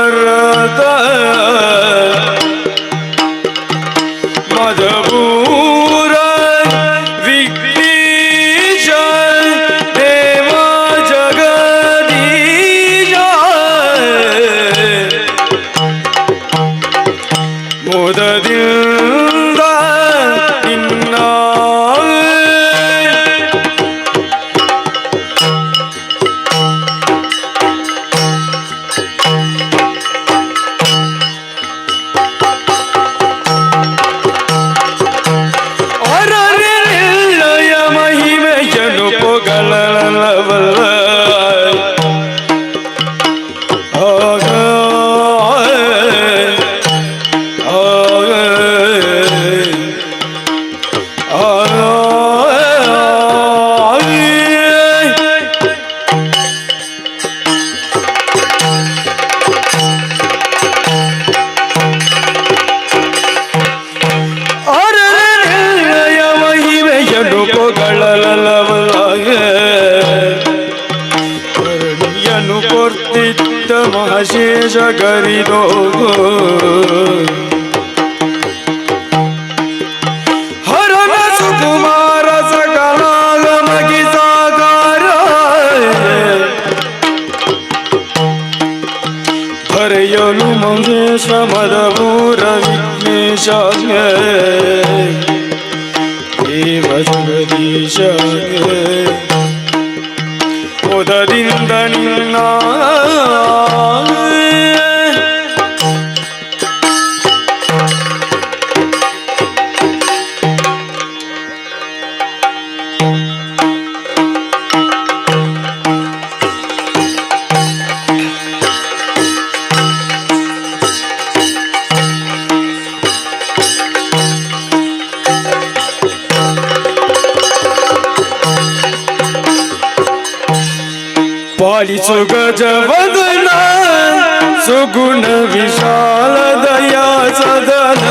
ಸಮರ್ಥ ಮದಪೂರ ವಿಘ್ನೇಶ ದೇವ ಜಗದೀಶ ಮುದದಿಂದ ನಿನ್ನ ಅರರೆಲ್ಲಯ ಮಹಿಮೆಯನು ಪೊಗಳಲವಲ್ಲ. ಆಗ ಆಗ ಅರರೆಲ್ಲಯ ಮಹಿಮೆಯನು ಪೊಗಳಲವಲ್ಲ. ಕರುಣಿಯನು ಕೊರ್ತಿದ್ದ ಮಹಶೇಷ ಕರಿದೋ ಹರನ ಸುಕುಮಾರ ಸಕಲಾಗಮಗಿ ಸಾಕಾರ ಹರೆಯಲು ಮಂಗೇಶ ಮದಪೂರ ವಿಘ್ನೇಶ ದೇವ ಜಗದೀಶ ಮುದದಿಂದ ನಿನ್ನ ಪಾಲಿಸು ಗಜವದನ ಸುಗುಣ ವಿಶಾಲ ದಯಾ ಸದನ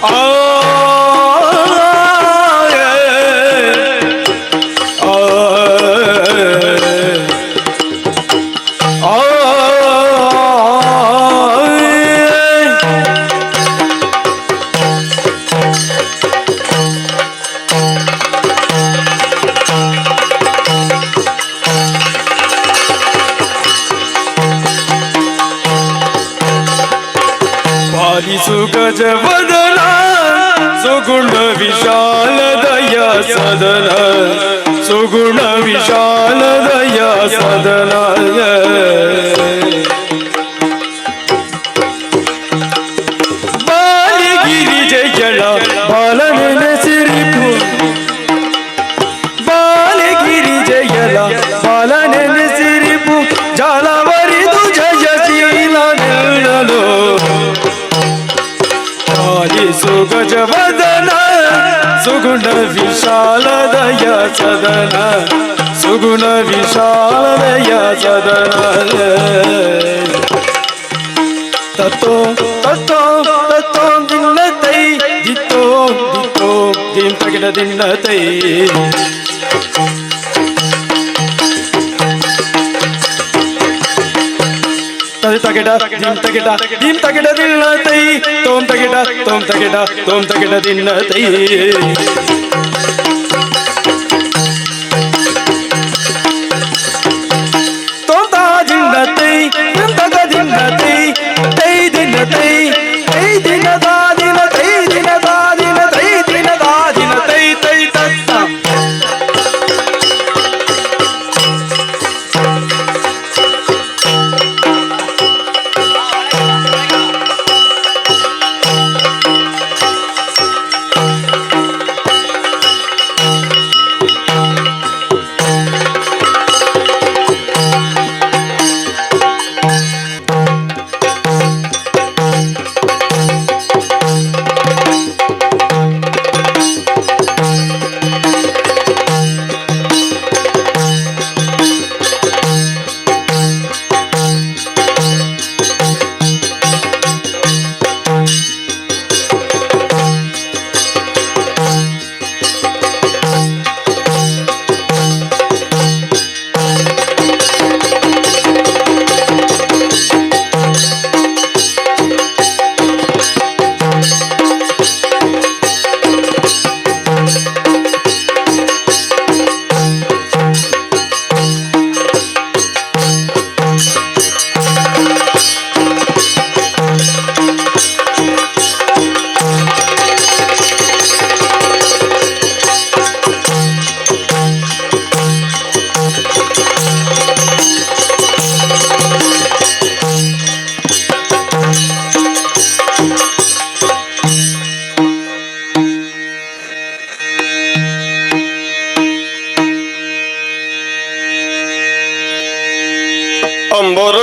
ಆ ಆ ಪಾಲಿಸು ಗಜವದನ ಸುಗುಣ ವಿಶಾಲ ದಯಾ ಸದನ ಸುಗುಣ ವಿಶಾಲ ದಯಾ ಸದನ ಬಾಲಗಿರಿಜೆಯಳ ಬಾಲನೆನೆಸಿರಿಪು ಬಾಲಗಿರಿಜೆಯಳ ಬಾಲನೆನೆಸಿರಿಪು ಜಾಲವರಿದು ಜಯಶೀಲ ನಿಲ್ಲಲು ಪಾಲಿಸು ಗಜವದನ ಸುಗುಣ ವಿಶಾಲ ದಯ ಸದನ ಸುಗುಣ ವಿಶಾಲ ದಯ ಸದನ ತತ್ತೋ ತತ್ತೋ ತತ್ತೋ ದಿನ್ನತೈ ದಿತ್ತೋ ದಿತ್ತೋ ದಿಂ ತಗಿಡ ದಿನ್ನತೈ ತದಿ ತಗಿಡ ದಿಂ ತಗಿಡ ದಿಂ ತಗಿಡ ದಿನ್ನತೈ ತೋಂ ತಗಿಡ ತೋಂ ತಗಿಡ ತೋಂ ತಗಿಡ ದಿನ್ನತೈ ತೋಂ ತಾ ದಿನ್ನತೈ ದಿಂ ತಗ ದಿನ್ನತೈ ತೈ ದಿನ್ನತೈ ತೈ ದಿನ ದಾ ದಿನ ತೈ ದಿನ ದಾ ದಿನ ತೈ ದಿನ ದಾ ದಿನ ತೈ ತೈ ತತ್ತ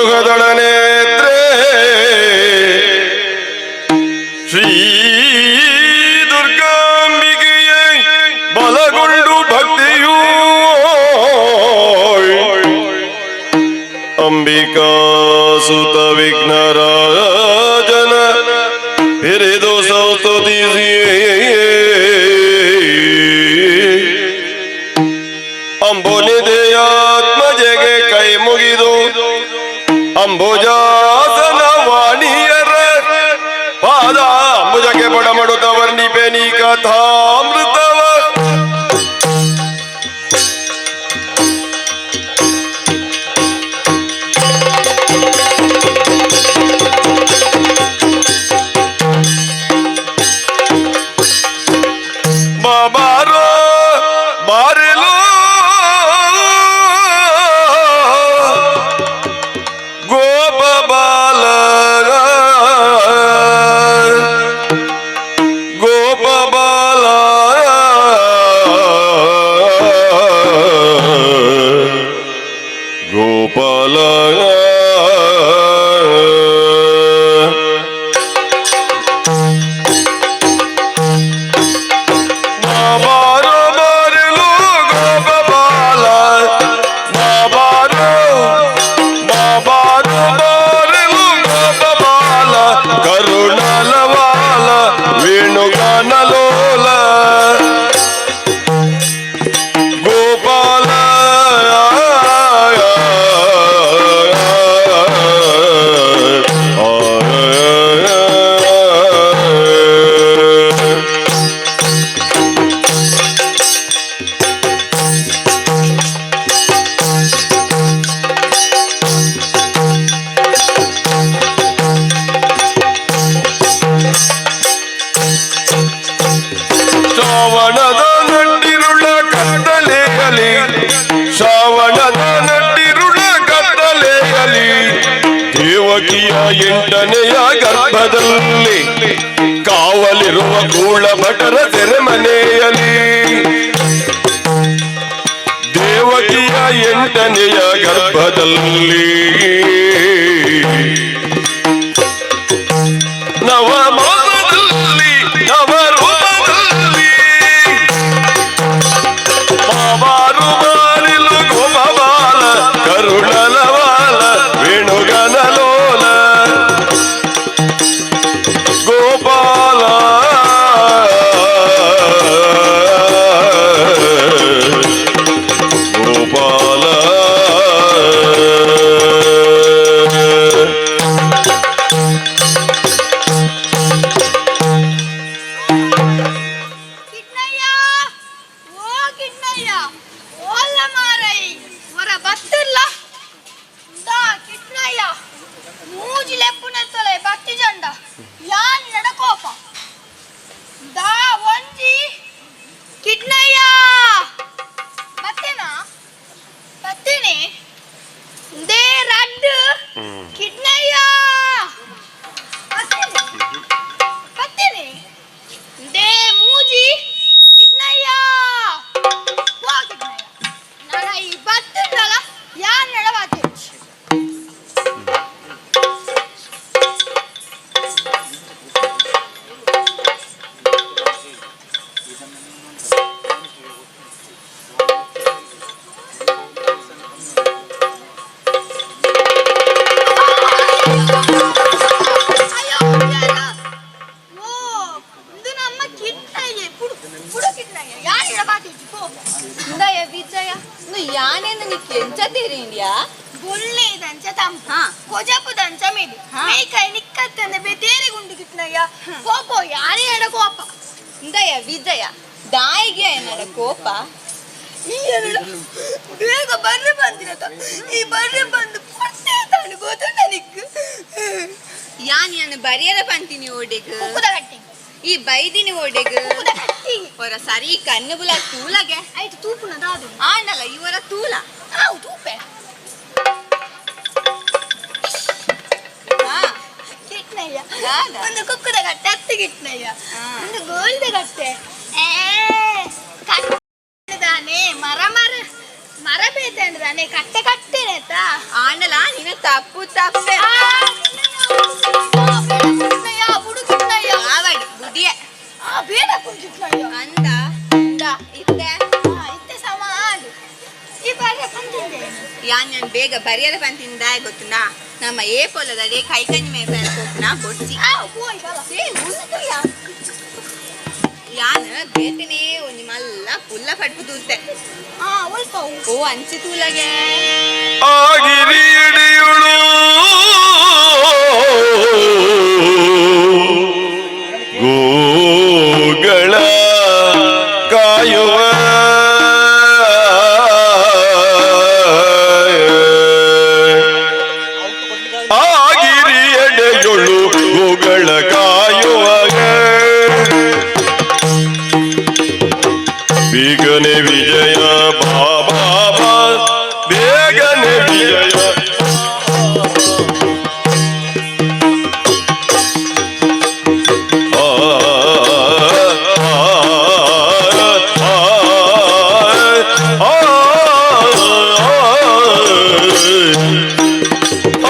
ಲೋಹದಳ ನೇತ್ರೇ ಶ್ರೀ ದುರ್ಗಾಂಬಿಕೆಯ ಬಲಗೊಂಡು ಭಕ್ತಿಯೂ ಅಂಬಿಕಾ ಸುತ ವಿಘ್ನರಾಜನ ಹಿರಿದು ಸಂಸ್ತುತಿಸಿ ಅಂಬುನಿದೆಯಾತ್ಮಜೆಗೆ ಕೈ ಮುಗಿದು ಅಂಬುಜಾಸನ ವಾಣಿಯರ ಪಾದ ಅಂಬುಜಕ್ಕೆ ಬಡಮಡುತ್ತ ವರ್ಣಿಪೆ ನೀ ಕಥಾಮೃತವ. ಬಾಬಾರೋ ಬಾರಿಲೋ ಗೋಪ ಬಾಲ ಗೋಪ ಬಾಲ ಗೋಪಾಲ ಬಾಬಾರೋ ಬಾರಿಲು ಗೋಪ ಬಾಲ ಬಾಬಾರೋ ಬಾಬಾರೋ ಬಾರಿಲು ಗೋಪ ಬಾಲ ಕರುಣಲವಾಲ ವೇಣುಗಾನಲೋಲ ಗೋಪಾಲ. ಶ್ರಾವಣದ ನಟ್ಟಿರುಳ ಕತ್ತಲೆಯಲಿ, ಶ್ರಾವಣದ ನಟ್ಟಿರುಳ ಕತ್ತಲೆಯಲಿ, ದೇವಕಿಯ ಎಂಟನೆಯ ಗರ್ಭದಲ್ಲಿ ಕಾವಲಿರುವ ಕೂಳ ಭಟರ ಸೆರೆಮನೆಯಲಿ, ದೇವಕಿಯ ಎಂಟನೆಯ ಗರ್ಭದಲ್ಲಿ ನವಮಾಸದಲ್ಲಿ ನವರೂಪದಲ್ಲಿ ಬಾಬಾರು ಬಾರಿಲು ಗೋಪಬಾಲ ಕರುಣಲವಾಲ ವೇಣುಗನಲೋಲ ಗೋಪಾಲ. ಗೋಪಾಲ. ಕಿಟ್ನಯ್ಯ, ಓ ಕಿಟ್ನಯ್ಯ, ಓಲ್ಲ ಮಾರೈ ಹೊರ ಬತ್ತಿಲ್ಲ ದಾ ಕಿಟ್ನಯ್ಯ. ಮೂಜಿ ಲೆಪ್ಪುನೆತ್ತಲೆ ಬತ್ತಿ ಜಂಡ ಯಾನ್ ನಡಕೋಪ ದಾ ಒಂಜಿ. ಕಿಟ್ನಯ್ಯ, ಬತ್ತೇನಾ? ಬತ್ತೇನೆ. They ರಡ್ಡು. ಕಿಟ್ನಯ್ಯ, ಬತ್ತೇನೆ? ಬತ್ತೇನೆ. They ಮೂಜಿ. ಕಿಟ್ನಯ್ಯ, ವಾ ಕಿಟ್ನಯ್ಯ, ನಾನು ಈ ಬತ್ತಿದ್ದಲ್ಲ ಯಾನ್ ನಡವಾತೆ. ಅಯ್ಯೋ ಯಾರ? ಓ, ಇದು ನಮ್ಮ ಕಿಟ್ನಯ್ಯ. ಪುಡು ಪುಡು ಕಿಟ್ನಯ್ಯ, ಯಾನ್ ನಡವಾತೆ ಪೋ. ಇಂದಯ ವಿಜಯ, ನು ಯಾನೇನು ನಿಕ್ ಎಂಚ ತೆರಿಂಡ್ಯಾ? ಬೊಳ್ಳೆದಂಚ ತಂಪು, ಕೊಜಪುದಂಚ ಮೇಲಿ, ಮೇಕೈ ನಿಕ್ಕತ್ತಂದೆ ಬೇತೇರಿ ಗುಂಡು. ಕಿಟ್ನಯ್ಯ, ಪೋ ಪೋ, ಯಾರೇ ಎಡ ಕೋಪ. ಇಂದಯ ವಿಜಯ, ದಾಯಿಗೆ ಎನ್ನಡ ಕೋಪ? ಈ ಎನ್ನಡ ಬೇಗ ಬರ್ರೆ ಬಂದಿರತ. ಈ ಬರ್ರೆ ಬಂದು ಪೊಟ್ಟೆ ತಾನು ಗೊತ್ತುಂಟ ನಿಕ್? ಯಾನ್ ಯಾನ್ ಬರಿಯರ ಪಂತೀನಿ ಓಡೆಗ್? ಕುಕ್ಕುದ ಕಟ್ಟಿ. ಈ ಬೈದಿನಿ ಓಡೆಗ್? ಕುಕ್ಕುದ ಕಟ್ಟಿ. ಹೊರ ಸರಿ ಕಣ್ಣು ಬುಲ ತೂಲಗೆ. ಆಯ್ತು, ತೂಪುನ ದಾದು? ಆಂಡಲ ಇವರ ತೂಲ. ಆವು, ತೂಪೆ. ಹಾ. ಕಿಟ್ನಯ್ಯ. ದಾದ? ಒಂದು ಕುಕ್ಕುದ ಕಟ್ಟೆ ಹತ್ತು ಕಿಟ್ನಯ್ಯ. ಒಂದು ಗೋಲ್ದ ಕಟ್ಟೆ. ಏ ಕಟ್ಟೆ ತಾನೆ, ಮರ ಮರ ಮರ ಮರ ಬೇತಂದ್ರೆ ಕಟ್ಟೆ ಕಟ್ಟೆನೇತಾ ಆಂಡಲ ನಿನ್ನ ತಪ್ಪು ತಪ್ಪೆ ಆವಡ್ ಬುದಿಯ ಬೇಡ ಕುಂಚಿಟ್ನಯ್ಯ ಅಂದ ಇತ್ತೆ ಇತ್ತೆ ಸಮ ಆಡು ಈ ಬಾರಿ ಪಂತಿಂದೆ ಯಾನ್ ನಾನು ಬೇಗ ಬರಿಯರ ಪಂತಿಂದ ಗೊತ್ತುನಾ ನಮ್ಮ ಏ ಪೊಲದಡೆ ಕೈಕಂಜಿ ಮೇಪೆ ಹೋಗ್ನಾ ಬೊಡ್ಚಿ ಆ ಪೋಯ್ ಬಲ ಏ ಉಂದು ಯಾನ್ ಬೇತನೇ ಒಂಜಿ ಮಲ್ಲ ಪುಲ್ಲ ಪಡ್ಪು ತೂತೆ ಆ ಒಲ್ಪ ಓ ಅಂಚಿ ತೂಲಗೆ ಆಗಿರಿಯಡಿಯುಳು ಗೋಗಳ ಕಾಯುವ ಆಗಿರಿಯಡೆಯೊಳು ಗೋಗಳ ಕಾಯುವ ಬೇಗನೆ ವಿಜಯ ಬಾಬಾ ಬೇಗನೆ ವಿಜಯ ಆ, ಆ, ಆ, ಆ, ಆ, ಆ.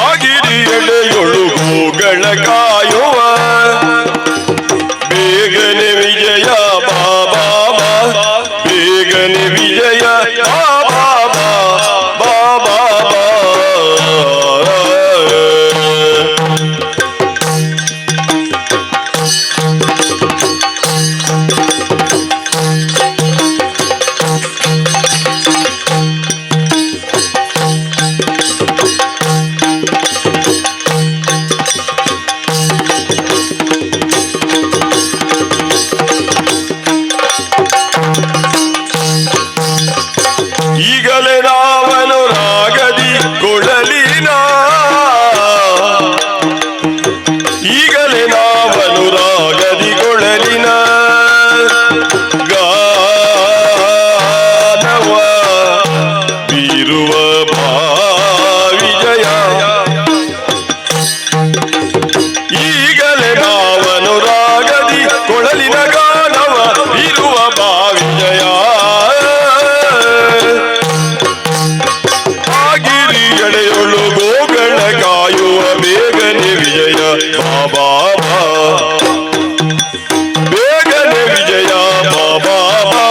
ಆಗಿರಿಯಡೆಯೊಳು ಗೋಗಳ ಕಾಯುವ ಬೇಗನೆ ವಿಜಯ ಬಾಬಾ ಬೇಗನೆ ವಿಜಯ ಬಾಬಾ ಬಾಬಾ ಈಗಲೇ ರಾವನು ರಾಗದಿ ಕೊಡಲಿನ ಈಗಲೇ ನಾವನು ರಾಗದಿ ಕೊಳಲಿನ ಗಾನವ ಬೀರುವ ಭಾವಿಜಯ ಈಗಲೇ ನಾವನು ರಾಗದಿ ಕೊಳಲಿನ ಗಾನವ ಬೀರುವ ಭಾವಿಜಯ ಆಗಿರಿಯಡೆಯೊಳು ಗೋಗಳ ಕಾಯುವ ಬೇಗನೆ ವಿಜಯ ಬಾಬಾ ಬೇಗನೆ ವಿಜಯ ಬಾಬಾ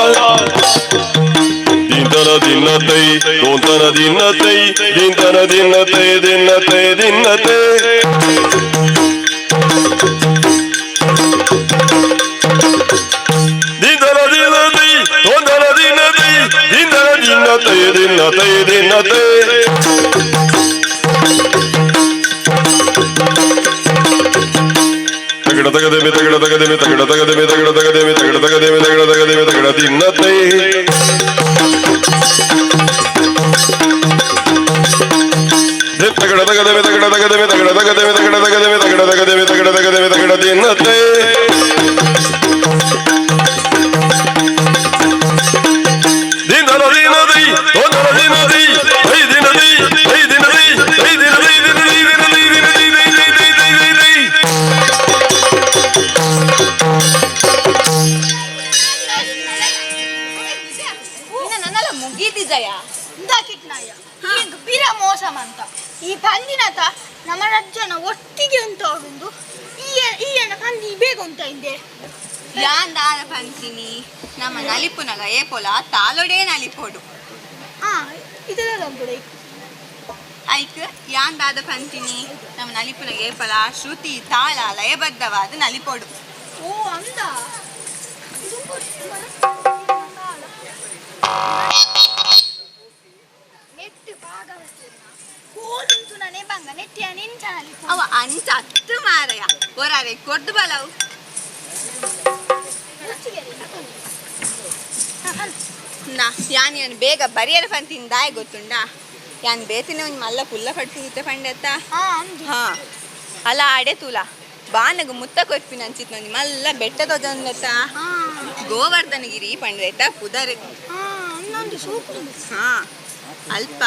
ದಿನತನ ದಿನತೈ ದೋಂತನ ದಿನತೈ ದಿನತನ ದಿನತೈ ದಿನತೈ ದಿನತೈ ದಿನತನ ದಿನತೈ ದೋಂತನ ದಿನತೈ ದಿನತನ ದಿನತೈ ದಿನತೈ ದಿನತೈ ತಗಡ ತಗದೆಮೆ ತಗಡ ತಗದೆಮೆ ತಗಡ ತಗದೆಮೆ ತಗಡ ತಗದೆಮೆ ತಗಡ ತಗದೆಮೆ ತಗಡ ತಗದೆಮೆ ತಗಡ ತಿನ್ನತೈ ತಗಡ ತಗದೆಮೆ ತಗಡ ತಗದೆಮೆ ತಗಡ ತಗದೆಮೆ ತಗಡ ತಗದೆಮೆ ತಗಡ ತಗದೆಮೆ ತಗಡ ತಗದೆಮೆ ತಗಡ ತಿನ್ನತೈ ದಿನದ ದಿನದಿ ಒಂದರ ದಿನದಿ I ದಿನದಿ I ದಿನದಿ I ದಿನದಿ ದಿನದಿ ದಿನದಿ ದಿನದಿ ದಿನದಿ ದಿನದಿ ದಿನದಿ. ನಿನ್ನ ನನ್ನಲ್ಲ ಮುಗೀತಿಜಯ ಇಂದಾಕಿಟ್ನಯ್ಯ ಈಗ ಪಿರ ಮೋಸ ಅಂತ ಈ ಪಂದಿನತ ನಮ್ಮ ರಜ್ಜನ ಒಟ್ಟಿಗೆ ಉಂಟು ಅವರೊಂದು ಈ ಈ ಎಣ್ಣ ಪಂದಿ ಬೇಗ ಉಂಟ ಹಿಂದೆ ಯಾನ್ ದಾದ ಪಂತಿನಿ ನಮ್ಮ ನಲಿಪುನಗ ಏಪೊಲ ತಾಲೊಡೇ ನಲಿಪೋಡು ಆ ಇದೆಲ್ಲ ಉಂಟು ಐಕ್ ಯಾನ್ ದಾದ ಪಂತಿನಿ ನಮ್ಮ ನಲಿಪುನಗ ಏಪಲ ಶ್ರುತಿ ತಾಳ ಲಯಬದ್ಧವಾದ ನಲಿಪೋಡು ಓ ಅಂದ ಇದು ನೆಟ್ಟು ಕೋಲುಂಟು ನಾನೇ ಬಂಗ ನೆಟ್ಟಿಯ ನಿಂಚನಲ್ಲಿ ಅವ ಅಂಚ ಅತ್ತು ಮಾರಯ ಒರಾರೆ ಕೊಡ್ದು ಬಲವು ನಾ ಯಾನ್ ಯಾನ್ ಬೇಗ ಬರಿಯರ ಪಂತಿನ ದಾಯ ಗೊತ್ತುಂಡಾ ಯಾನ್ ಬೇತಿನ ಒಂಜಿ ಮಲ್ಲ ಪುಲ್ಲ ಪಡ್ಪು ಪಂಡೆತ್ತ ಹಾ ಅಂದು ಹಾ ಅಲ್ಲ ಆಡೆ ತೂಲ ಬಾನಗ ಮುತ್ತ ಕೊರ್ಪಿನ ಅಂಚಿತ್ ಒಂಜಿ ಮಲ್ಲ ಬೆಟ್ಟ ತೊಜಂದತ್ತ ಹಾ ಗೋವರ್ಧನಗಿರಿ ಪಂಡ್ರೈತ ಪುದರ್ ಹಾ ಅನ್ನೊಂದು ಉಂದು ಸೂಪುಂಡು. ಹಾ, ಅಲ್ಪ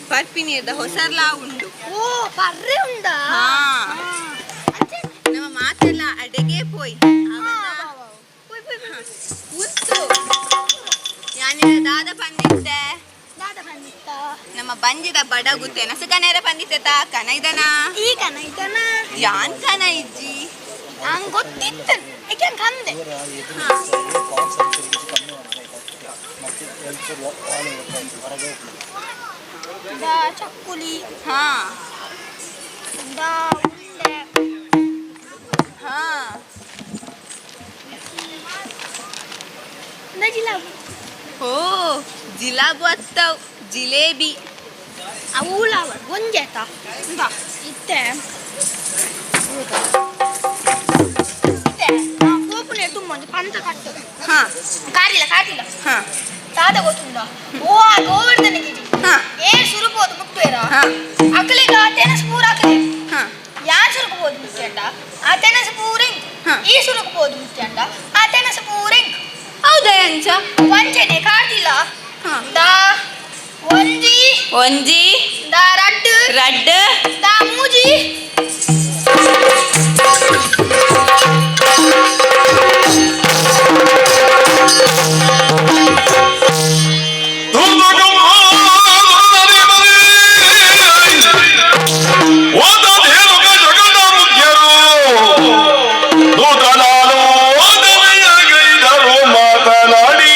ಪರ್ಪಿನೀರ್ದ ಹೊಸರ್ಲಾ ಉಂಡು. ಓ, ಪರ್ರೆ ಉಂಡಾ? ಹಾ. ಅಂಚೆ. ನಮ್ಮ ಮಾತೆಲ್ಲ ಅಡೆಗೆ ಪೋಯ್. ಹಾ, ಪೋಯ್ ಪೋಯ್ ಪೋಯ್. ಉಂತು, ಯಾನಿರ ದಾದ ಪಂದಿತ್ತೆ? ದಾದ ಬಂದಿತ್ತ? ನಮ್ಮ ಬಂಜಿದ ಬಡಗು ತೆನಸು ಕನೇರ ಪಂದಿತ್ತೆ ತಾ ಕನೈದನ? ಈ ಕನ ಇದನ? ಯಾನ್ ಕನ ಇಜ್ಜಿ. ನಂಗೆ ಗೊತ್ತಿತ್ತು, ಏಕೆ ಕಂದೆ. ದಾ ಚಕ್ಕುಲಿ. ಹಾ. ದಾ ಉಂಡೆ. ಹಾ. ದಾ ಜಿಲಾಬು. ಓ, ಜಿಲಾಬು ಅತ್ತವ್, ಜಿಲೇಬಿ. ಅವು ಲಾವ ಒಂಜೇತ ಇಂದ ಇತ್ತೆ ಇತ್ತೆ ಪೋಪುನೆ ತುಂಬ ಒಂದು ಪಂತ ಕಟ್ಟು. ಹಾ. ಕಾರಿಲ್ಲ ಕಾಟಿಲ್ಲ. ಹಾ. ತಾತ ಗೊತ್ತುಂಡ, ಓ ಆ ಗೋವರ್ಧನ ಗಿರಿ. ಹಾ. ಏ ಸುರುಪೋದು ಮುಟ್ಟುವೇರ. ಹಾ. ಅಕಲಿಗ ತೆನಸು ಪೂರ ಅಕಲೆ. ಹಾ. ಯಾ ಸುರುಕು ಪೋದು ಮುಟ್ಟಂಡ, ಆ ತೆನಸು ಪೂರ ಇಂಕ್. ಹಾ. ಈ ಸುರುಕು ಪೋದು ಮುಟ್ಟಂಡ, ಆ ತೆನಸು ಪೂರ ಇಂಕ್. ಹೌದಾ, ಅಂಚ? ವಂಚನೆ ಕಾಟಿಲ್ಲ. ಹಾ. ದಾ ಒಂಜಿ. ಒಂಜಿ. ದಾ ರಡ್ಡು. ರಡ್ಡ್. ದಾ ಮೂಜಿ. ಮಾತನಾಡಿ.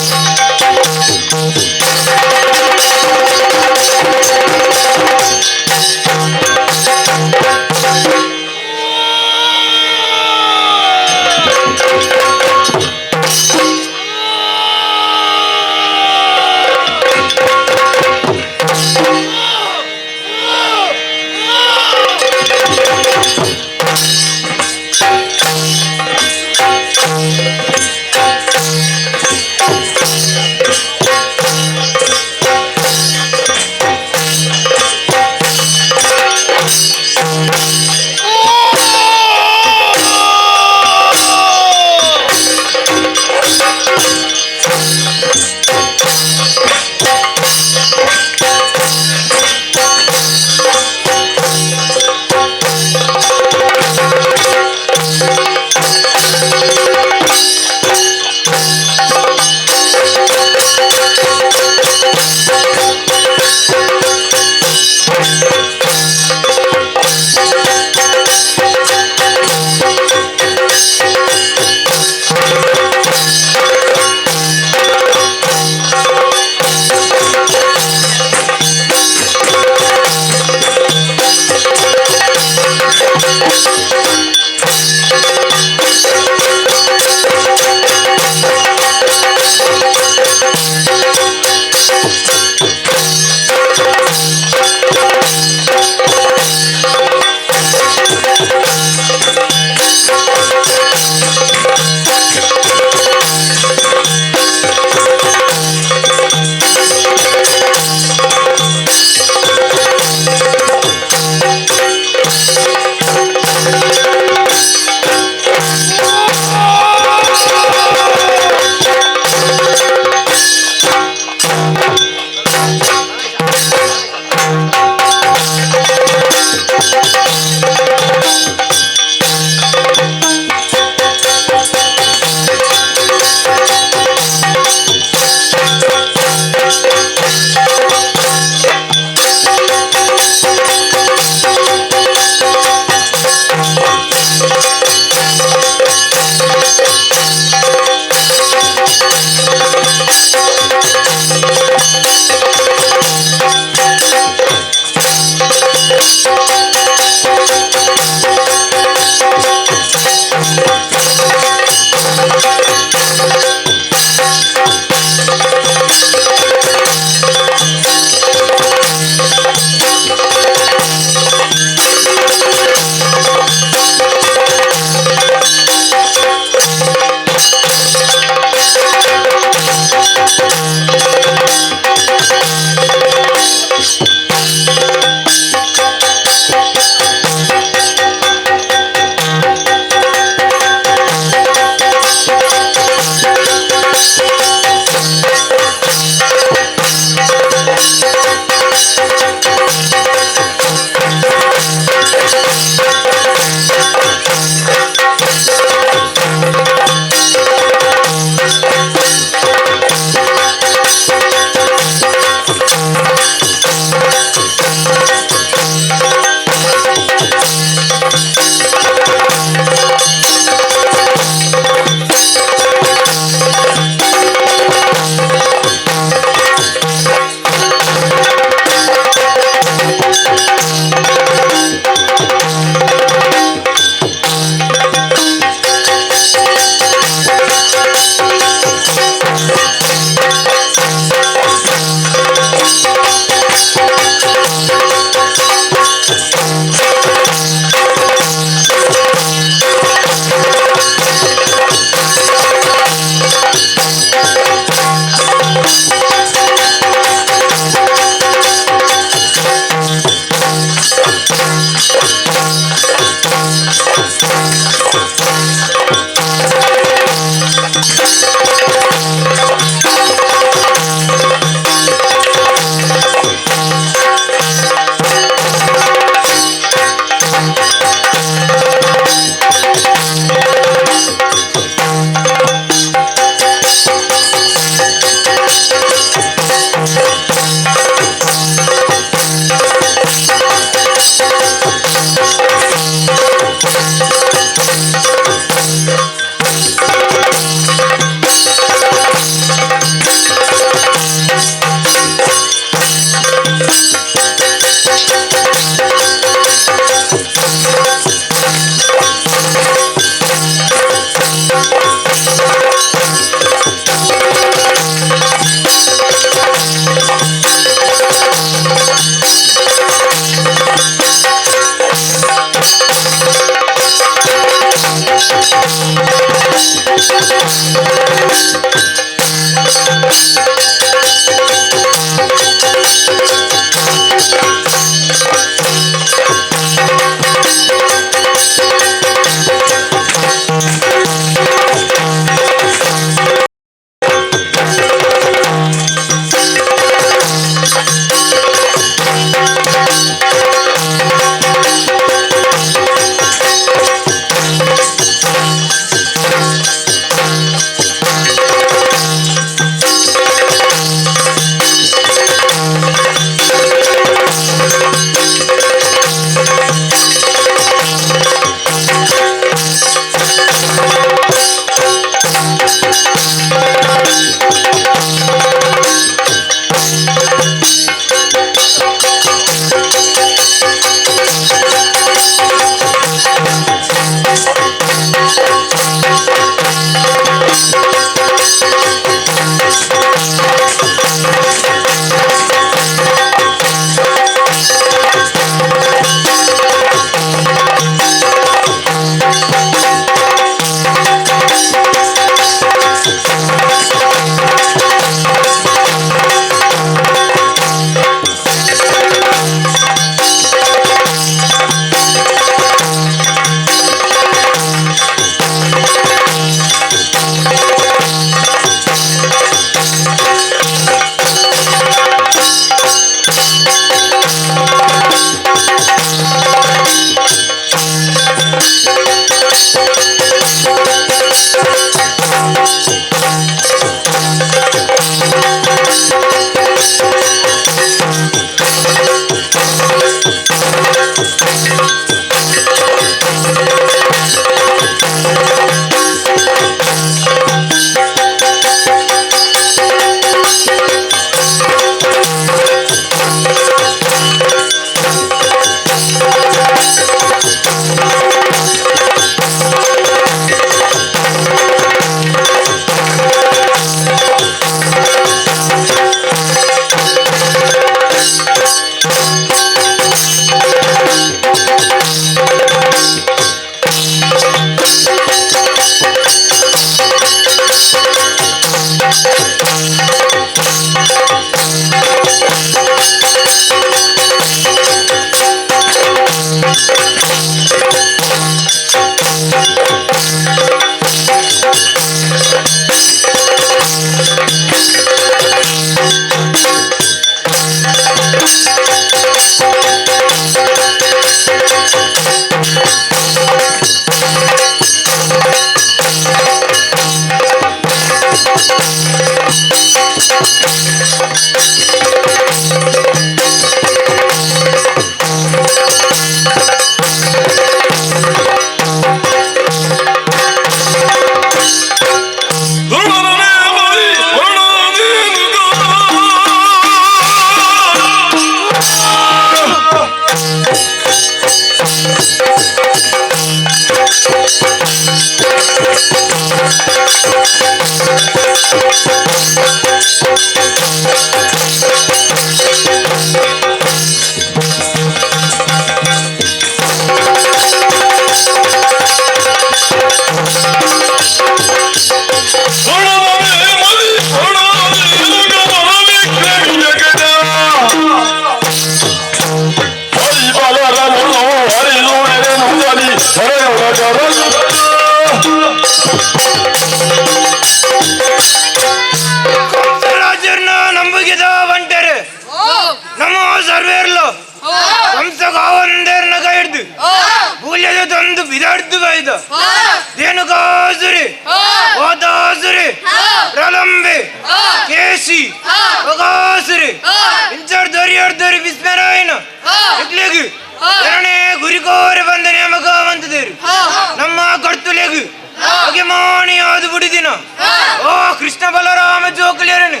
Krishna Balarama ಜೋಕುಲೇರನು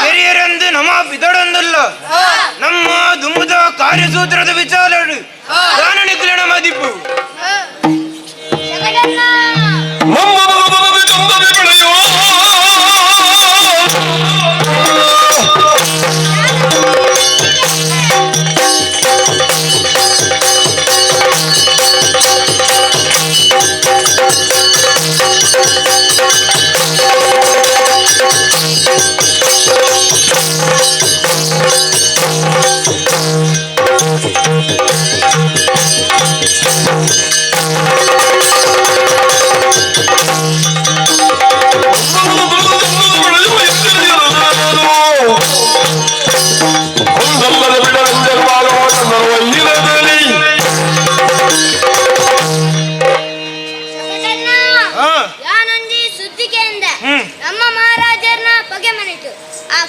ಕೆರಿಯರೆಂದು ನಮ್ಮ ಬಿದಡೊಂದುಲ್ಲ ನಮ್ಮ ದುಮ್ಮದ ಕಾರ್ಯಸೂತ್ರದ ವಿಚಾರಡು ದಾನನಿಕ್ಲೆನ ಮದಿಪು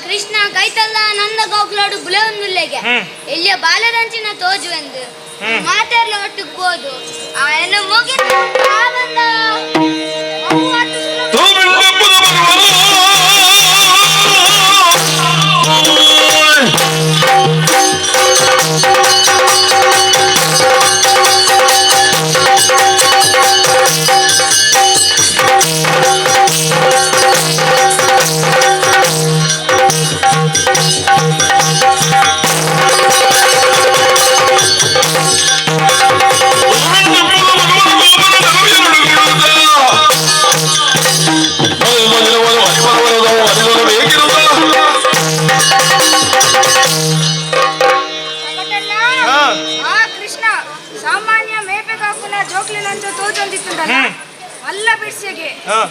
ಕೃಷ್ಣ ಕೈತಲ್ಲ ನಂದ ಗೋಕುಲೋಡು ಬುಲೆವೊಂದುಲ್ಲೆಗೆ ಎಲ್ಲಿಯ ಬಾಲರಂಚಿನ ತೋಜುವೆಂದು ಮಾತೆರ್ಲ ಒಟ್ಟಿಗೆ ಬೋದು ಅವನ ಮುಗಿದ ಬಂದ.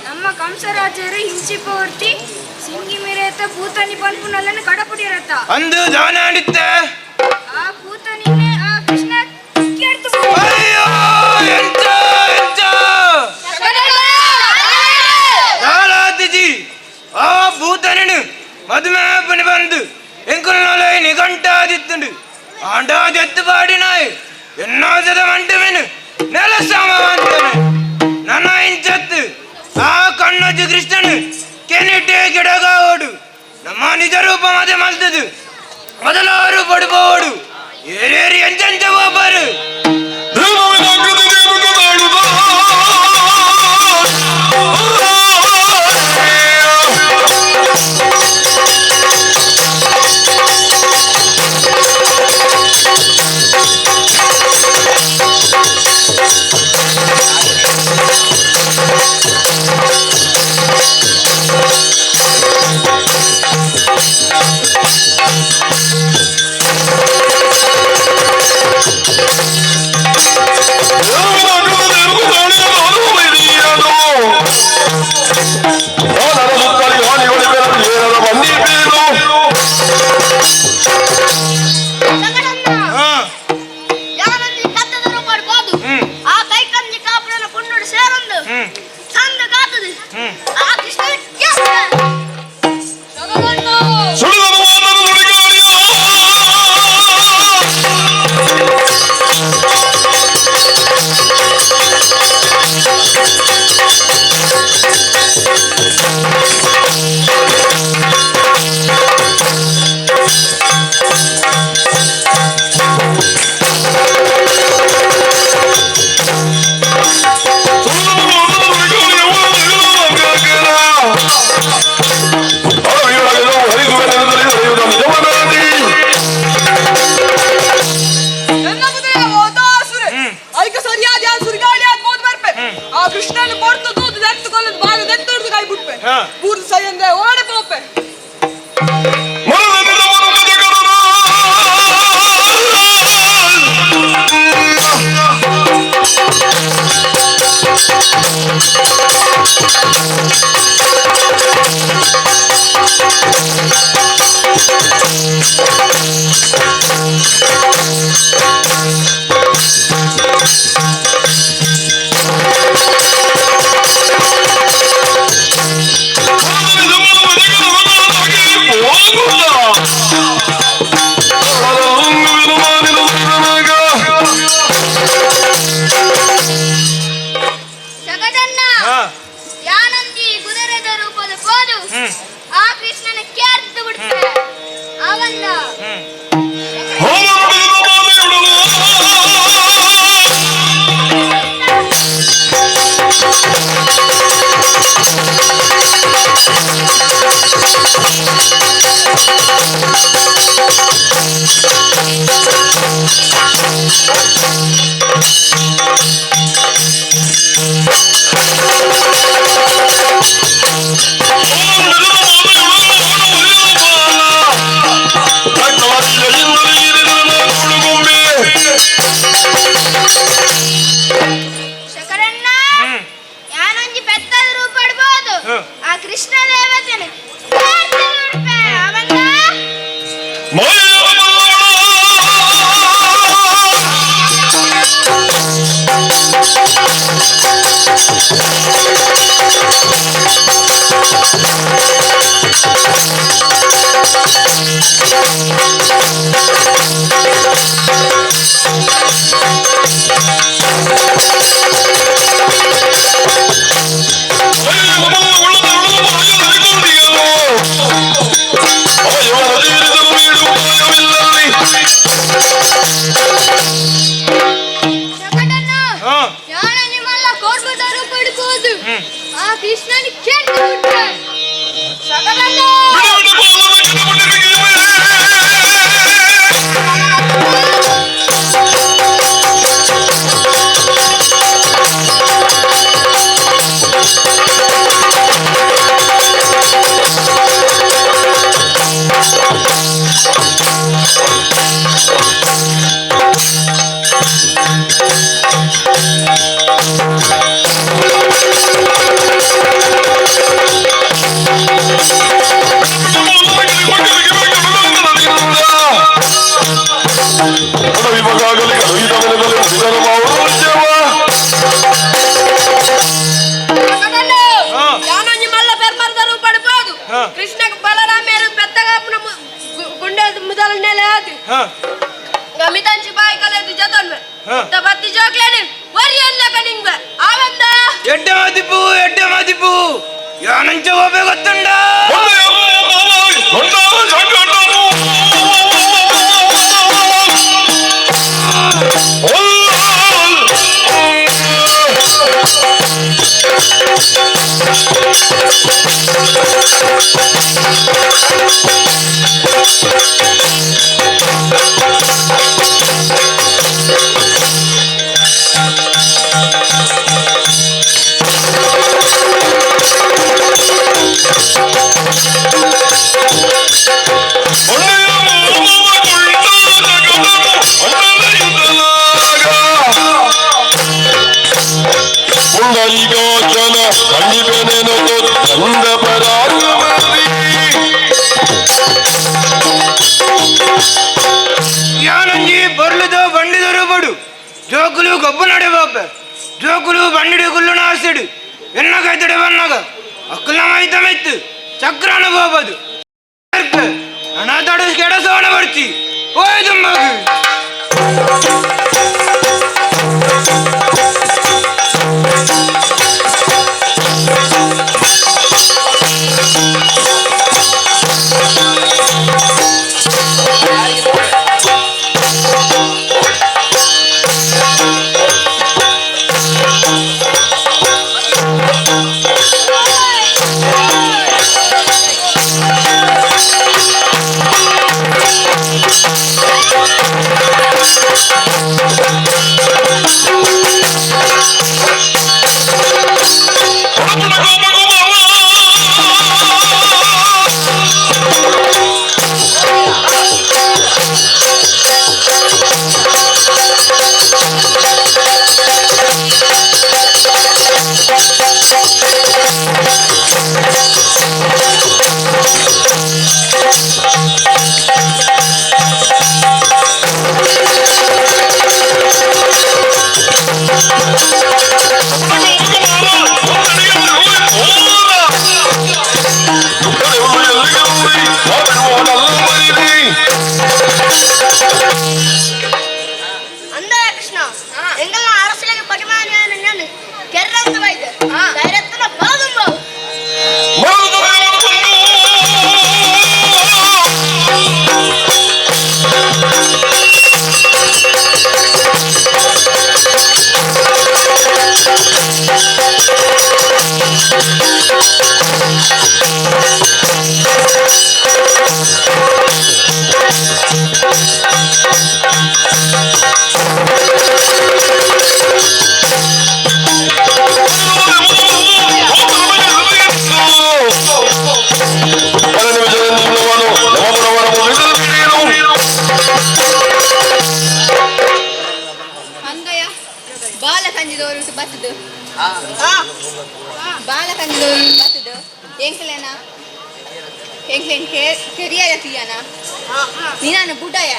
ನಮ್ಮ ಕಂಸರಾಜರು ಹಿಂಚಿಪವರ್ತಿ ಸಿಂಗಿ ಮಿರೇತ ಭೂತನಿ ಪನ್ಪುನಲ್ಲನ್ನು ಕಡಪುಡಿರತ್ತ ಅಂದು ದಾನಾಡಿತ್ತ ಆ ಭೂತನಿನೇ ಆ ಕೃಷ್ಣ ಕೇಳ್ತು. ಅಯ್ಯೋ ಎಂತ ಎಂತ ದಾಲಾತಿಜಿ ಆ ಭೂತನಿನು ಮದುಮೇಪನಿ ಬಂದು ಎಂಕುಲ್ನೊಲೈ ನಿಘಂಟಾದಿತ್ತುಂಡು ಆಂಡಾ ಜೆತ್ತು ಪಾಡಿನಾಯ್ ಎನ್ನೋದದ ಮಂಟುವೆನು ನೆಲಸಮವಂತನು ನನ್ನ ಇಂಚತ್ತು ಆ ಕಣ್ಣೊಜ್ಜು ಕೃಷ್ಣನು ಕೆನಿಟೇ ಗಿಡಗಾವಡು ನಮ್ಮ ನಿಜ ರೂಪ ಮದೆ ಮಲ್ತದು ಮೊದಲಾರು ಪಡುಪೋಡು ಏರೇರಿ ಎಂಚಂಚ ಒಬ್ಬರು. ಕೃಷ್ಣ ಬಲರಾಮೇರು ಪೆತ್ತಗಾಪುನ ಗುಂಡೆ ಮುದಲ ನೆಲೆ ಅದು ಗಮಿತಾಂಚಿ ಬಾಯಿ ಕಲೆದು ಜತೊನ್ವೆ ಬತ್ತಿ ಜೋಕ್ಲೇನು ವರಿಯಲ್ಲ ಕಣಿಂಗ್ವೆ ಆವಂದ ಎಡ್ಡೆ ಮದಿಪು ಎಡ್ಡೆ ಮದಿಪು ಯಾನಂಚ ಒಬ್ಬೆ ಗೊತ್ತುಂಡ. ಯಾನಂಜಿ ಬೊರ್ಲುದು ಬಂಡಿದರು ಬಡು ಜೋಕುಲು ಗೊಬ್ಬು ನಡೆ ಬಾಪೆ ಜೋಕುಲು ಬಂಡಿಡು ಗುಲ್ಲು ನಾಸಿಡು ಎನ್ನ ಕೈತಡೆ ಬನ್ನಾಗ ಅಕ್ಕುಲ ಮೈತ ಮೆತ್ತು ಚಕ್ರನ ಬೋಬದು ಅನಾಥಡು ಕೆಡಸೋಣ ಬರ್ತಿ ಓಯ್ದು ಮಗು. ಅಂದ ಕೃಷ್ಣ ಎಂಗೆಲ್ಲ ಅರಸಲಿಗೆ ಪಡಿಮಾನ ಕೆರ್ರಂತ ಬೈದೆ ಧೈರ್ಯತ್ತನ ಬಲದುಂಬವು. ಹಂಗಯ್ಯ ಬಾಲ ಕಂಜಿದವರು ಬತ್ತದು ಬಾಲ ಕಂಜಿದವರು ಬತ್ತದು ಎಂಕ್ಲೇನ ಎಂಕ್ಲೇನ್ ಕೆರಿಯರ ತೀಯನ ನೀನಾನು ಬುಡಯ.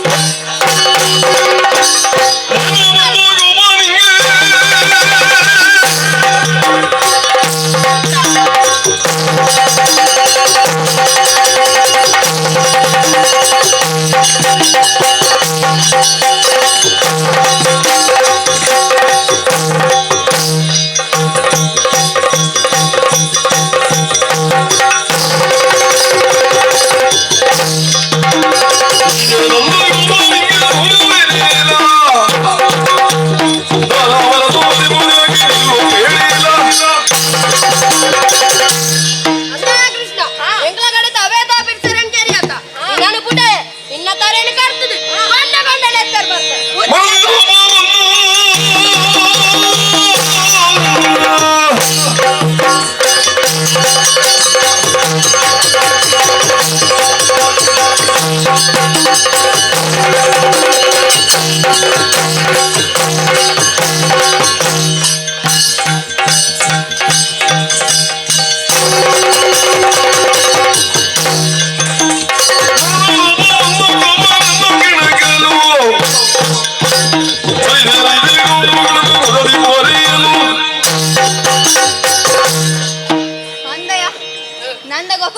ಠಠಠಠ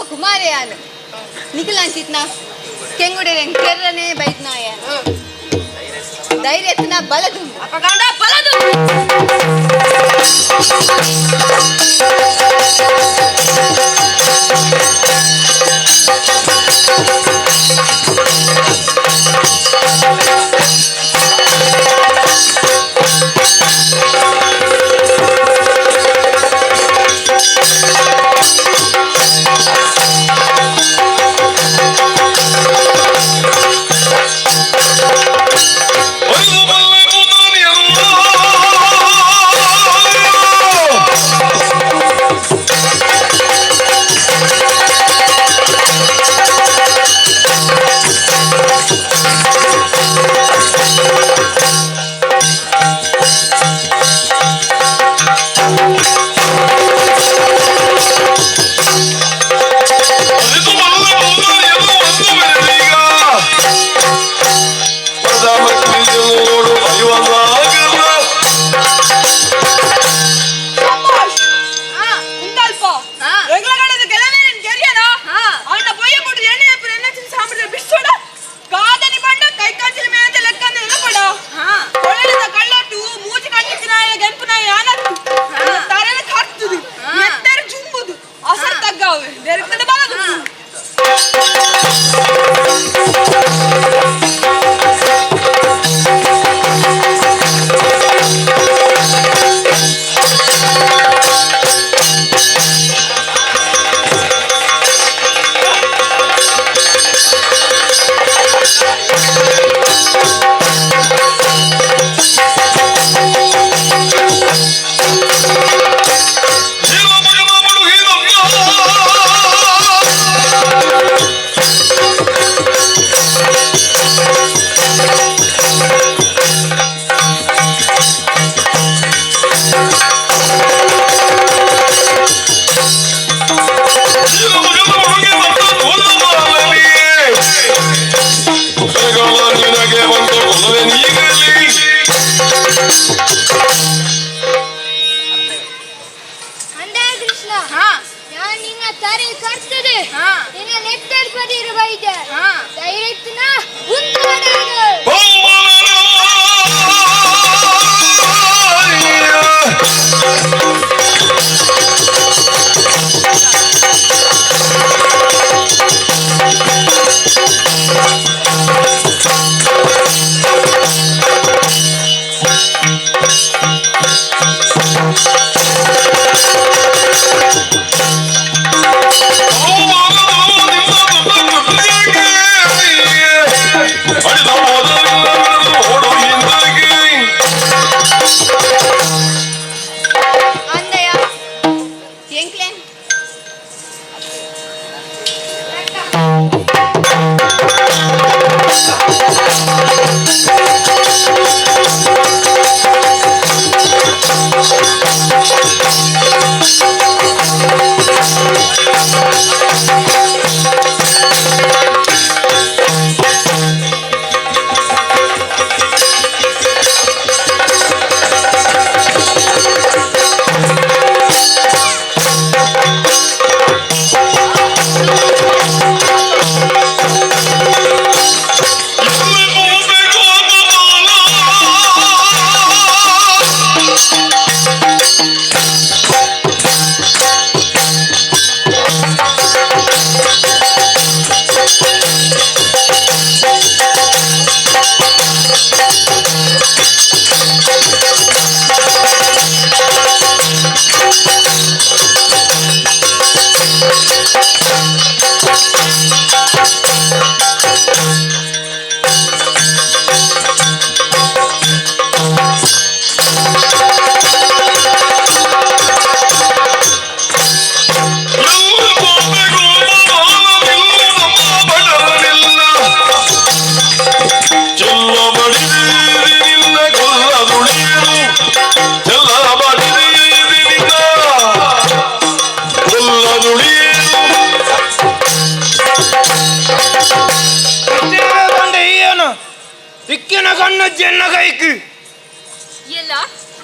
ಕುಮಾರಯಾನ ನಿಖಲಾಂಚಿತ್ನ ಕೆಂಗುಡೆರೆನ್ ಕೆರ್ರನೆ ಬೈದ್ನಾಯ ಧೈರ್ಯತ್ನ ಬಲದು ಅಪಗಾಂಡ ಬಲದು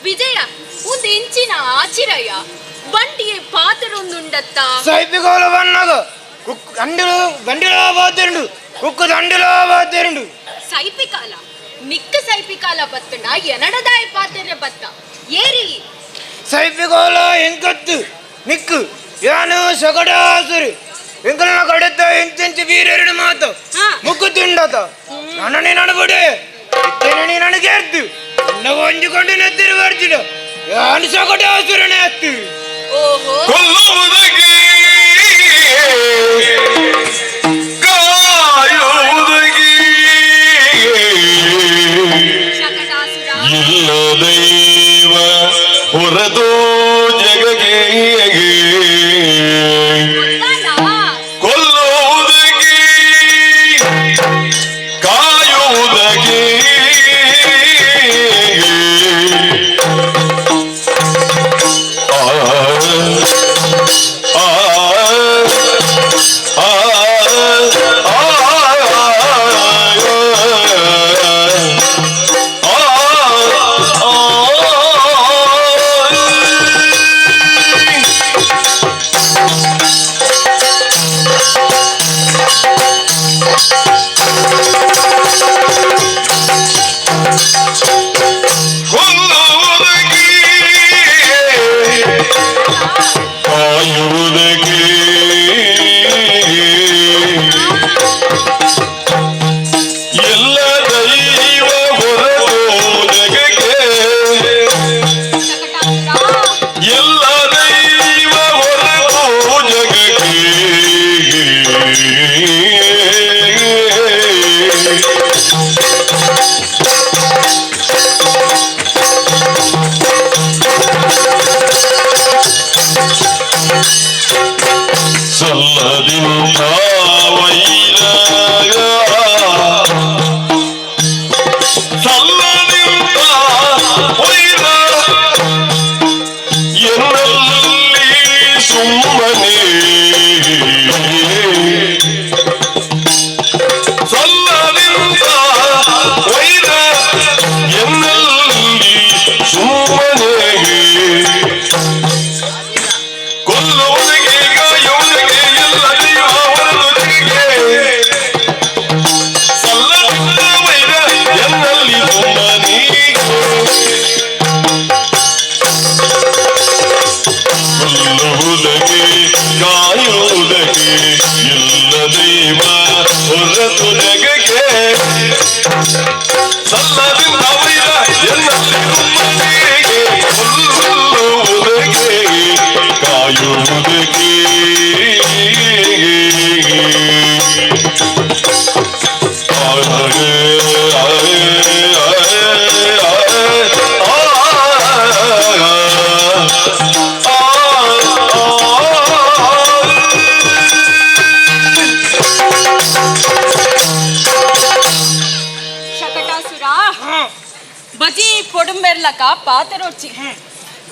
ವಿಜಯ ಒಂದು ಇಂಚಿನ ಆಚಿರಯ್ಯ ಬಂಡಿಗೆ ಪಾತರೊಂದುಂಡತ್ತ ಸೈಪಿಗೋಲ ಬನ್ನಗ Cook ಅಂಡಿಲು ಬಂಡಿಲೋ ಬಾತಿರುಂಡು ಕುಕ್ಕು ದಂಡಿಲೋ ಬಾತಿರುಂಡು ಸೈಪಿಕಾಲ ನಿಕ್ಕ ಸೈಪಿಕಾಲ ಬತ್ತಂಡ ಎನಡದಾಯ ಪಾತೆರೆ ಬತ್ತ ಏರಿ ಸೈಪಿಕೋಲ ಎಂಕತ್ತು ನಿಕ್ಕು ಯಾನು ಸೊಗಡಾಸುರು ಎಂಕಲ್ನ ಕಡೆತ ಎಂತೆಂಚು ಬೀರೆರಡು ಮಾತು ಮುಕ್ಕು ತಿಂಡತ ನನ್ನ ನಡಬಡೆ ಇತ್ತೇನೆ ನನಗೆ ಎರ್ದು ಎನ್ನ ಒಂಜಿಕೊಂಡು ನೆತ್ತಿರು ಬರ್ಜಿಡ ಯಾನು ಸೊಗಡಾಸುರನೇ ಅತ್ತು ಓಹೋ ಕೊಲ್ಲುವುದಕ್ಕೆ ಕಾಯುವುದಕ್ಕೆ ಶಕಟಾಸುರ ಇಲ್ಲ ದೈವ ಹೊರತು ಜಗಕ್ಕೆ ಗೊತ್ತಲ್ಲ? ಕೊಲ್ಲುವುದಕ್ಕೆ ಕಾಯುವುದಕ್ಕೆ ಆ ಆ ಆ ಕೊಲ್ಲುವುದಕ್ಕೆ ಕಾಯುವುದಕ್ಕೆ ಎಲ್ಲ ದೈವ ಹೊರತು ಜಗಕ್ಕೆ ಶಕಟಾಸುರ ಎಲ್ಲ ದೈವ ಹೊರತು ಜಗಕ್ಕೆ ಸಲ್ಲದಿಂದ ವೈರಾಗ ಸಲ್ಲದಿಂದ ವೈರ ಎನ್ನಲ್ಲಿ ಸುಮ್ಮನೆ ಸಲ್ಲದಿಂದ ವೈರ ಎನ್ನಲ್ಲಿ ಸುಮ್ಮನೆ ಕೊಲ್ಲುವುದಕ್ಕೆ ಕಾಯುವುದಕ್ಕೆ ಎಲ್ಲ ದೈವ ಹೊರತು ಜಗಕ್ಕೆ ಸಲ್ಲದಿಂದ ವೈರ ಎನ್ನಲ್ಲಿ ಸುಮ್ಮನೆ ಕೊಲ್ಲುವುದಕ್ಕೆ ಕಾಯುವುದಕ್ಕೆ ಎಲ್ಲ ದೈವ ಹೊರತು ಜಗಕ್ಕೆ ಸಲ್ಲದಿಂದ ವೈರ ಎನ್ನಲ್ಲಿ ಸುಮ್ಮನೆಗೆ ಕೊಲ್ಲುವುದಕ್ಕೆ ಕಾಯುವುದಕ್ಕೆ ಆಯೇ ಆಯೇ ಶಕಟಾಸುರ ಬಜಿ ಪೊಡುಂಬೆರ್ಲಕ ಪಾತೆರೋಚಿ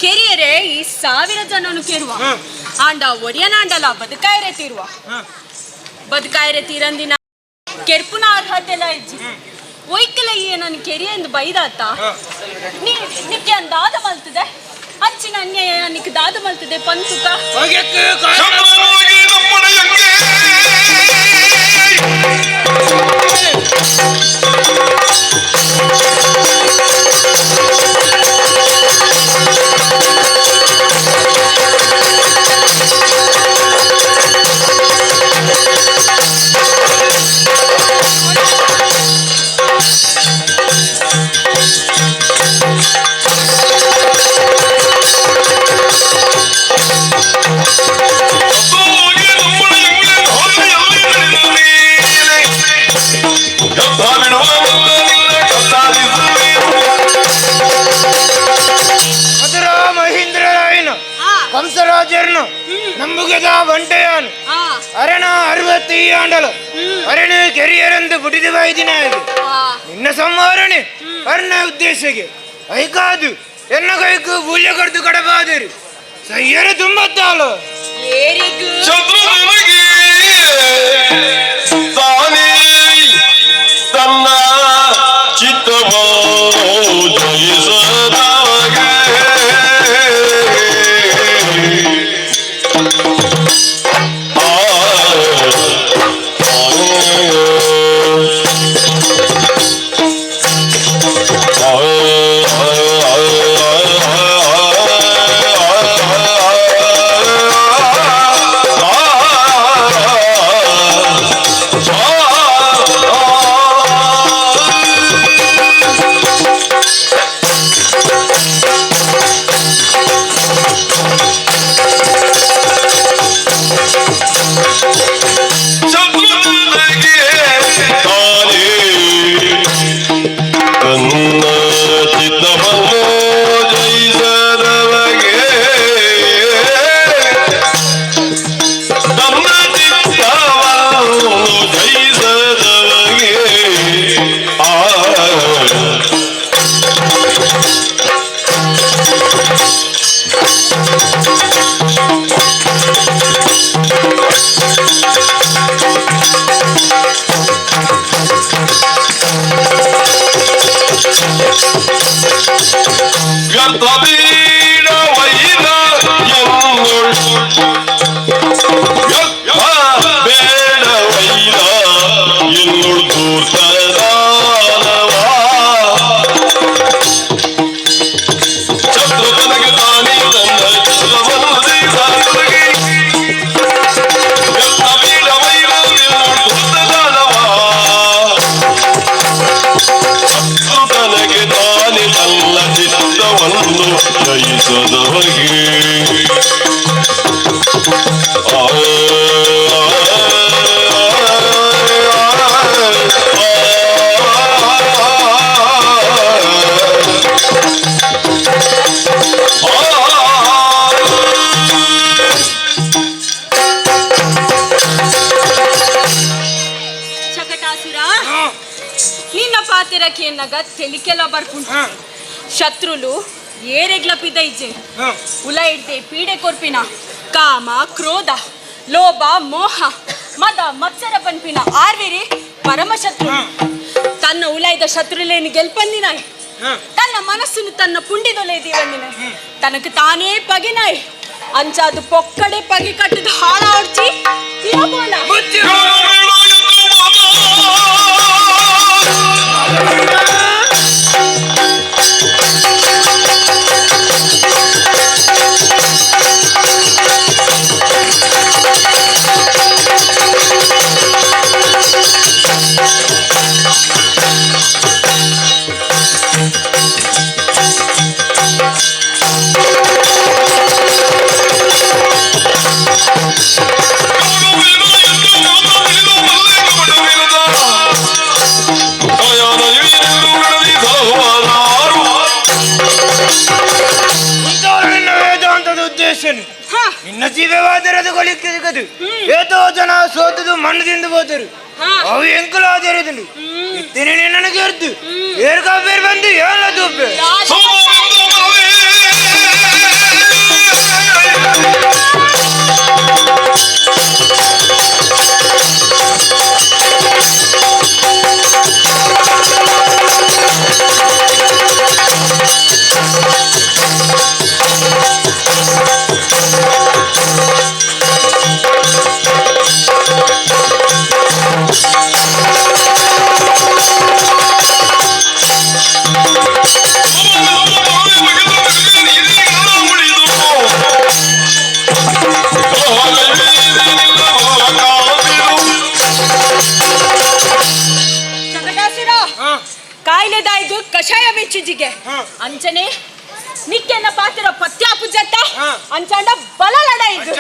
ಕೆರಿಯರೆ ಈ ಸಾವಿರ ಜನನು ಕೇರುವ ಆಂಡ ಒರಿಯನಾಂಡಲ ಬದುಕಾಯರೆ ತೀರುವ ಬದುಕಾಯರೆ ತೀರಂದಿನ ಕೆರ್ಪುನ ಅರ್ಹತೆಲ್ಲ ಇಜ್ಜಿ ಒಯ್ಕಲ ಈ ನನ್ನ ಕೆರಿಯಂದು ಬೈದಾತ ನೀ ನಿಕ್ಕೆ ಅಂದಾದ ಮಲ್ತದೆ ಅಂಚಿನ ಅನ್ಯಾಯ ನಿಕ್ ದಾದ ಮಲ್ತದೆ ಪಂತುಕ ಹೋಗ್ಯಕ್ಕೆ ಚಂದ್ರನೊಳಗೆ ನಮ್ಮನೆಯಂಗೆ ಚಂದ್ರನೊಳಗೆ ನಮ್ಮನೆಯಂಗೆ ಹೊಳೆಯಲ್ಲಿ ನಡೆದ ಮೇಲೆ ಕತ್ತ ಬಿಡುವವಲ್ಲ ಕತ್ತಾರಿಸುವೆ. ಮಧುರಾ ಮಹೀಂದ್ರರಾಯನ ಕಂಸರಾಜರ್ನ ನಂಬುಗೆದ ಬಂಟೆಯಾನು ಅರಣ ಅರವತ್ತೀಯಾಂಡಲು ಅರಣ ಕೆರಿಯರೆಂದು ಬುಡಿದು ಬೈದಿನಾಗಿ ನಿನ್ನ ಸಂಹಾರಣೆ ಅರ್ಣ ಉದ್ದೇಶಕ್ಕೆ ಐಕಾದು ಎನ್ನ ಕೈಕು ಬೂಲ್ಯ ಕಡ್ದು ಕಡಬಾದಿರಿ ಸಯ್ಯರು ತುಂಬತ್ತಾಳು ಏರಿಗೂ ಚಂದ್ರನೊಳಗೆ ತಾನೇ ತನ್ನ ಚಿತ್ತವ ಜಯಿಸದಾಗ ಆ ಶತ್ರುಲು ಏರೆಗ್ಲ ಪಿದೈಜೆ ಉಲ ಇಡ್ದೆ ಪೀಡೆ ಕೊರ್ಪಿನ ಕಾಮ ಕ್ರೋಧ ಲೋಭ ಮೋಹ ಮದ ಮತ್ಸರ ಪನ್ಪಿನ ಆರ್ವಿರಿ ಪರಮಶತ್ರು ತನ್ನ ಉಲಾಯ್ದ ಶತ್ರುಲೇನು ಗೆಲ್ಪಂದಿನಾಯ್ ತನ್ನ ಮನಸ್ಸುನು ತನ್ನ ಪುಂಡಿದೊಲೆ ದೀವಂದಿನ ತನக்கு ತಾನೇ ಪಗೆನಾಯ್ ಅಂಚಾದು ಪೊಕ್ಕಡೆ ಪಗೆ ಕಟ್ಟದ ಹಾಳಾಡ್ಚಿ ತಿರಬೋಲ ನಿನ್ನ ಜೀವವಾದರದು ಕೊಲಿಕ್ಕದು ಏತೋ ಜನ ಸೋತದು ಮಣ್ಣು ತಿಂದು ಹೋದರು ಅವು ಎಂಕುಲಾದಿರದು ಇತ್ತಿನ ನನಗೆ ಎರ್ದು ಏರ್ಕಾ ಬೇರ್ ಬಂದು ಏಳ ತೂಪೆ ಕಾಯಿಲೆದಾಯ್ದು ಕಷಾಯ ಬೆಚ್ಚಿಜಿಗೆ ಅಂಚನೆ ನಿಕ್ಕೆನ ಪಾತ್ರ ಪತ್ಯಾಪು ಜತ್ತ ಅಂಚಾಂಡ ಬಲ ಲಡಾಯಿದು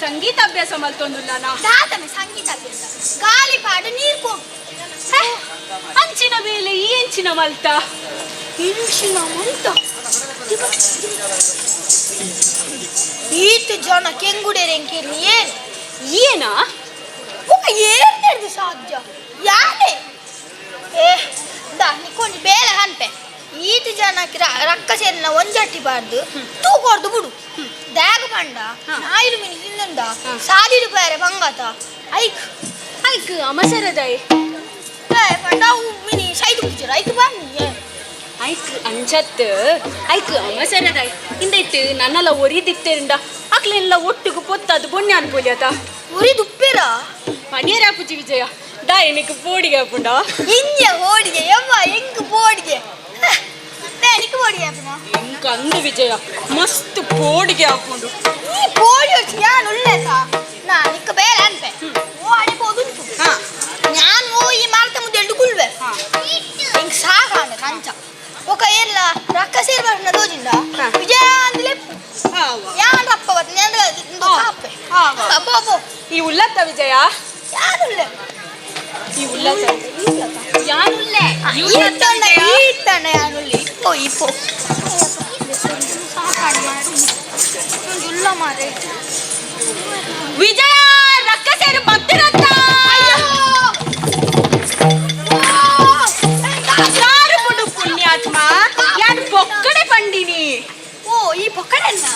ಸಂಗೀತ ಅಭ್ಯಾಸ ಮಲ್ತೊಂದುಲ್ಲ ದಾದನೆ ಸಂಗೀತ ಅಭ್ಯಾಸ ಗಾಳಿ ಪಾಡು ನೀರು ಕೊಡು ಅಂಚಿನ ಮೇಲೆ ಈ ಎಂಚಿನ ಮಲ್ತ ಇಂಚಿನ ಮಲ್ತ ಈತ ಜನ ಕೆಂಗುಡೆರೆಂಕಿರ್ನಿ ಏನ್ ಏನಾ ఒక ಏರ್ನೆಡ್ದು ಸಾಧ್ಯ ಯಾನೆ ಏ ದಾ ನಿಕ್ಕೊಂಜಿ ಬೇಲೆ ಹನ್ಪೆ ಈತ ಜನಕ್ಕೆ ರಕ್ಕ ಸೇರಿನ ಒಂಜಟ್ಟಿ ಬಾರ್ದು ತೂಕೊರ್ದು ಬಿಡು ದ್ಯಾಗ ಪಂಡ ನಾಯಿಲು ಮಿನಿ ತಿಂದಂದ ಸಾದಿಡು ಬೇರೆ ಬಂಗಾತ ಐಕ್ ಐಕ್ ಅಮಸರದೈ ಪಂಡ ಅವು ಮಿನಿ ಸೈದು ಪೂಜರ ಐಕ್ ಬನ್ನಿ ಐಕ್ ಅಂಚತ್ ಐಕ್ ಅಮಸರದೈ ಇಂದೈತ್ ನನ್ನಲ್ಲ ಒರಿದಿತ್ತೇರಿಂದ ಅಕ್ಲೆಲ್ಲ ಒಟ್ಟುಗು ಪೊತ್ತದು ಬೊಣ್ಣೆ ಅನ್ಬೋಲಿಯತ ಒರಿದುಪ್ಪೇರ ಪನಿಯರ ಪೂಜಿ ವಿಜಯ ದಾ ಎನಿಕ್ ಪೋಡಿಗೆ ಪುಂಡ ಇಂಜ ಓಡಿಗೆ ಯವ್ವ ಎಂಕ್ ಪೋಡಿಗೆ ಅಂದು ವಿಜಯ ಮಸ್ತ್ ಪೋಡಿಗೆ ಹಾಕೊಂಡು ಈ ಪೋಡಿ వచ్చి ಯಾನ್ ಉಲ್ಲೇಸ ನಾ ನಿಕ್ಕ ಬೇರೆ ಅನ್ಪೆ ಓ ಅಡೆ ಪೋದುಂಟು ഞാൻ ಈ ಮಾರ್ತ ಮುದ್ದೆ ಗುಲ್ವೆ ಇಂಕ್ ಸಾಕಾಂಡ ಕಂಚ ఒక ಏನ್ಲ ರಕ್ಕ ಸೇರ್ಬಾರ್ನ ದೋಜಿಂದ ವಿಜಯ ಅಂದ್ಲೆ ಯಾನ್ ರಪ್ಪ ಬತ್ ഞാൻ ಕಾಪೆ ಅಬ್ಬೋ ಅಬ್ಬೋ ಈ ಉಲ್ಲತ್ತ ವಿಜಯ ಯಾನುಲ್ಲೆ ಈ ಉಲ್ಲತ್ತ ಯಾನುಲ್ಲೆ ಈತಣ್ಣ ಈತಣ್ಣ ಯಾನುಲ್ಲೆ ಇಪ್ಪೋ ಇಪ್ಪೋ ಉಲ್ಲ ಮಾರೆ ವಿಜಯ ರಕ್ಕ ಸೇರು ಬತ್ತಿರತ್ತ ದಾರುಪುಡು ಪುಣ್ಯಾತ್ಮ ಯಾನ್ ಪೊಕ್ಕಡೆ ಪಂಡಿನಿ ಓ ಈ ಪೊಕ್ಕಡೆನ್ನ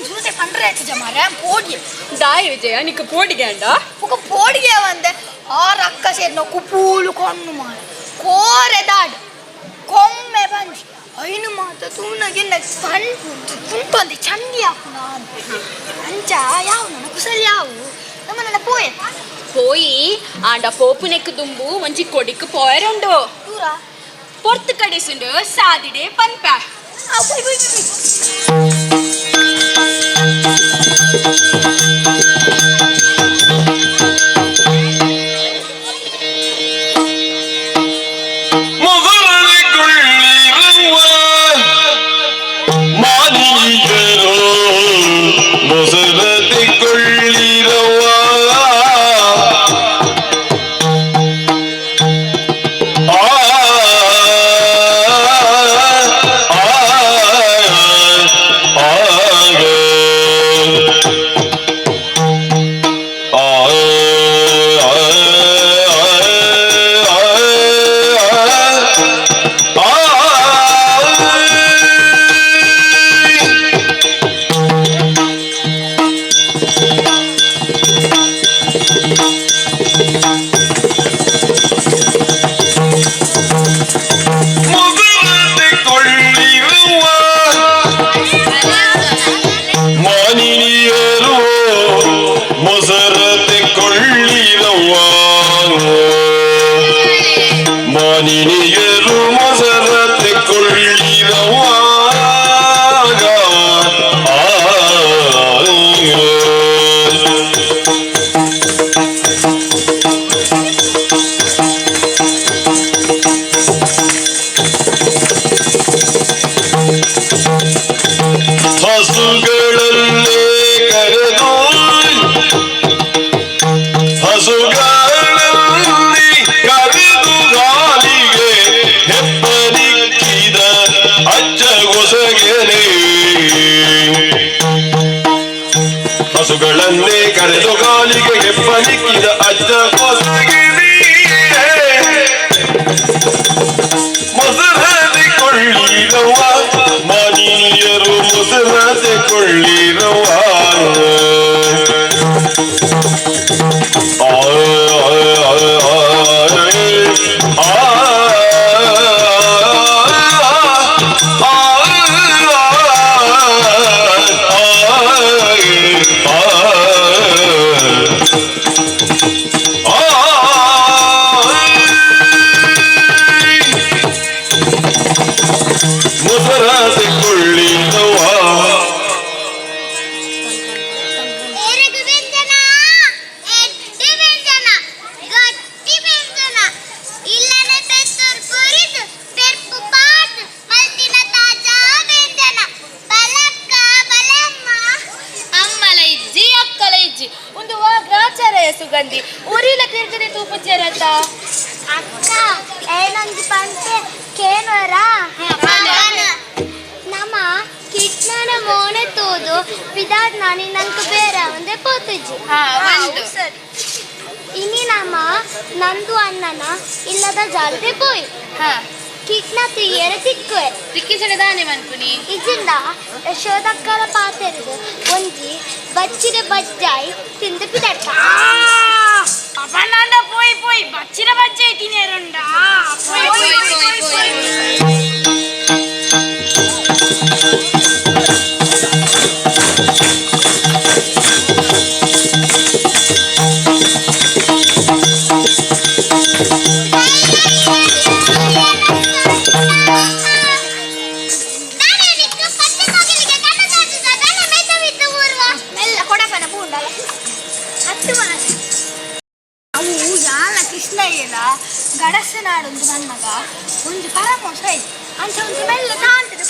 ಜೂತೆ ಪಂಡ್ರೆ ಆಯ್ತು ಮಾರೆ ಪೋಡಿ ದಾಯ ವಿಜಯ ನಿಕ್ಕ ಪೋಡಿಗೆ ಅಂಡ ఒక ಪೋಡಿಗೆ ಬಂದೆ ಆ ರಕ್ಕ ಸೇರಿನ ಕುಪೂಲು ಕಣ್ಣು ಮಾರ ಕೋರೆ ದಾಡ್ ಕೊಮ್ಮೆ ಬಂಜಿ ಐನು ಮಾತ ತೂನಗೆ ಸಣ್ಣ ಕುಂಟೊಂದೆ ಚಂಡಿ ಹಾಕು ನಾನು ಅಂಚ ಯಾವ ನನ್ನ ಕುಸಲ್ ಯಾವು ನಮ್ಮ ನನ್ನ ಪೋಯೆ ಪೋಯಿ ಆಂಡ ಪೋಪುನೆಕ್ ದುಂಬು ಒಂಜಿ ಕೊಡಿಕ್ ಪೋಯರುಂಡು ದೂರ ಪೊರ್ತು ಕಡಿಸುಂಡು ಸಾದಿಡೆ ಪನ್ಪ ಆ ಪೋಯ್ ಪೋಯ್ ಪೋಯ್ ಮೊಸರನೆಗೊಳ್ಳಿರುವ ಮಾನಿನಿಯರು ಮೊಸರತೆಗೊಳ್ಳಿರುವ ಆ ಆ ಆ ಮೊಸರತೆಗೊಳ್ಳಿರುವ ಮಾನಿನಿಯರು ಮೊಸರತೆಗೊಳ್ಳಿರವ್ವ ಮಾನಿನಿಯರು ಮೊಸರತೆಗೊಳ್ಳಿರವ್ವ ಹಸುಗಳಲ್ಲೇ ಕರೆದು ಹಸುಗಳಲ್ಲಿ ಕರೆದು ಗಾಲಿಗೆ ಹೆಪ್ಪರಿಕ್ಕಿದ ಅಜ್ಜ ಗೊಸಗೆನೆ ಹಸುಗಳನ್ನೇ ಕರೆದು ಗಾಲಿಗೆ ಹೆಪ್ಪರಿಕ್ಕಿದ ಅಜ್ಜ ಗೊಸಗೆನೆ ಮೊಸರತೆಗೊಳ್ಳಿರವ್ವ ಮಾನಿನಿಯರು ಮೊಸರತೆಗೊಳ್ಳಿರವ್ವ ಆ ಆ ಮೊಸರತೆಗೊಳ್ಳಿರವ್ವ ಎರೆಗು ವ್ಯಂಜನ ಎಡ್ಡೆ ವ್ಯಂಜನ ಗಟ್ಟಿ ವ್ಯಂಜನ ಇಲ್ಲನೆ ಪೆತ್ತೂರು ಪುರಿದು ಪೆರ್ಪು ಪಾಟ್ ಮಲ್ತಿನ ತಾಜಾ ವ್ಯಂಜನ ಬಲಕ್ಕ ಬಲಮ್ಮ ಅಮ್ಮಲ ಇಜ್ಜಿ ಅಕ್ಕಲ ಇಜ್ಜಿ ಒಂದು ವಾಗ್ರಾಚಾರಯ ಸುಗಂಧಿ ಉರಿಲ ತಿರ್ಗದೆ ತೂಪುಜ್ಜರತ ಅಕ್ಕ ಏನೊಂದು ಪಂತೆ ಕೇನೋರ ನಮ್ಮ ಕಿಟ್ನನ ಮೋನೆ ತೋದು ಪಿದಾದ್ ನಾನಿ ನಂಗೆ ಬೇರೆ ಒಂದೇ ಪೋತುಜ್ಜಿ ಇನಿ ನಮ್ಮ ನಂದು ಅಣ್ಣನ ಇಲ್ಲದ ಜಾಲ್ದೆ ಪೋಯ್ ಕಿಟ್ನ ತುಯ್ಯರ ತಿಕ್ಕುವೆ ತಿಕ್ಕಿಸಡೆ ದಾನೆ ಮನ್ಪುನಿ ಇಜಿಂದ ಯಶೋದಕ್ಕರ ಪಾತೆರಿದು ಒಂಜಿ ಬಚ್ಚಿರೆ ಬಜ್ಜಾಯಿ ತಿಂದು ಪಿದಡ್ತ ಅಪನಾಂಡ ಪೋಯ್ ಪೋಯ್ ಬಚ್ಚಿರ ಬಜ್ಜೆ ತಿನೇರುಂಡ ಪೋಯ್ ಪೋಯ್ ಪೋಯ್ ಪೋಯ್ ಆ ಒಂಜಿ ಪರಮೋಸ ಅಂಚ ಒಂಜಿ ಮೆಲ್ಲ ತಾಂಟದ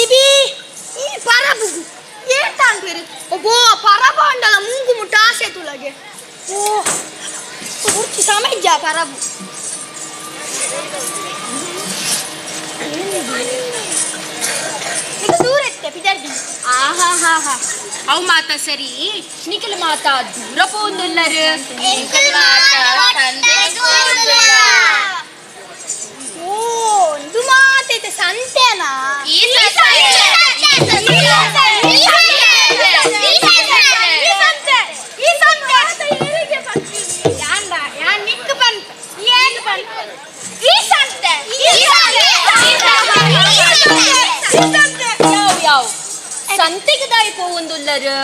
ಇಬಿ ಈ ಪರಬುಗು ಏನ್ ತಾಂಟ್ವೇರು ಒಬ್ಬೋ ಪರಬ ಅಂಡಲ ಮುಂಗು ಮುಟ್ಟ ಆಸೆ ತುಲಗೆ ಓ ಉರ್ಚಿ ಸಮಜ್ಜ ಪರಬು ಈಗ ದೂರ ಇತ್ತೆ ಪಿದರ್ದಿ. ಆಹಾ ಹಾ ಹಾ, ಅವು ಮಾತ ಸರಿ. ನಿಖಲ್ ಮಾತ ದೂರ ಪೋಂದುಲ್ಲರು. ಓ, ಇದು ಮಾತೈತೆ ಸಂತೆನಾ? ಈ ಸಂತೆ, ಈ ಸಂತೆ. ಯಾನ್ ನಿಕ್ಕ್ ಪನ್ಪ, ಏನ್ ಪನ್ಪ? ಈ ಸಂತೆ, ಈ ಸಂತೆ, ಈ ಸಂತೆ. ಯಾವ ಯಾವ ಸಂತೆಗೆ ದಾಯಿ ಪೋವೊಂದುಲ್ಲರು?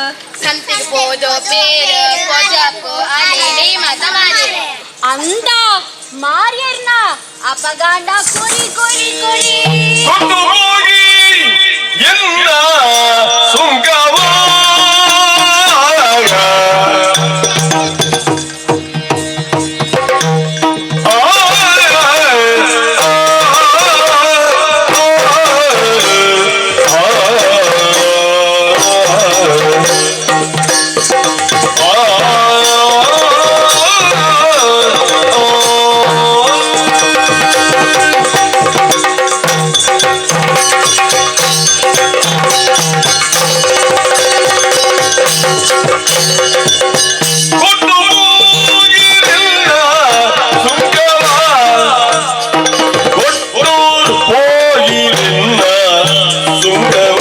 ಸಂತೆಗೆ ಪೋದು ಪೇರು ಕೊಜಪು ಅಲೆ ಮಾತ ಮಾರಿ. ಅಂದ ಮಾರ್ಯರ್ನ ಅಪಗಾಂಡ ಕೊರಿ ಕೊರಿ ಕೊರಿ. ಕೊಂಡು ಹೋಗಿ ಎಲ್ಲ ಸುಂಕವ. ಕೊಟ್ಟು ಹೋಗಿರೆಲ್ಲ ಸುಂಕವ, ಕೊಟ್ಟು ಹೋಗಿರೆಲ್ಲ ಸುಂಕವ.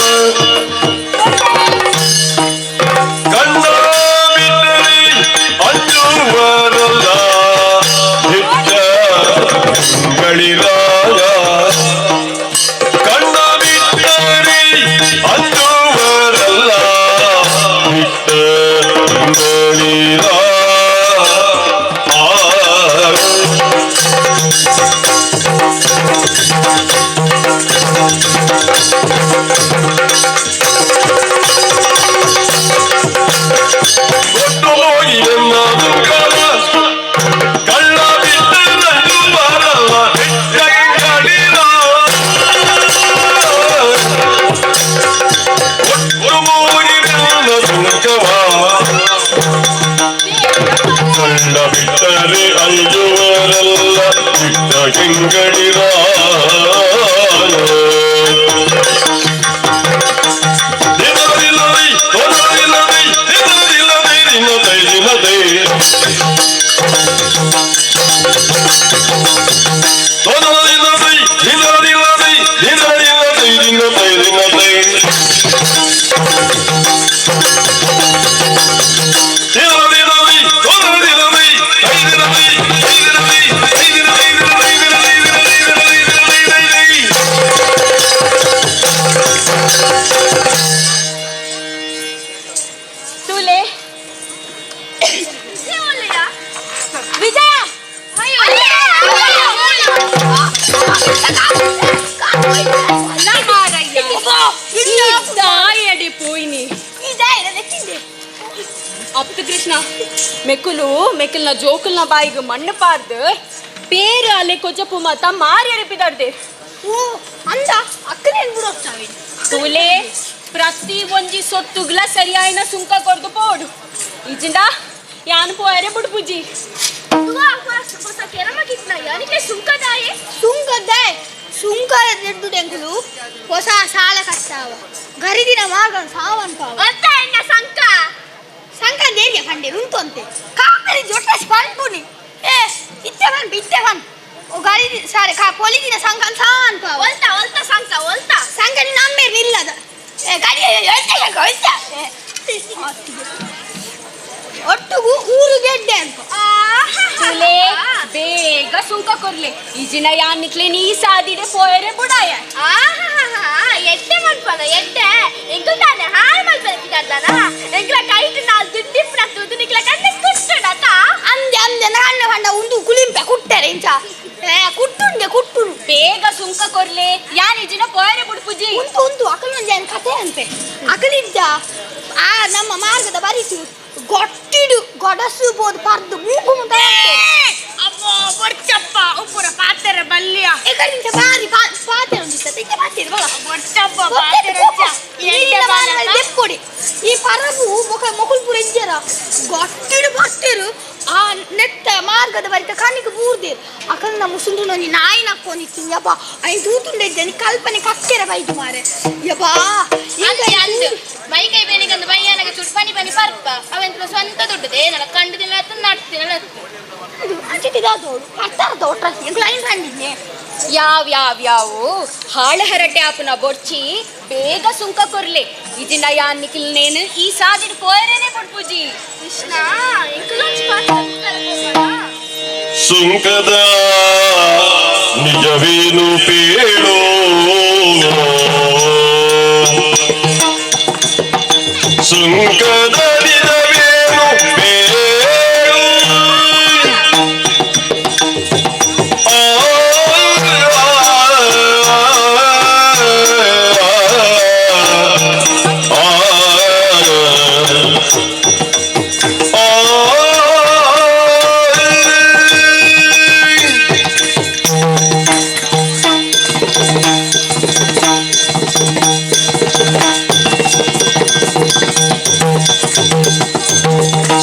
ಕಣ್ಣ ಬಿಟ್ಟರೆ ಅಂಜುವರಲ್ಲ ದಿಟ್ಟ ಗಳಿರಾಯ. ಕಣ್ಣ ಬಿಟ್ಟರೆ ಅಂಜುವರಲ್ಲ ದಿಟ್ಟ ಗಳಿರಾಯ. ಕೊಟ್ಟು ಹೋಗಿರೆಲ್ಲ ಸುಂಕವ, ಕಳ್ಳ ಬಿಟ್ಟು ನಂಜುವರಲ್ಲ ದಿಟ್ಟ ಕೊಟ್ಟು ಹೋಗಿರೆಲ್ಲ ಸುಂಕವ. ಕಳ್ಳ ಬಿಟ್ಟರೆ ಅಂಜುವರಲ್ಲ ಬಿಟ್ಟ ಕೆಂಗಳಿರ. ದಿನದಿಲ್ಲದೆ ತೊಂದರಿಲ್ಲದೆ ದಿನದಿಲ್ಲದೆ ದಿನದೈ ದಿನದೈ ತೊಂದರಿಲ್ಲದೆ ದಿನದಿಲ್ಲದೆ ದಿನದಿಲ್ಲದೆ ದಿನದೈ ದಿನದೈ ದಿನದಿಲ್ಲದೆ ತೊಂದರಿಲ್ಲದೆ ಐದಿನದೈ ಐದಿನದೈ ಐದಿನದೈ ದಿನದೈ ದಿನದೈ ದಿನದೈ ದಿನದೈ ದಿನದೈ ದಿನದೈ. ತುಲೆ ವಿಜಯ. ದಾಯಡೆ ಪೋಯಿನಿ. ಅಪ್ತು ಕೃಷ್ಣ, ಮೆಕ್ಕುಲು ಮೆಕ್ಕಲ್ನ ಜೋಕುಲ್ನ ಬಾಯಿಗೆ ಮಣ್ಣು ಪಾರ್ದು ಪೇರು ಅಲೆ ಕೊಜಪು ಮಾತ ಮಾರಿ ಅರಿಪಿದಾಡ್ದೆ. ಓ ಅಂದ ಅಕ್ಕನೇನ್ ಬಿಡೋಗ್ತಾವೆ. ತುಲೆ, ಪ್ರತಿ ಒಂಜಿ ಸೊತ್ತುಗ್ಲ ಸರಿಯಾಯಿನ ಸುಂಕ ಕೊರ್ದು ಪೋಡು. ಇಜಿಂದ ಯಾನ್ ಪೋಯರೆ ಬಿಡ್ಪುಜಿ. ಸುಂಕದಾಯ್ ಸುಂಕ ದುಡ್ಡು ಹೊಸ ಸಾಲ ಕಟ್ಟಾವ, ಗರಿದಿನ ಮಾರ್ಗನ್ ಸಾವನ್ ಪಾವ. ಸಂಕ ಸಂಕ ದೇರಿಯ ಪಂಡೆ ಉಂಟು ಅಂತೆ ಕಾಪರಿ ಜೊಟ್ಟಸ್ ಪನ್ಪುನಿ. ಏ ಇತ್ತೆ ಬನ್, ಇತ್ತೆ ಬನ್. ಓ ಗರಿದಿ ಸಾರೆ ಕಾ ಪೊಲಿದಿನ ಸಂಕನ್ ಸಾವನ್ ಪಾವ. ಒಲ್ತ ಒಲ್ತ ಸಂಕ ಒಲ್ತ ಸಂಕ ನಮ್ಮೇರ್ ನಿಲ್ಲದ. ಏ ಗಡಿ ಒಲ್ತ ಸಂಕ ಒಲ್ತ. ಒಟ್ಟುಗು ಊರು ಗೆಡ್ಡೆ ಅಂತ. ತುಲೆ, ಬೇಗ ಸುಂಕ ಕೊರ್ಲೆ. ಇಜಿನ ಯಾನ್ ನಿಕ್ಲೆ ನೀ ಸಾದಿಡೆ ಪೋಯರೆ ಬುಡಾಯ. ಎಡ್ಡೆ ಮನ್ಪನ ಎಡ್ಡೆ ಎಂಕುಲ್ ತಾನೆ ಹಾಳು ಮಲ್ಪನ ಪಿದಾರ್ದಾನ. ಎಂಕ್ಲ ಕೈಟ್ ನಾಲ್ ದುಡ್ಡಿಪ್ಪನ ತೂದು ನಿಕ್ಲ ಕಣ್ಣು ಕುಟ್ಟುಡತ. ಅಂದೆ ಅಂದೆ, ನನ್ನ ಪಂಡ ಉಂದು ಕುಲಿಂಪೆ ಕುಟ್ಟರೆ ಇಂಚ. ಏ ಕುಟ್ಟುಂಡೆ ಕುಟ್ಟುನು. ಬೇಗ ಸುಂಕ ಕೊರ್ಲೆ, ಯಾನ್ ಇಜಿನ ಪೋಯರೆ ಬುಡ್ಪುಜಿ. ಉಂಟು ಉಂಟು ಅಕಲೊಂದು ಏನು ಕತೆ ಅಂತೆ. ಅಕಲಿದ್ದ ಆ ನಮ್ಮ ಮಾರ್ಗದ ಬರಿತು ಗೊಟ್ಟಿಡು ಗಡಸು ಬೋದು ಪರ್ದು ಮೂಗು ಮುಂದೆ ಅಬ್ಬೋ ಬೊರ್ಚಪ್ಪ ಉಪ್ಪುರ ಪಾತೆರ ಬಲ್ಲಿಯ ಎಕಡಿಂಚ ಬಾರಿ ಪಾತೆರ ಉಂಡಿತ್ತ ಇಂಚ ಪಾತೆರ ಬಲ ಬೊರ್ಚಪ್ಪ ಪಾತೆರ ದೆಪ್ಪೊಡಿ ಈ ಪರಬು ಮೊಕ ಮೊಕುಲ್ಪುರ ಇಂಜರ ಗಟ್ಟಿಡು ಬರ್ತೇರು ಆ ನೆತ್ತ ಮಾರ್ಗದ ಬರಿತ ಕಣ್ಣಿಗೆ ಬೂರ್ದೇರು ಅಕಲ್ನ ಮುಸುಂಡು ನೊಂಜಿ ನಾಯಿ ನಕ್ಕೊಂಡಿತ್ತು ಯಬ್ಬಾ ಐನ್ ತೂತುಂಡೆ ಇದ್ದೇನೆ ಕಲ್ಪನೆ ಕಕ್ಕೆರ ಬೈದು ಮಾರೆ ಯಬ್ಬಾ ಅಂದು ಬೈಕೈ ಬೇನಿಗಂದು ಬೈಯನಗ ಚುಡ್ ಪನಿ ಪನಿ ಪರ್ಪ ಅವೆಂತ ಸ್ವಂತ ದುಡ್ಡು ಏನಲ್ಲ ಕಂಡು ದಿನ ಆತು ನಟ್ಟು ದಿನ ಇದು ಅಂಚಿಟ್ಟಿದಾದೋಡು ಪತ್ತಾರದ ಒಟ್ರಾಸಿ ಎಂಕ್ಲು ಐನ್ ಬಂದಿದ್ನೆ ಯಾವ ಯಾವ ಯಾವು ಹಾಳ ಹರಟೆ ಆಪುನ ಬೊರ್ಚಿ ಬೇಗ ಸುಂಕ ಕೊರ್ಲೆ ಇಜಿನ ಯಾನ್ ನಿಖಿಲ್ನೇನು ಈ ಸಾದಿಡ್ ಪೋಯರೇನೆ ಪೊಡ್ಪುಜಿ ಕೃಷ್ಣ ಎಂಕುಲೊಂಜಿ ಪಾತ್ರ ಸುಂಕದ ನಿಜವೇನು ಪೇಳೋ ಸುಂಕದ ನಿಜವೇನು ಪೇಳು ಆ, ಆ, ಆ, ಆ.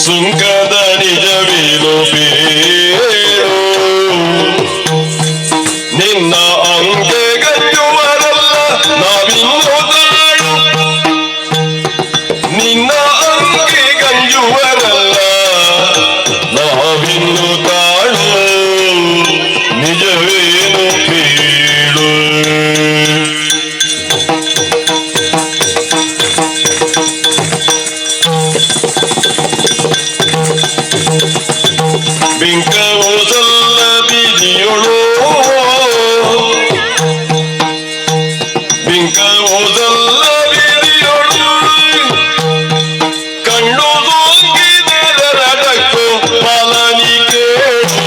ಸುಂಕದ ನಿಜವೇನು ಬೇರು ನಿನ್ನ ಅಂಕೆ ಗಂಜುವರಲ್ಲ ನಾವಿನ್ನು ತಾಳು ನಿನ್ನ ಅಂಕೆ ಗಂಜುವರಲ್ಲ ನಾವಿನ್ನು ತಾಳು ನಿಜವೇನು ಕೇಳು ಬಿಂಕವು ಸಲ್ಲ ಬೀದಿಯೊಳು ಬಿಂಕವು ಸಲ್ಲ ಬೀದಿಯೊಳು ಕಣ್ಣು ಸೋಂಕಿದರಡಕ್ಕೋ ಪಾಲನಿ ಕೇಳು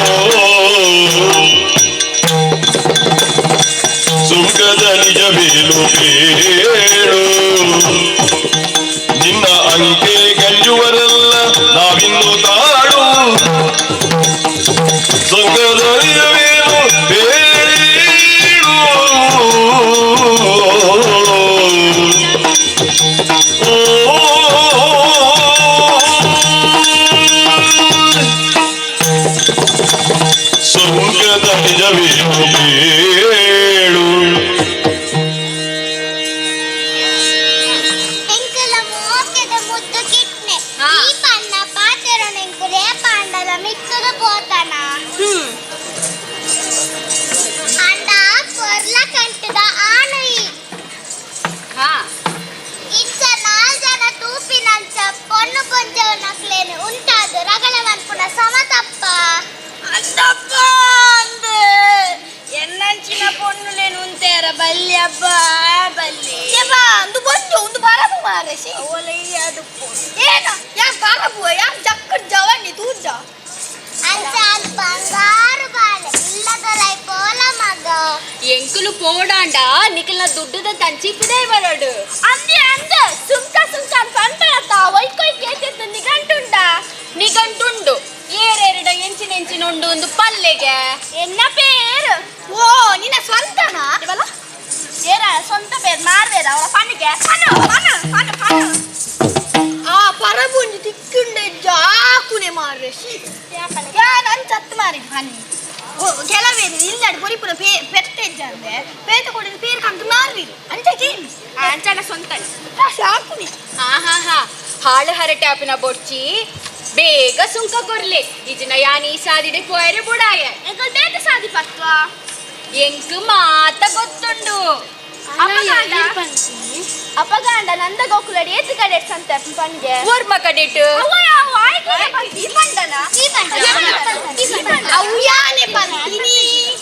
ಸುಂಕದ ನಿಜವೇನು ಕೇಳು ನಿನ್ನ ಅಂಕೆ ಗಂಜುವರಲ್ಲ ನಾವಿನ್ನು ತಾಳು ಸುಂಕದ ನಿಜವೇನು ಬೇಡು ಸುಂಕದ ನಿಜವೇನು ಬೇಡು ಎಂಕಲ ಮೋಕೆದ ಮುದ್ದು ಕಿಟ್ನೆ ಈ ಪನ್ನ ಪಾತೆರೊನ ಎಂಕುಲೆ ಪಾಂಡದ ಮಿತ್ತದ ಪೋತನ ಅಂಡ ಪೊರ್ಲ ಕಂಟದ ಆನುಯಿ ಇಚ್ಚ ನಾಲ್ ಜನ ತೂಪಿನಂಚ ಪೊಣ್ಣು ಪೊಂಜವನಕ್ಲೇನು ಉಂಟಾದ ರಗಳ ಮನ್ಪುನ ಸಮತಪ್ಪ ಅಂತಪ್ಪ ಅಂದು ಎನ್ನಂಚಿನ ಪೊಣ್ಣುಲೇನು ಉಂತೇರ ಬಲ್ಲಿ ಅಬ್ಬ ಬಲ್ಲಿ ಯಬ್ಬಾ ಅಂದು ಬಂದು ಒಂದು ಬರಬು ಮಾರೆ she ಏನ ಯಾನ್ ಬರಬು ಯಾನ್ ಜಕ್ಕಡ್ ಜವಣ್ಣಿ ತೂಜ ಅಂಚ ಅದು ಬಂಗಾರು ಬಾಲೆ ಇಲ್ಲದಲೈ ಪೋಲ ಮಗ ಎಂಕುಲು ಪೋಡಾಂಡ ನಿಖಿಲ್ನ ದುಡ್ಡುದ ತಂಚಿ ಪಿದೈ ಬರೋಡು ಅಂದೆ ಅಂದ ಸುಂಕ ಸುಂಕ ಅಂತ ಪಂಪಳತ್ತ ಒಯ್ಕೊಯ್ ಕೇತಿತ್ತು ನಿಗಂಟುಂಡ ನಿಗಂಟುಂಡು ಏರೆರಡ ಎಂಚಿನ ಎಂಚಿನ ಉಂಡು ಒಂದು ಪಲ್ಲೆಗೆ ಎನ್ನ ಪೇರು ಓ ನಿನ್ನ ಸ್ವಂತನಾ ಇವಲ್ಲ ಏರ ಸ್ವಂತ ಪೇರು ಮಾರ್ಬೇರ ಅವಳ ಪನ್ನಿಗೆ ಪನ್ನು ಪನ್ನು ಪನ್ನು ಪನ್ನು ಆ ಪರಬುಂಜಿ ತಿಕ್ಕುಂಡೆ ಜಾಕುನೆ ಮಾರ್ರೆ she ಯಾನ್ ಅಂಚತ್ತು ಮಾರಿ ಬನ್ನಿ ಕೆಲವೇರು ಇಲ್ಲಾಡು ಪೊರಿಪುರ ಪೇ ಪೆತ್ತೆಜ್ಜಂದೆ ಪೇತ ಕೊಡಿದ ಪೇರು ಕಂತು ಮಾರ್ವಿರು ಅಂಚ ಕೇಳಿ ಅಂಚನ ಸ್ವಂತ ಶಾಕುನೆ ಆಹಾಹಾ ಹಾಳು ಹರಟೆ ಆಪಿನ ಬೊರ್ಚಿ ಬೇಗ ಸುಂಕ ಕೊರ್ಲೆ ಇಜಿನ ಯಾನ್ ಈ ಸಾದಿಡೆ ಪೋಯರೆ ಬುಡಾಯ ಎಂಕಲ್ ಬೇಗ ಸಾದಿ ಪತ್ವ ಎಂಕ್ ಮಾತ ಗೊತ್ತುಂಡು ಅಪಗಾಂಡ ಅಪಗಾಂಡ ನಂದ ಗೋಕುಲಡಿ ಏತು ಕಡೆ ಸಂತೆ ಪನ್ಗೆ ಓರ್ಮ ಕಡೆಟ್ ಅವ್ವ ಯಾವ ಆಯ್ಕೆ ಈ ಪಂಡನ ಅವು ಯಾನೆ ಪಂತಿನಿ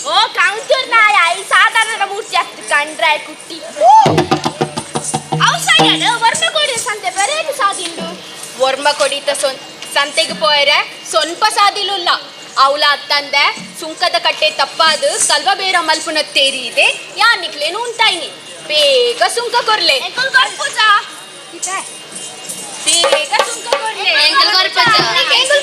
ಓ ಕೌಂಟರ್ ನಾಯ ಈ ಸಾಧಾರಣ ಮೂರ್ತಿ ಆಗ್ತು ಕಂಡ್ರಾಯ್ ಕುಟ್ಟಿ ಅವಸಾಯನ ವರ್ಮ ಕೊಡಿ ಸಂತೆ ಬರೇನು ಸಾದಿಂಡು ಒರ್ಮ ಕೊಡಿತ ಸೊನ್ ಸಂತೆಗೆ ಪೋಯರೆ ಸ್ವಲ್ಪ ಸಾದಿಲುಲ್ಲ ಅವಳ ಅತ್ತಂದೆ ಸುಂಕದ ಕಟ್ಟೆ ತಪ್ಪಾದು ಕಲ್ವ ಬೇರ ಮಲ್ಪುನ ತೇರಿ ಇದೆ ಯಾನಿಕ್ಲೇನು ಉಂಟಾಯ್ನಿ ಬೇಗ ಸುಂಕ ಕೊರ್ಲೆ ಎಂಕಲ್ ಕೊರ್ಪುಜ ಬೇಗ ಸುಂಕ ಕೊರ್ಲೆ ಎಂಕಲ್ ಕೊರ್ಪುಜ. ಎಂಕಲ್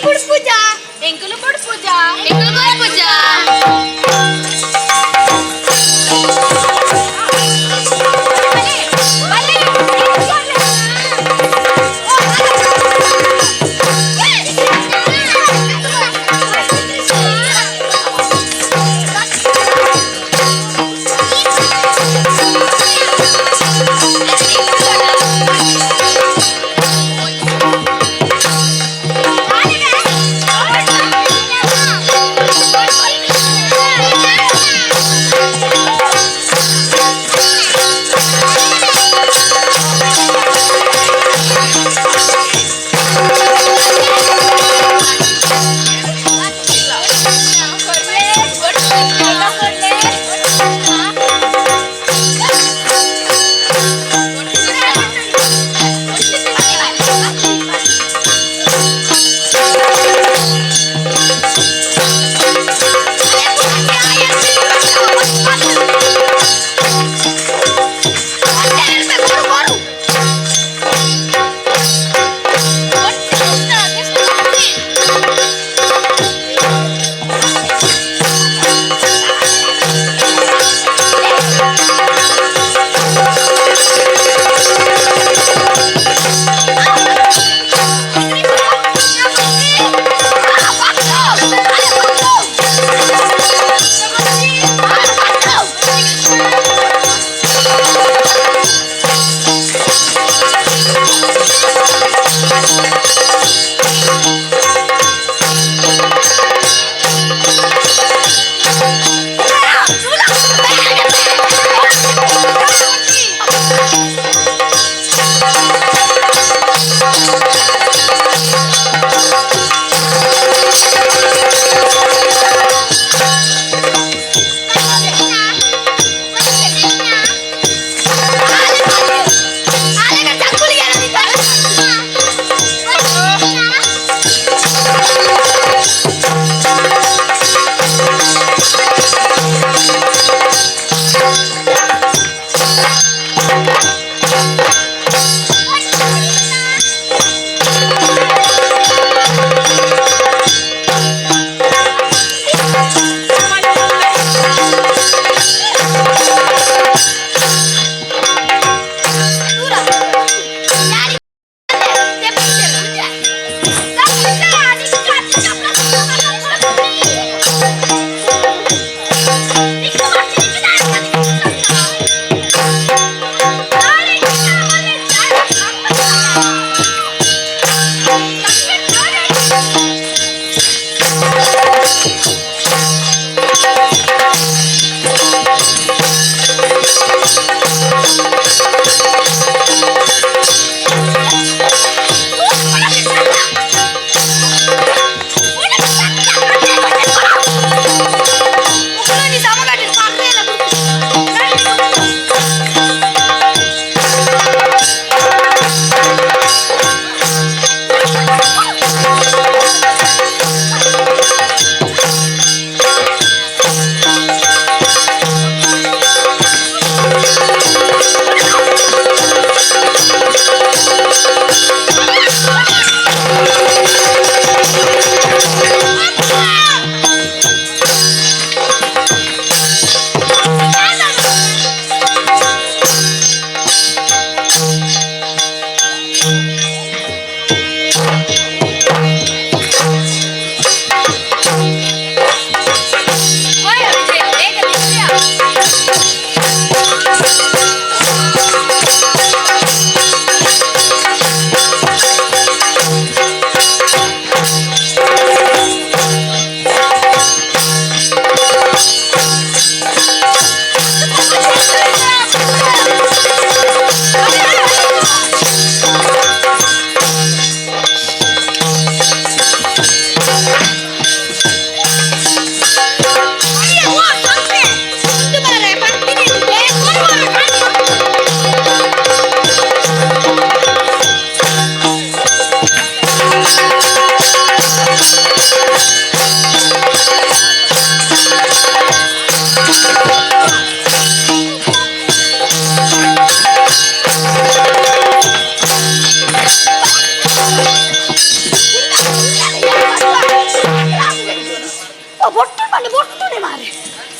ಬೊಟ್ಟು ಪಂಡ ಬೊಟ್ಟುನೆ ಮಾರೆ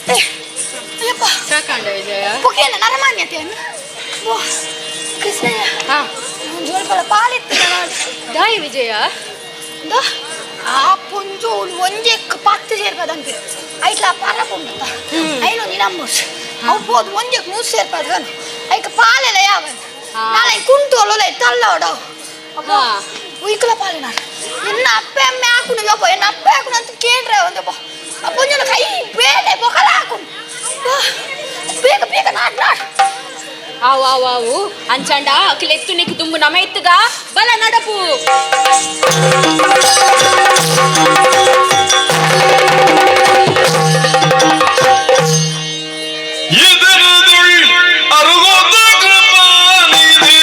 ಏ ಅಯ್ಯಪ್ಪ ಸಾಕಂಡ ವಿಜಯ ಪೊಕೇನ ನರಮಾನ್ಯತೆಯನ್ನು ಬೋ ಕೃಷ್ಣಯ್ಯ ಹಾ ಜೋಲ್ಪಲ ಪಾಲಿತ್ತು ದಾಯಿ ವಿಜಯ ಆ ಪೊಂಜು ಒಂಜೆ ಪತ್ತು ಸೇರ್ಪದಂತೆ ಐಟ್ಲ ಪರ ಪುಂಡತ ಐನೊಂದು ನಂಬರ್ಸ್ ಅವು ಪೋದು ಒಂಜೆಕ್ ನೂರು ಸೇರ್ಪದ ಐಕ ಪಾಲೆಲ್ಲ ಯಾವ ನಾಳೆ ಕುಂಟೋಲು ತಲ್ಲೋಡ ಅಪ್ಪ ಉಯ್ಕಲ ಪಾಲೆ ನಾನು ನಿನ್ನ ಅಪ್ಪೆ ಅಮ್ಮೆ ಹಾಕುನು ಯಪ್ಪ ಎನ್ನ ಅಪ್ಪೆ ಹಾಕುನು ಅಂತ ಕೇಳ್ರೆ ಒಂದಪ್ಪ ಆ ಪೊಂಜನ ಕೈ ಬೇಲೆ ಬೊಕಲ ಹಾಕುನು ಬೇಗ ಬೇಗ not not ಆವು ಆವು ಆವು ಅಂಚಂಡ ಅಖಿಲೆತ್ತು ನೀಕು ದುಂಬು ನಮ ಎತ್ತುಗ ಬಲ ನಡಪು ಇದರದುಳ್ ಅರುಗೋದ ಕೃಪಾನಿಧಿ.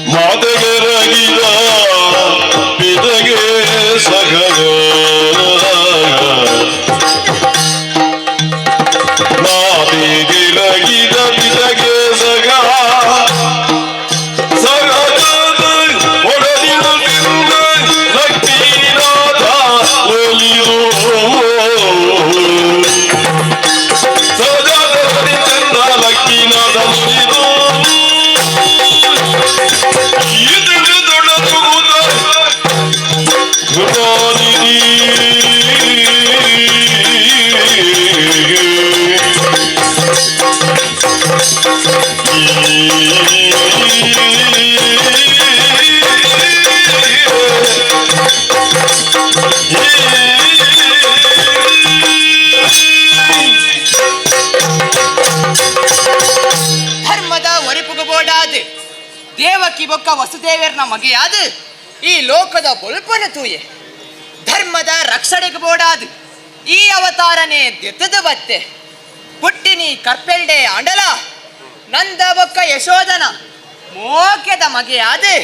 ಮಾತಗರಗಿದ ಪಿತಗೆ ಸಖಗ ಮಾತಿಗಿರಗಿದ ಪಿತಗೆ ಸಗ ಸಗಜದ ಒಡಲಿಡುತ್ತಿದ್ದ ಲಕ್ಷ್ಮೀನಾಥ ಒಲಿದು ಸಜಾದರಿ ಚಂದ ಲಕ್ಷ್ಮೀನಾಥ ಒಲಿದು ಇದರದೊಡಗುದ ಕೃಪಾನಿಧಿ. ಧರ್ಮದ ಒರಿಪುಗು ಬೋಡಾದು ದೇವಕಿ ಬೊಕ್ಕ ವಸುದೇವರ್ನ ಮಗೆಯಾದು ಈ ಲೋಕದ ಬೊಲ್ಪನ ತೂಯೆ ಧರ್ಮದ ರಕ್ಷಣೆಗೆ ಬೋಡಾದು ಈ ಅವತಾರನೇ ದೆತ್ತದ ಬತ್ತೆ ಪುಟ್ಟಿನಿ ಕರ್ಪೆಲ್ಡೆ ಅಂಡಲ ನಂದ ಬೊಕ್ಕ ಯಶೋಧನ ಮೋಕ್ಯದ ಮಗೆಯಾದು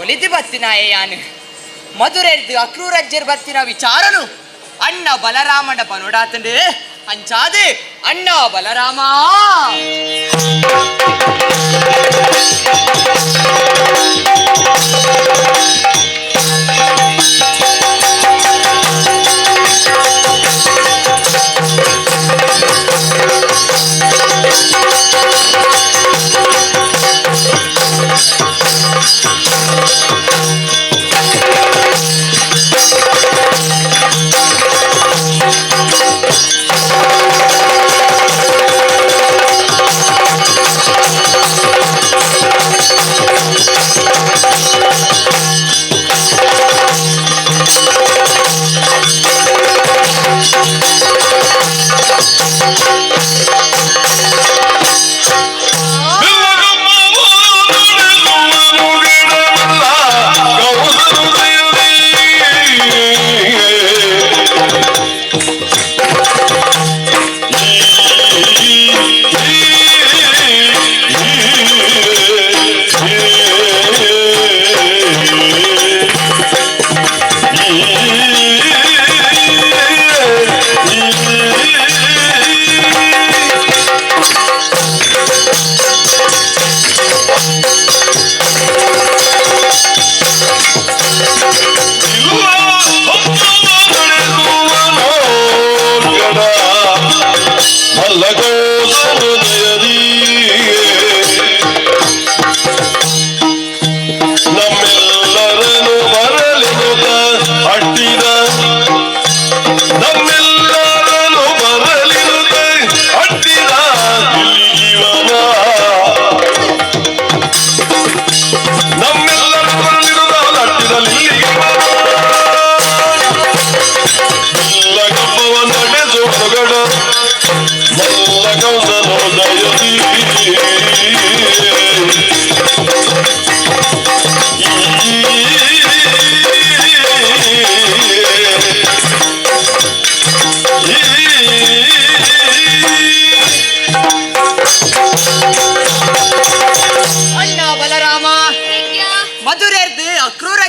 ಒಲಿದು ಬತ್ತಿನಾಯೆ ಯಾನು ಮಧುರೆರ್ದು ಅಕ್ರೂರಜ್ಜರ್ ಬತ್ತಿನ ವಿಚಾರನು ಅಣ್ಣ ಬಲರಾಮನ ಬನೋಡಾತಂಡು ಅಂಚಾದು ಅಣ್ಣ ಬಲರಾಮ.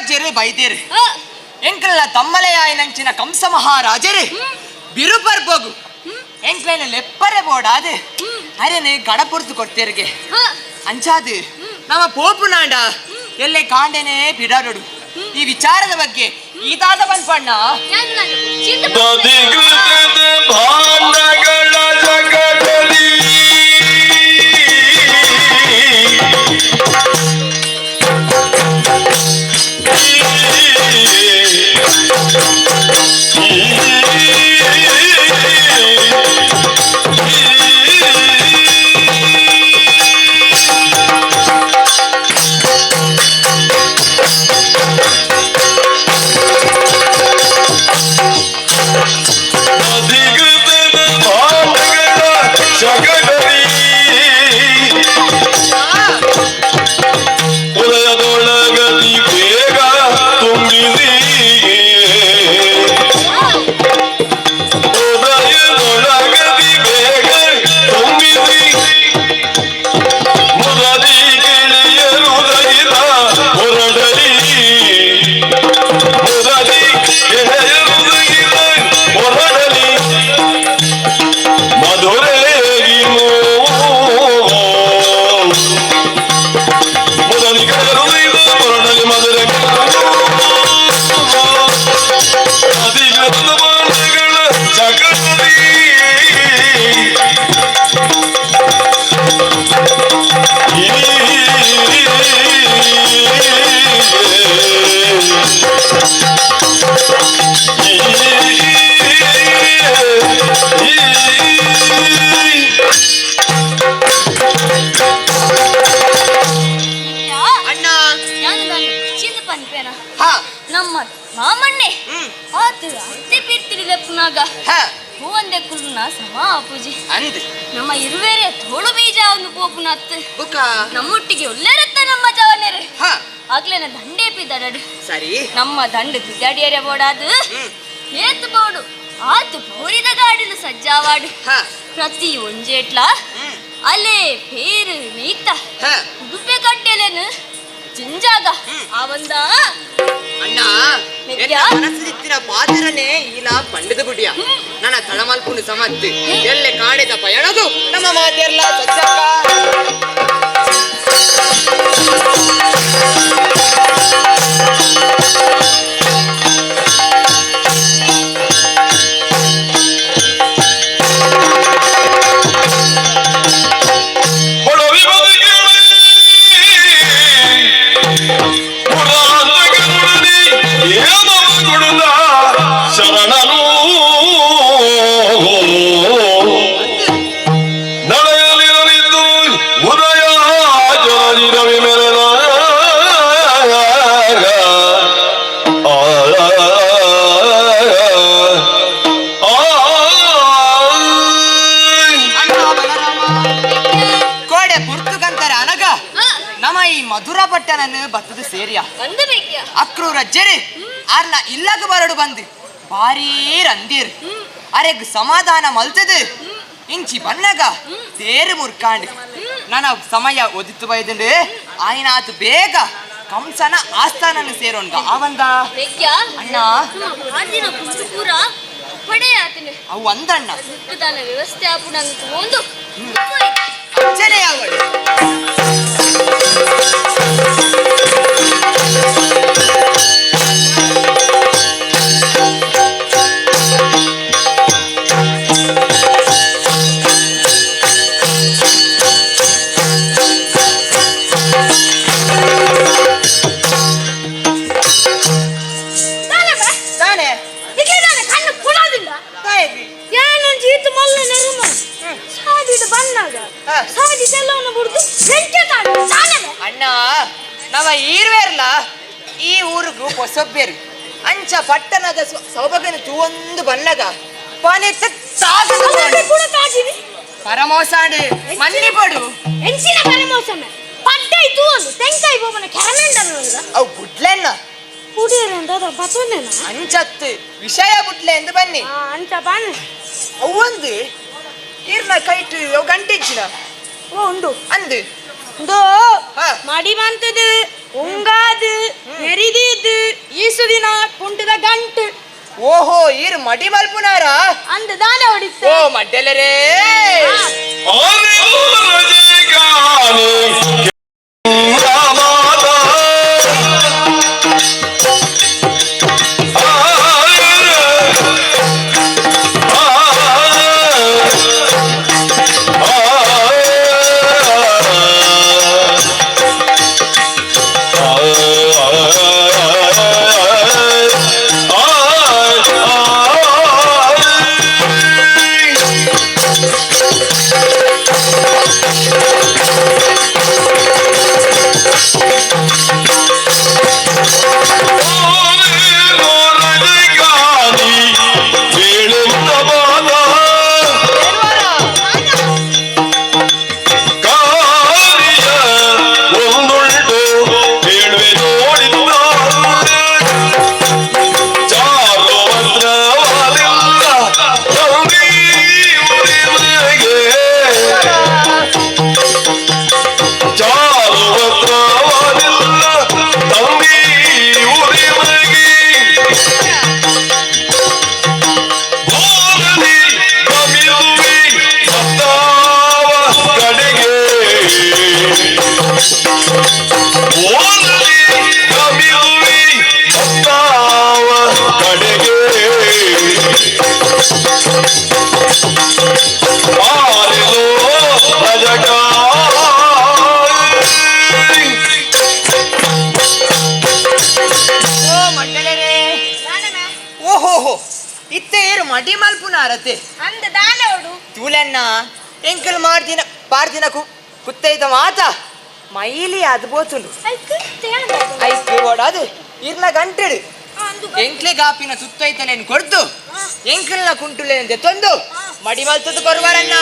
ಅಕ್ರೂರಜ್ಜರು ಬೈದೇರು ಎಂಕಲ್ನ ತಮ್ಮಲೆಯಾಯಿನಂಚಿನ ಕಂಸ ಮಹಾರಾಜರು ಬಿರುಪರ್ಬೋಗು ಎಂಕ್ಲೈನ ಲೆಪ್ಪರೆ ಬೋಡಾದು ಅರೆನೆ ಗಡಪುರ್ತು ಕೊಡ್ತೇರಿಗೆ ಅಂಚಾದು ನಮ್ಮ ಪೋಪು ನಾಂಡ ಎಲ್ಲೆ ಕಾಂಡೆನೆ ಬಿಡಾಡೋಡು ಈ ವಿಚಾರದ ಬಗ್ಗೆ ಈತಾದ ಪನ್ಪಣ್ಣ ಭಾಂಡಗಳ ಜಗದಲ್ಲಿ ಉದಯದೊಳಗತಿ ಬೇಗ ತುಂಬಿದಿ ಉದಯದೊಳಗತಿ ಬೇಗ ತುಂಬಿದಿ ಮುದದಿ ಗೆಳೆಯರು ದೈದ ಹೊರಡಲಿ ಮುದದಿ ಗೆಳೆಯರು ದೈದ ಹೊರಡಲಿ ಮಧುರೇಗಿನೋ ಮೊದಲಿ ಕರುಳಿದ ಹೊರಡಲಿ ಮಧುರ ಅಧಿಕೃತ ಬಾಣಗಳ ಜಗದಲ್ಲಿ ಅಣ್ಣ ಪನ್ಪೇನ ಹಾ ನಮ್ಮ ಮಾಮಣ್ಣೆ ಆತು ಅತ್ತೆ ಪೀರ್ತಿರಿದಪ್ಪನಾಗ ಹೂವಂದೆ ಕುಲ್ನ ಸಮ ಅಪೂಜಿ ಅಂದ್ ನಮ್ಮ ಇರುವೇರೆ ತೋಳು ಬೀಜ ಒಂದು ಪೋಪುನತ್ ಬುಕ ನಮ್ಮೊಟ್ಟಿಗೆ ಒಳ್ಳೆರತ್ತ ನಮ್ಮ ಜವನೆರು ಹಾ ಆಗ್ಲೇನ ದಂಡೇ ಪಿದಡಡು ಸರಿ ನಮ್ಮ ದಂಡು ಬಿದಾಡಿಯರೆ ಬೋಡಾದು ಏತು ಬೋಡು ಆತು ಪೋರಿದ ಗಾಡಿಲು ಸಜ್ಜಾವಾಡು ಹಾ ಪ್ರತಿ ಒಂಜೇಟ್ಲ ಅಲೆ ಪೇರು ಮೇಯ್ತ ಹಾ ಉಡುಪೆ ಕಟ್ಟೆಲೇನು ಜಿಂಜಾಗ ಆವಂದ ಅಣ್ಣ ಎನ್ನ ಮನಸ್ಸಿನ ಪಾತ್ರನೇ ಈಲ ಪಂಡದ ಗುಡಿಯ ನನ್ನ ತಳಮಲ್ಪುನು ಸಮತ್ತು ಎಲ್ಲೆ ಕಾಡಿದ ಪಯಣದು ನಮ್ಮ ಮಾತೆಲ್ಲ ಸಜ್ಜಕ್ಕ ಹೊಡವಿ ಬದುಕಿರಲಿ ಪುರಾತಕರುಣಿ ಏನವ ಕೊಡುದ ಶರಣನು ನಡೆಯಲಿರಲಿದ್ದು ಉದಯ ಜರಜಿ ರವಿ ಮೆರೆದ ಆ ಆ ಅಣ್ಣ ಬಲರಾಮ ಕೋಡೆ ಪುರ್ತುಕಂತರ ಅನಗ ನಮ್ಮ ಈ ಮಧುರ ಪಟ್ಟಣನ ಬತ್ತದ ಸೇರಿಯ ಬಂದು ಬೇಕ್ಯಾ ಅಕ್ರೂರ ಜರಿ ಆರ್ನ ಇಲ್ಲಗ ಬರಡು ಬಂದು ಭಾರೀ ರಂದೀರ್ ಅರೆಗ್ ಸಮಾಧಾನ ಮಲ್ತದು ಇಂಚಿ ಬನ್ನಗ ತೇರು ಮುರ್ಕಾಂಡ್ ನನ್ನ ಸಮಯ ಒದಿತು ಬೈದಂಡು ಆಯ್ನಾತು ಬೇಗ ಕಂಸನ ಆಸ್ಥಾನನ ಸೇರೋಣ್ಗ ಆವಂದ ಬೇಕ್ಯಾ ಅಣ್ಣ ಆದಿನ ಪುಸ್ತು ಪೂರ ಪಡೆ ಆತನೆ ಅವು ಅಂದಣ್ಣ ದಾನ ವ್ಯವಸ್ಥೆ ಆಪುಣಂಗ್ ಒಂದು ಅಚ್ಚನೆ ಅವಳು ತಾನೆ ಕಣ್ಣು ಪುಡಾದಿಲ್ಲ ತಾಯಿಗೆ ಏನು ಜೀತ ಮಲ್ಲ ನೆರುಮ ಸಾದಿದ ಬನ್ನಾಗ ಹಾ. ಸಾದಿ ಸೆಲ್ಲವನ್ನು ಬಿಡ್ದು ಬೆಂಕಿ ತಾಡು ತಾನೇ ಅಣ್ಣ ನಾವ ಈರ್ವೇರ್ಲ ಈ ಊರಿಗೂ ಹೊಸಬ್ಬೇರು ಅಂಚ ಪಟ್ಟಣದ ಸೌಬಗನ ತೂವೊಂದು ಬನ್ನಗ ಪನಿತ ಅವರಿಗೆ ಕೂಡ ತಾಜಿನಿ ಪರಮೋಸಾಡು ಮನ್ನಿ ಪಡು ಎಂಚಿನ ಪರಮೋಸಮೆ ಪಡ್ಡೈ ತೂವೊಂದು ತೆಂಕಾಯಿ ಬೋಬನ ಕೆರಮೆಂಡ ಅವು ಬುಡ್ಲೆನ್ನ ಕುಡಿಯರಂತ ಅದ ಬತ್ತೊಂದೇನ ಅಂಚತ್ತು ವಿಷಯ ಬುಡ್ಲೆ ಎಂದು ಬನ್ನಿ ಅಂಚ ಬನ್ನಿ ಅವೊಂದು ಈರ್ನ ಕೈಟು ಅವು ಗಂಟಿಚ್ಚಿನ ಓ ಉಂಡು ಅಂದು ಉಂಡು ಹಾ. ಮಡಿ ಬಂತದು ಉಂಗಾದು ನೆರಿದೀದು ಈಸುದಿನ ಕುಂಟದ ಗಂಟು. ಓಹೋ ಈರು ಮಡಿ ಮಲ್ಪುನಾರ ಅಂದ ದಾನ ಹೊಡಿತ. ಓ ಮಡ್ಡೆಲ್ಲರೇ. ಮಡಿ ಮಲ್ಪುನಾರತೆ ಅಂದ ದಾನವಡು ತೂಲಣ್ಣ ಎಂಕಲ್ ಮಾಡ್ದಿನ ಪಾರ್ದಿನ ಕುತ್ತೈತ ಮಾತ ಮೈಲಿ ಅದು ಬೋತುಂಡು ಐಕ್ ಓಡಾದು ಇರ್ನ ಗಂಟೆಡು ಎಂಕ್ಲೆ ಗಾಪಿನ ಸುತ್ತೈತಲೇನು ಕೊಡ್ದು ಎಂಕಲ್ನ ಕುಂಟುಲೇನು ತಂದು ಮಡಿ ಮಲ್ತದ್ದು ಕೊರುವಾರಣ್ಣ.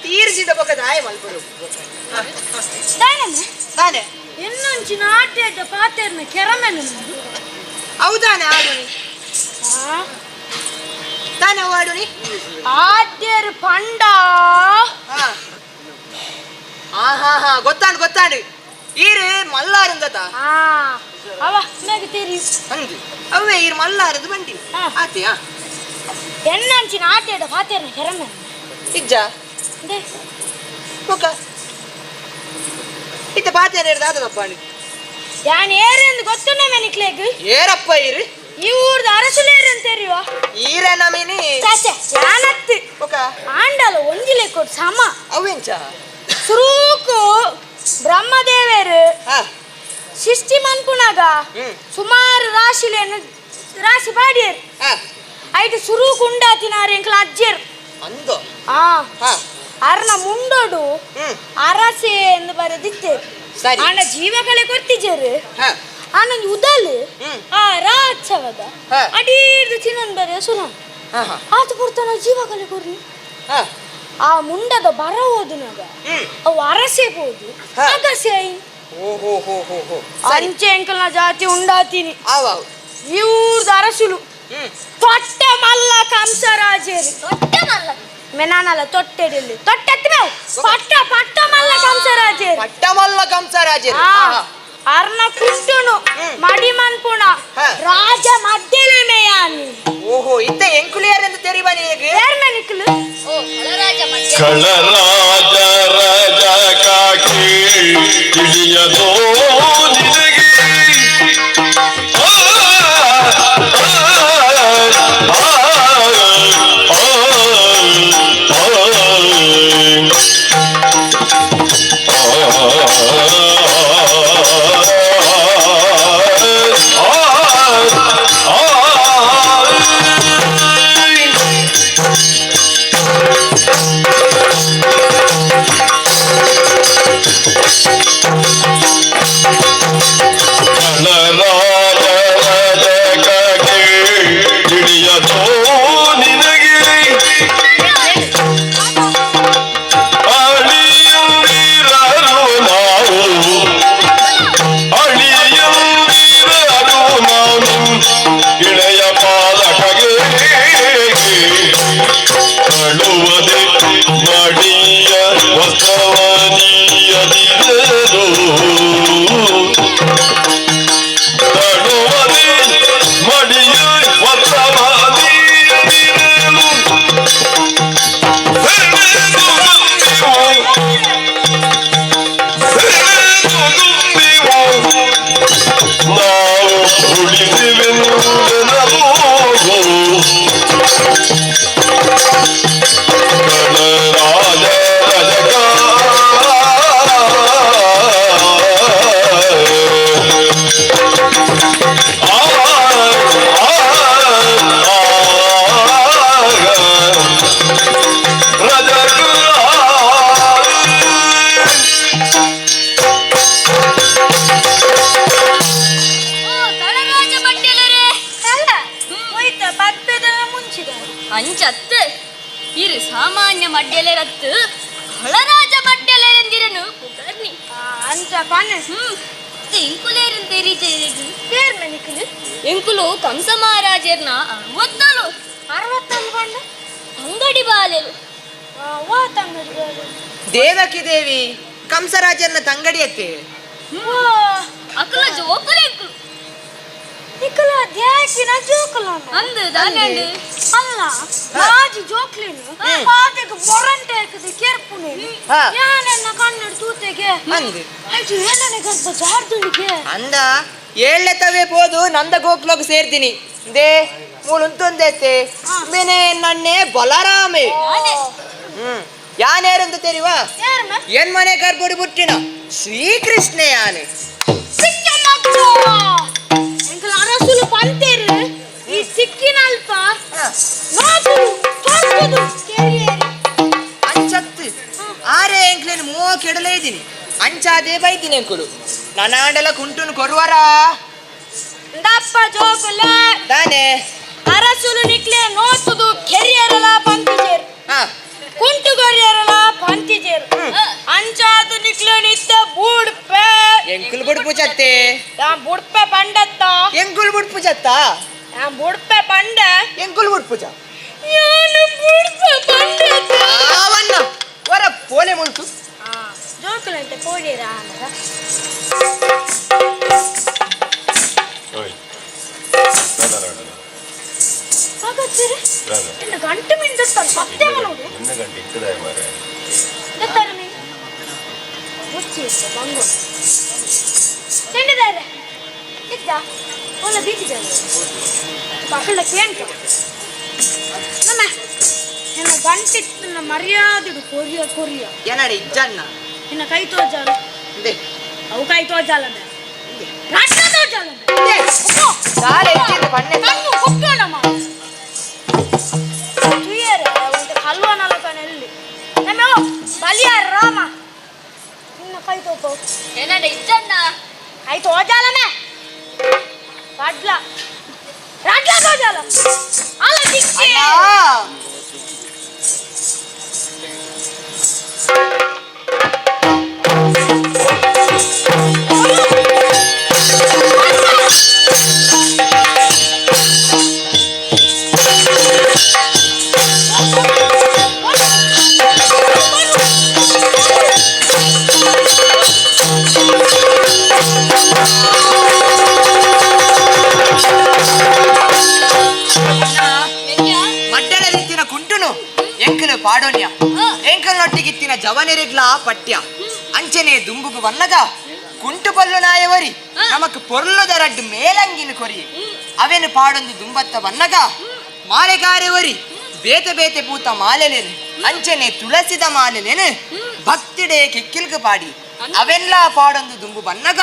ತೀರ್ಸಿದ ಪಕ್ಕ ದಾಯ ಮಲ್ಪರು ತಾನೆ ಇನ್ನೊಂಚು ನಾಟ್ಯದ ಪಾತೆರ್ನ ಕೆರಮೆನು. ಹೌದಾನೆ ಆಡುನಿ ತಾನೆ ಆಡುನಿ ಆಡ್ಯರು ಪಂಡ. ಹಾ ಹಾ ಹಾ ಗೊತ್ತಾಂಡು ಗೊತ್ತಾಂಡು ಈರು ಮಲ್ಲಾರಂದತ ಅವ ಮೇಗ ತೆರಿ ಅಂದು ಅವೇ ಈರು ಮಲ್ಲಾರದು ಬಂಡಿ ಆತಿಯಾ ಎನ್ನಂಚಿನ ಆಟ್ಯದ ಪಾತೆರ್ನ ಕೆರಮೆನು ಇಜ್ಜ ಬೊಕ್ಕ ಇತ್ತ ಪಾತೆರ ದಾದಪ್ಪ ಯಾನ್ ಏರೆಂದು ಗೊತ್ತುಂಡ ಮೆನಿಕ್ಲೇಗ್ ಏರಪ್ಪ ಈರು ಈ ಊರ್ದ ಅರಸುಲೇರು ಅಂತ ತೆರಿಯುವ ಈರನ ಮೀನಿ ಚಾಚೆ ಯಾನತ್ತು ಬೊಕ್ಕ ಆಂಡಲ ಒಂಜಿಲೆ ಕೊಟ್ಟು ಸಮ ಅವೆಂಚ ಸುರೂಕು ಬ್ರಹ್ಮದೇವರು ಸೃಷ್ಟಿ ಮನ್ಪುನಾಗ ಸುಮಾರು ರಾಶಿಲೇನು ರಾಶಿ ಪಾಡಿಯರು ಐಟ್ ಸುರೂಕು ಉಂಡಾತಿನಾರು ಎಂಕಲ ಅಜ್ಜರು ಅಂದು ಆ ಅರ್ನ ಮುಂಡೋಡು ಅರಸೆ ಎಂದು ಬರೆದಿತ್ತೇರು ಸರಿ ಆಂಡ ಜೀವಕಳೆ ಕೊರ್ತಿಜರು ಆನಂದ್ ಉದಲ್ ಆ ರಾಚವದ ಅಡೀರ್ದು ತಿನ್ನೊಂದು ಬರೆಯ ಸುನ ಆತ ಪುರ್ತನ ಜೀವಕಳೆ ಕೊರ್ನಿ ಆ ಮುಂಡದ ಬರ ಓದುನಾಗ ಅವು ಅರಸೆ ಪೋದು ಅಗಸೆ ಓಹೋ ಹೋ ಹೋ ಹೋ ಅಂಚೆ ಎಂಕಲ್ನ ಜಾತಿ ಉಂಡಾತೀನಿ ಇವ್ರದ್ದು ಅರಸುಲು ತೊಟ್ಟೆ ಮಲ್ಲ ಕಂಸರಾಜೇರಿ ತೊಟ್ಟೆ ಮಲ್ಲ ಮೆನಾನಲ್ಲ ತೊಟ್ಟೆಡಿಲ್ಲಿ ತೊಟ್ಟೆ ಪಟ್ಟ ಪಟ್ಟ ಮಲ್ಲ ಕಂಸರಾಜೇರಿ ಪಟ್ಟ ಮಲ್ಲ ಕಂಸರಾಜೇರಿ ಅರ್ನ ಕುಂಟುನು ಮಡಿ ಮನ್ಪುಣ ರಾಜ ಮಧ್ಯಲೆ ಮೇಯಾನಿ. ಓಹೋ ಇತ್ತ ಎಂಕುಲಿಯಾರೆಂದು ತೆರಿವ ನಿನಗೆ ಏರ್ಮೆನಿಕ್ಲು ಓ ಕಳರಾಜ ಮಧ್ಯ ಕಳರಾಜ ರಾಜ ಕಾಕಿ ತಿಳಿಯದೋ ನಿನಗೆ ಆ, ಆ, ಆ, ಆ, ಆ. ಅಂಚತ್ತು ಇರು ಸಾಮಾನ್ಯ ಮಡ್ಯಲೆರತ್ತು ಹೊಳರಾಜ ಮಡ್ಯಲೆರೆಂದಿರನು ಪುಗರ್ನಿ ಅಂಚ ಪನ್ನೆ ಎಂಕುಲೇರನ್ ತೆರಿಜೆರೆಗು ತೇರ್ಮೆನಿಕುಲು ಎಂಕುಲು ಕಂಸ ಮಹಾರಾಜರ್ನ 60 60 ಪಂಡ ಅಂಗಡಿ ಬಾಲೆಲು ವಾ ತಂಗಡಿ ಬಾಲೆಲು ದೇವಕಿ ದೇವಿ ಕಂಸರಾಜರ್ನ ತಂಗಡಿಯತ್ತೆ ಅಕುಲ ಜೋಕುಲು ಎಂಕುಲು ನಿಕುಲ ದ್ಯಾಕಿನ ಜೋಕುಲ ಅಂದು ದಾನಂಡು ಅಲ್ಲ ರಾಜಿ ಜೋಕ್ಲೇನು ಪಾತೆಗೆ ಮೊರಂಟೆ ಹಾಕದೆ ಕೇರ್ಪುನೆ ಯಾನೆನ್ನ ಕಣ್ಣು ತೂತೆಗೆ ಅಂದು ಆಯ್ತು ಏನನೆ ಗರ್ಭ ಜಾರ್ದುಳಿಗೆ ಅಂದ ಏಳ್ನೆ ತವೆ ಪೋದು ನಂದ ಗೋಕ್ಲೋಗ್ ಸೇರ್ತೀನಿ they ಮೂಲುಂತೊಂದೈತೆ ಮೇನೆ ನನ್ನೆ ಬಲರಾಮೆ ಯಾನೇರಂತ ತೆರಿವಾ ಎನ್ ಮನೆ ಕರ್ಕೊಡಿ ಬುಟ್ಟಿನ ಶ್ರೀಕೃಷ್ಣ ಯಾನೆ ಎಂಕಲ ಅರಸುಲು ಪಂತೇರು ಈ ಸಿಕ್ಕಿನ ಅಲ್ಪ ನಾತುಲು ತೋರ್ತುದು ಕೆರಿಯೇರಿ ಅಂಚತ್ತು ಆರೆ ಎಂಕ್ಲೇನು ಮೋ ಕೆಡಲೇ ಇದ್ದೀನಿ ಅಂಚಾದೇ ಬೈತೀನಿ ಎಂಕುಲು ನನಾಂಡಲ ಕುಂಟುನು ಕೊರುವರಾ ದಪ್ಪ ಜೋಕುಲ ದಾನೆ ಅರಸುಲು ನಿಕ್ಲೆ ನೋತುದು ಕೆರಿಯರಲ ಪಂತಿಜೇರು ಕುಂಟು ಕೊರಿಯರಲ ಪಂತಿಜೇರು ಅಂಚಾದು ನಿಕ್ಲೆ ನಿತ್ತ ಬೂಡ್ಪೆ ಎಂಕುಲು ಬುಡ್ಪು ಚತ್ತೆ ಬುಡ್ಪೆ ಪಂಡತ್ತ ಎಂಕುಲು ಬುಡ್ಪು ಚತ್ತ ಬುಡ್ಪೆ ಪಂಡ ಎಂಕುಲು ಬುಡ್ಪು ಚ ಯಾನು ಬುಡ್ಪೆ ಪಂಡತ್ತ ಆವನ್ನ ವರ ಪೋಲೆ ಮುಲ್ತು ಜೋಕುಲಂತೆ ಪೋಡಿರ ಆನರ ಓಯ್ ಹಾಗಾದ್ರೆ ಇನ್ನು ಗಂಟೆ ಮಿಂದ ಸತ್ಯ ನೋಡು ನಿನ್ನ ಗಂಟೆ ಇಕ್ಕದಾಯ ಮಾರ್ರೆ ಗೊತ್ತಾರೆ ನೀನು ಮುಚ್ಚಿ ಬಂಗು ಚೆಂಡಿದ್ದಾರೆ ಇದ್ದ ಒಳ್ಳೆ ಬೀಚಿದ್ದಾರೆ ಮಕ್ಕಳ ಕೇಂದ್ರ ನಮ್ಮ ನನ್ನ ಗಂಟಿತ್ತು ಮರ್ಯಾದಿಡು ಕೊರಿಯ ಕೊರಿಯ ಏನಡಿ ಇಜ್ಜಣ್ಣ ನಿನ್ನ ಕೈ ತೋಜಾಲ ಅವು ಕೈ ತೋಜಾಲ ರಟ್ಟ ತೋಜಾಲ ದಾರೆ ಎತ್ತಿದ್ದು ಪಣ್ಣೆ ಕಣ್ಣು ಕೊಕ್ಕಣಮ್ಮ ತುಯ್ಯರೆ ಉಂಟು ಕಲ್ವನಲಕನೆಲ್ಲಿ ನಮ್ಮ ಬಲಿಯಾರ ರಾಮ ನಿನ್ನ ಕೈ ತೋಪೋ ಏನಡ ಇಜ್ಜಣ್ಣ ಕೈ ತೋಜಾಲನೆ ರಡ್ಲ ರಡ್ಲ ತೋಜಾಲ ಅಲ್ಲ ದಿಕ್ಕಿ ಮಡ್ಡಳದಿತ್ತಿನ ಕುಂಟುನು ಎಂಕಲು ಪಾಡೋನ್ಯ ಎಂಕಲ್ನೊಟ್ಟಿಗಿತ್ತಿನ ಜವನೆರಿಗ್ಲಾ ಪಟ್ಯ ಅಂಚನೆ ದುಂಬುಗು ವನ್ನಗ ಕುಂಟು ಪಲ್ಲು ನಾಯವರಿ ನಮಕ್ ಪೊರ್ಲುದ ರಡ್ಡು ಮೇಲಂಗಿನ ಕೊರಿ ಅವೆನು ಪಾಡೊಂದು ದುಂಬತ್ತ ವನ್ನಗ ಮಾಲೆಗಾರೆವರಿ ಬೇತೆ ಬೇತೆ ಪೂತ ಮಾಲೆಲೇನು ಅಂಚನೆ ತುಳಸಿದ ಮಾಲೆಲೇನು ಭಕ್ತಿಡೆ ಕಿಕ್ಕಿಲ್ಗ ಪಾಡಿ ಅವೆಲ್ಲ ಪಾಡೊಂದು ದುಂಬು ಬನ್ನಗ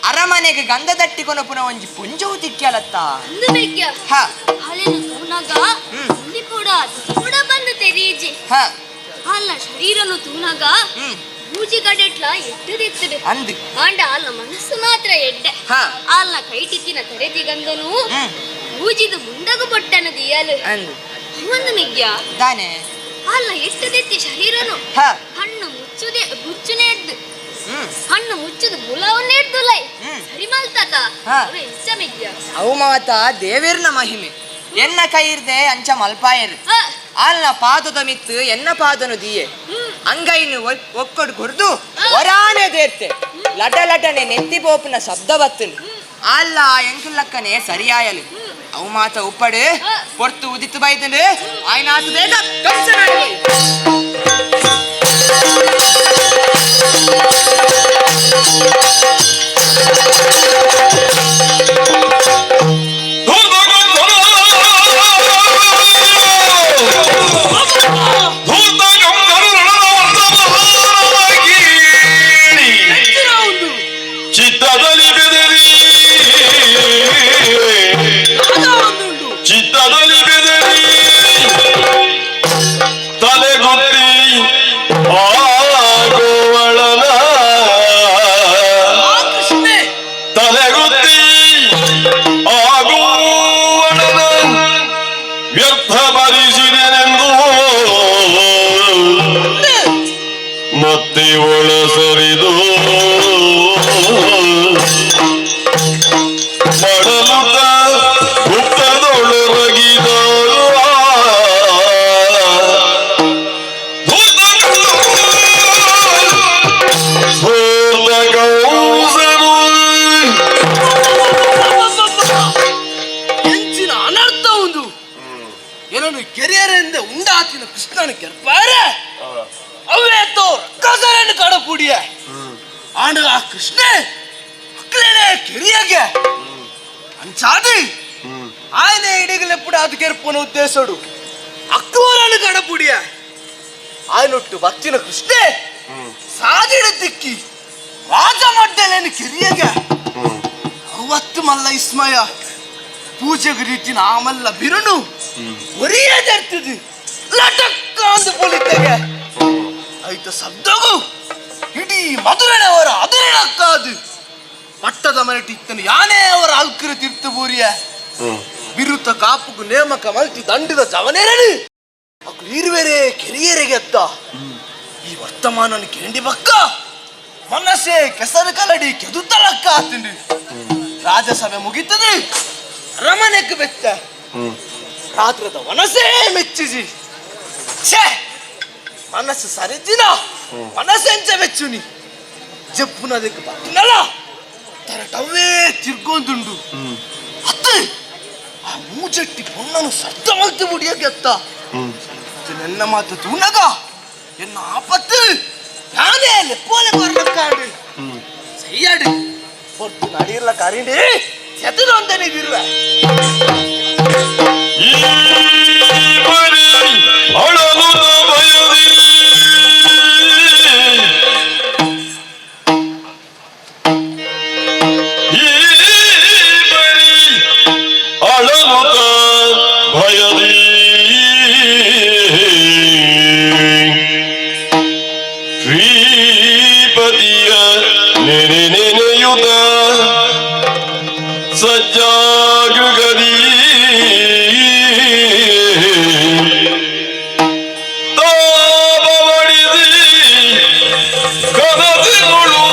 ಅರಮನೆಗೆ ಗಂಧ ದಟ್ಟಿಕೊನ ಪುನಃ ಒಂಜಿ ಪುಂಜವು ತಿಕ್ಕ್ಯಲತ್ತ ಅಂದು ಬೇಕ್ಯ ಹ ಅಲೆನು ತೂನಾಗ ಅಲ್ಲಿ ಕೂಡ ಕೂಡ ಬಂದು ತೆರೀಜಿ ಹ ಅಲ್ಲ ಶರೀರನು ತೂನಾಗ ಪೂಜೆ ಕಡೆಟ್ಲ ಎಟ್ಟದಿತ್ತದೆ ಅಂದು ಆಂಡ ಅಲ್ಲ ಮನಸ್ಸು ಮಾತ್ರ ಎಡ್ಡೆ ಹ ಅಲ್ಲ ಕೈಟಿತ್ತಿನ ತರೆದಿ ಗಂಧನು ಪೂಜಿದು ಮುಂಡಗು ಪೊಟ್ಟನ ದಿಯಲು ಅಂದು ಒಂದು ಮಿಗ್ಯ ದಾನೆ ಅಲ್ಲ ಎಟ್ಟದೆತ್ತಿ ಶರೀರನು ಹ ಹಣ್ಣು ಮುಚ್ಚುದೆ ಮುಚ್ಚುನೆ ಎದ್ದು ಹಣ್ಣು ಮುಚ್ಚುದು ಬುಲವನ್ನೇ ಎದ್ದುಲೈ ಸರಿ ಮಲ್ತಾತ ಅವೇ ಇಚ್ಚ ಮಿಗ್ಯ ಅವು ಮಾತ ದೇವಿರ್ನ ಮಹಿಮೆ ಎನ್ನ ಕೈರ್ದೆ ಅಂಚ ಮಲ್ಪಾಯರು ಆಲ್ನ ಪಾದದ ಮಿತ್ತು ಎನ್ನ ಪಾದನು ದಿಯೆ ಅಂಗೈನು ಒಕ್ಕೊಡು ಕೊರ್ದು ಒರಾನೆ ದೇರ್ತೆ ಲಟ ಲಟನೆ ನೆತ್ತಿ ಪೋಪುನ ಶಬ್ದ ಬತ್ತನು ಆಲ್ಲ ಎಂಕುಲ್ಲಕ್ಕನೆ ಸರಿಯಾಯಲು ಅವು ಮಾತ ಉಪ್ಪಡು ಪೊರ್ತು ಉದಿತು ಬೈದನು ಆಯ್ನಾತು ಬೇಗ ಕಂಸನಾಡಿ ಚಿತ್ತದಲ್ಲಿ ಬೆದರಿ ಚಿತ್ತದಲ್ಲಿ ಬೆದರಿ ತಲೆಗುತ್ತಿ ಆ ತೀರ್ಥ ಬರಿಸಿದೆನೆಂದು ಮತ್ತೆ ಒಳ ಸರಿದು ಮಡಲುತ ಗುಪ್ತದೊಳಗಿದ ಎಂಚಿನ ಅನರ್ಥ ಒಂದು ಏನನ್ನು ಕೆರಿಯರಿಂದ ಉಂಡಾತಿನ ಕೃಷ್ಣನ ಕೆರ್ಪಾರೆ ಅವೇ ತೋರ್ ಕಸರನ್ನು ಕಡಪುಡಿಯ ಆಂಡ ಆ ಕೃಷ್ಣ ಅಕ್ಲೇನೆ ಕೆರಿಯಗೆ ಅಂಚಾದಿ ಆಯನೆ ಇಡಿಗಲೆಪ್ಪುಡು ಅದು ಕೆರ್ಪುನ ಉದ್ದೇಶಡು ಅಕ್ರೂರನ್ನು ಕಡಪುಡಿಯ ಆಯನೊಟ್ಟು ಬತ್ತಿನ ಕೃಷ್ಣ ಸಾದಿಡ ತಿಕ್ಕಿ ರಾಜ ಮಡ್ಡಲೇನು ಕೆರಿಯಗೆ ಅವತ್ತು ಮಲ್ಲ ಇಸ್ಮಯ ಪೂಜೆಗೆ ರೀತಿನ ಆಮಲ್ಲ ಬಿರುನು ಒರಿಯದಿರ್ತದೆ ಲಟಕ್ಕ ಅಂದು ಪೊಲಿತೆಗೆ ಐತ ಶಬ್ದಗೂ ಇಡೀ ಮಧುರನವರ ಅದುರನಕ್ಕಾದು ಪಟ್ಟದ ಮನೆಟಿ ಇತ್ತನು ಯಾನೇ ಅವರ ಅಲ್ಕರ ತೀರ್ಥ ಬೂರಿಯ ಬಿರುತ ಕಾಪುಗು ನೇಮಕ ಮಲ್ತಿ ದಂಡದ ಜವನೇರನು ಅಕ್ಲು ಇರುವೆರೆ ಕೆರಿಯರೆಗೆ ಅತ್ತ ಈ ವರ್ತಮಾನನ ಕೇಂಡಿ ಬಕ್ಕ ಮನಸ್ಸೇ ಕೆಸರು ಕಲಡಿ ಕೆದುತ್ತಲಕ್ಕ ಆತಂಡು ರಾಜಸಭೆ ಮುಗಿತದೆ ಅರಮನೆಗೆ ಬೆತ್ತ ರಾತ್ರದ ಮನಸ್ಸೇ ಮೆಚ್ಚಿಸಿ ಛೇ ಮನಸ್ಸು ಸರಿದಿನ ಮನಸ್ಸೆಂಚ ಮೆಚ್ಚುನಿ ಜಪ್ಪುನದಕ್ಕೆ ಬತ್ತಿನಲ್ಲ ತರಟವೇ ತಿರ್ಗೊಂದುಂಡು ಅತ್ತೆ ಆ ಮೂಜಟ್ಟಿ ಪೊಣ್ಣನು ಸರ್ತ ಮಲ್ತು ಮುಡಿಯಗೆತ್ತ ನನ್ನ ಮಾತು ತೂನಗ ಎನ್ನ ಆಪತ್ತು ಯಾನೇ ಲೆಪ್ಪೋಲೆ ಬರ್ಲಕ್ಕಾಡು ಸೈಯಾಡು ಹೊರ್ತು ನಡೀರ್ಲ ಕರೀಂಡಿ ಸೆತದೊಂದನಿದಿರುವ ಈ ಪರಿ ಅಳಲುತ ಭಯದಿ ಈ ಪರಿ ಅಳಲುತ ಭಯದಿ ಶ್ರೀಪತಿಯ ನೆನೆ ನೆನೆಯುತ ಸಜ್ಜಾಗೃಗದಿ ತಾಪವಡಿದಿ ಕನಸಿನೊಳು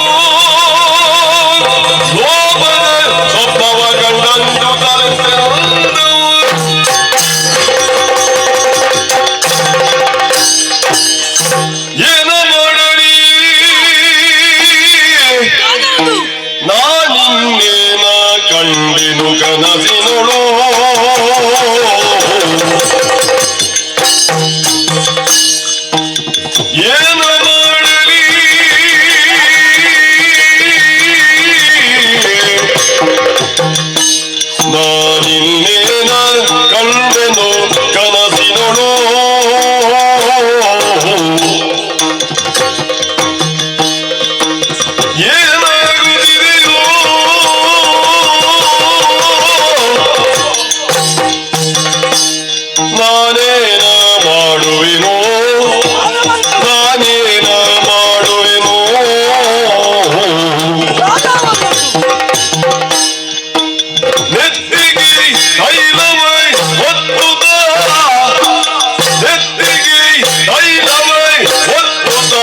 ಲೋಭದ ಸೊಪ್ಪವ ಕಂಡಂದು ಕಲೆತೆಂದು ಏನ ಮಾಡಲಿ ನಾನಿನ್ನೇನ ಕಂಡೆನು ಕನಸಿನೊಳು ಏನ ಮಾಡಲಿ ನಾನಿನ್ನೇನ ಕಂಡೆನು ಕನಸಿನೊಳು ಏನಾಗುತ್ತಿದೆಯೋ ನಾನೇನ ಮಾಡುವೆನೋ ನಾನೇನ ಮಾಡುವೆನೋ ನೆತ್ತಿಗೆ ತೈಲವೈ ಒತ್ತುತ್ತ ನೆತ್ತಿಗೆ ತೈಲವೈ ಒತ್ತುತ್ತ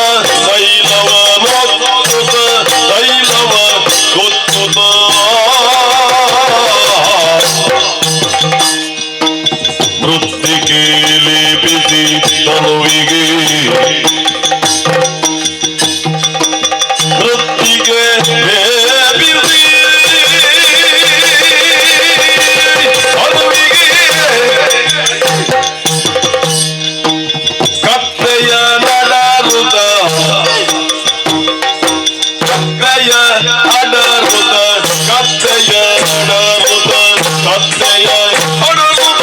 ತೈಲವ ನೊತ್ತುತ್ತ ತೈಲವ ಗೊತ್ತುತ್ತ ಮೃತ್ತಿಗೆ ಲೇಪಿಸಿ ತನುವಿಗೆ ಮೃತ್ತಿಗೆ ಲೇಪಿಸಿ ತನುವಿಗೆ ಕತ್ತೆಯ ನಡರುತ ಕತ್ತೆಯ ಅಡರುತ ಕತ್ತೆಯ ನಡರುತ ಕತ್ತೆಯ ಅಡರುತ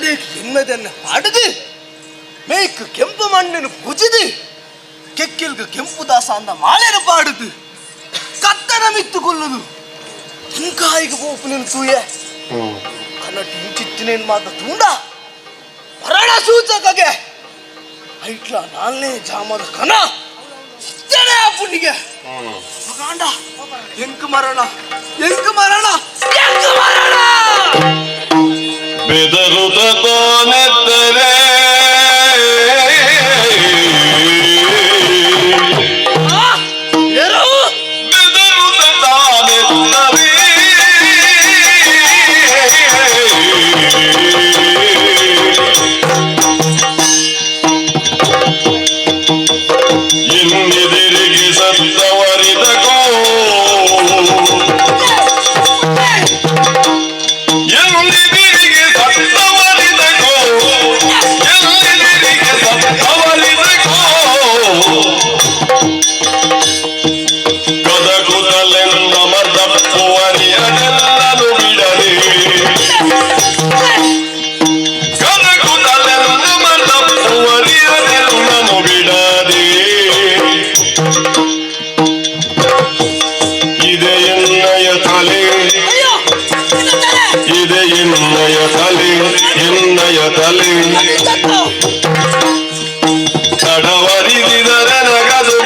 ಮಂಡೆಗ್ ಎನ್ಮೆದನ್ನ ಪಾಡುದು ಮೇಕ್ ಕೆಂಪು ಮಣ್ಣನ್ನು ಪೂಜಿದು ಕೆಕ್ಕಿಲ್ಗ ಕೆಂಪು ದಾಸ ಅಂದ ಮಾಳೆನು ಪಾಡುದು ಕತ್ತನ ಮಿತ್ತು ಕೊಲ್ಲುದು ತೆಂಕಾಯಿಗೆ ಪೋಪುನ ತೂಯೆ ಕನ್ನಡ ಇಂಚಿತ್ತಿನೇನು ಮಾತ ತೂಂಡ ಮರಣ ಸೂಚಕಗೆ ಐಟ್ಲ ನಾಲ್ನೇ ಜಾಮದ ಕನ ಸತ್ಯನೇ ಆ ಪುಣ್ಣಿಗೆ ಮಗಾಂಡ ಎಂಕ್ ಮರಣ ಎಂಕ್ ಮರಣ ಎಂಕ್ ಮರಣ ಬೆದರುತ ತಾನೆತ್ತರೆ ಬೆದರುತ ತಾನೆತ್ತರೆ ಇನ್ನೆದಿರಿಗೆ ಸತ್ತವರಿದಕೋ ಎಲ್ಲಿದಿರಿಗೆ ಸತ್ತವರಿದಕೋ ಎಲ್ಲಿದಿರಿಗೆ ಸತ್ತವರಿದಕೋ ಕದಕುತಲೆಂದ ಮದಪ್ಪುವರಿಯನೆಲ್ಲನು ಬಿಡಲಿ ಕದಕುತಲೆಂದ ಮದಪ್ಪುವರಿಯನೆಲ್ಲನು ಬಿಡದೆ ಇದೆ ಎನ್ನಯ ತಲೆ ಇದೆ ಎನ್ನಯ ತಲೆ ಎನ್ನಯ ತಲೆ ತಡವರಿದಿದರೆ ನಗದು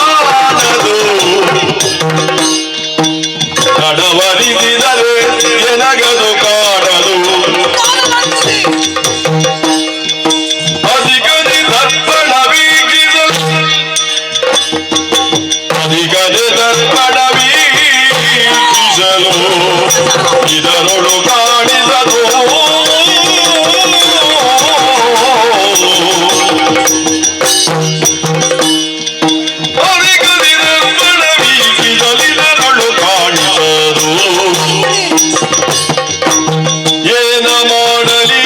ಕಾಣದು ತಡವರಿದಿದರೆ ಎನಗದು ಕಾಣದು ಅಧಿಕದಿ ದರ್ಪಣ ವೀಕ್ಷಿಸಲು ಅಧಿಕದಿ ದರ್ಪಣ ವೀಕ್ಷಿಸಲು ಇದರೊಳು ಕಾಣಿಸದು ಅಧಿಕದಿ ದರ್ಪಣ ವೀಕ್ಷಿಸಲು ಇದರೊಳು ಕಾಣಿಸದು ಏನ ಮಾಡಲಿ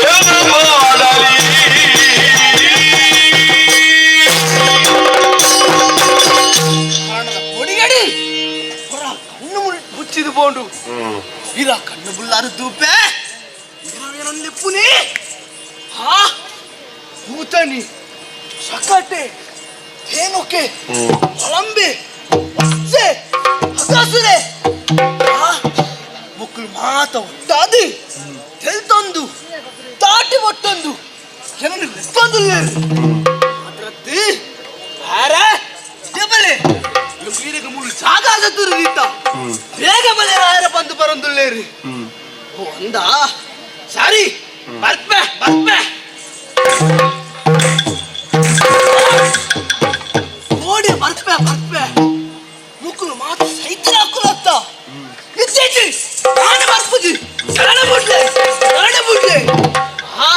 ಏನ ಮಾಡಲಿ ಕೊಡಿಗಡಿ ಹೊರ ಕಣ್ಣು ಮುಚ್ಚಿದು ಪೋಂಡು ಇರ ಕಣ್ಣು ಬುಲ್ಲಾರು ತೂಪೆ ಇರವೇನೊಂದಿಪ್ಪುನಿ ಹಾ ಕೂತನಿ ಸಕಟೆ ತೇನುಕೆ ಕೊಳಂಬೆ ಒಚ್ಚೆ ಹಕಾಸುರೆ ಆ ಮಕ್ಕಳು ಮಾತ ಒಟ್ಟಾದಿ ತೆಲ್ತೊಂದು ತಾಟಿ ಒಟ್ಟೊಂದು ಜನರು ಲೆತ್ತೊಂದು ಅದ್ರದ್ದು ಬೇರೆ ದೇಬಲೆ ವೀರಗ ಮುಳ್ಳು ಜಾಗ ಆಗತ್ತಿರದಿತ್ತ ಬೇಗ ಬಲೆ ರಾಯರ ಬಂದು ಬರಂದುಲ್ಲೇರಿ ಓ ಅಂದ ಸಾರಿ ಬರ್ಪೆ ಬರ್ಪೆ ಓಡಿ ಬರ್ಪೆ ಬರ್ಪೆ ಮುಕ್ಕುಲು ಮಾತು ಸೈತ್ರ ಹಾಕುಲತ್ತ ಇತ್ತೀಚಿ ನಾನು ಬರ್ಪುಜಿ ಶರಣ ಬುಡ್ಲೆ ಶರಣ ಬುಡ್ಲೆ ಆ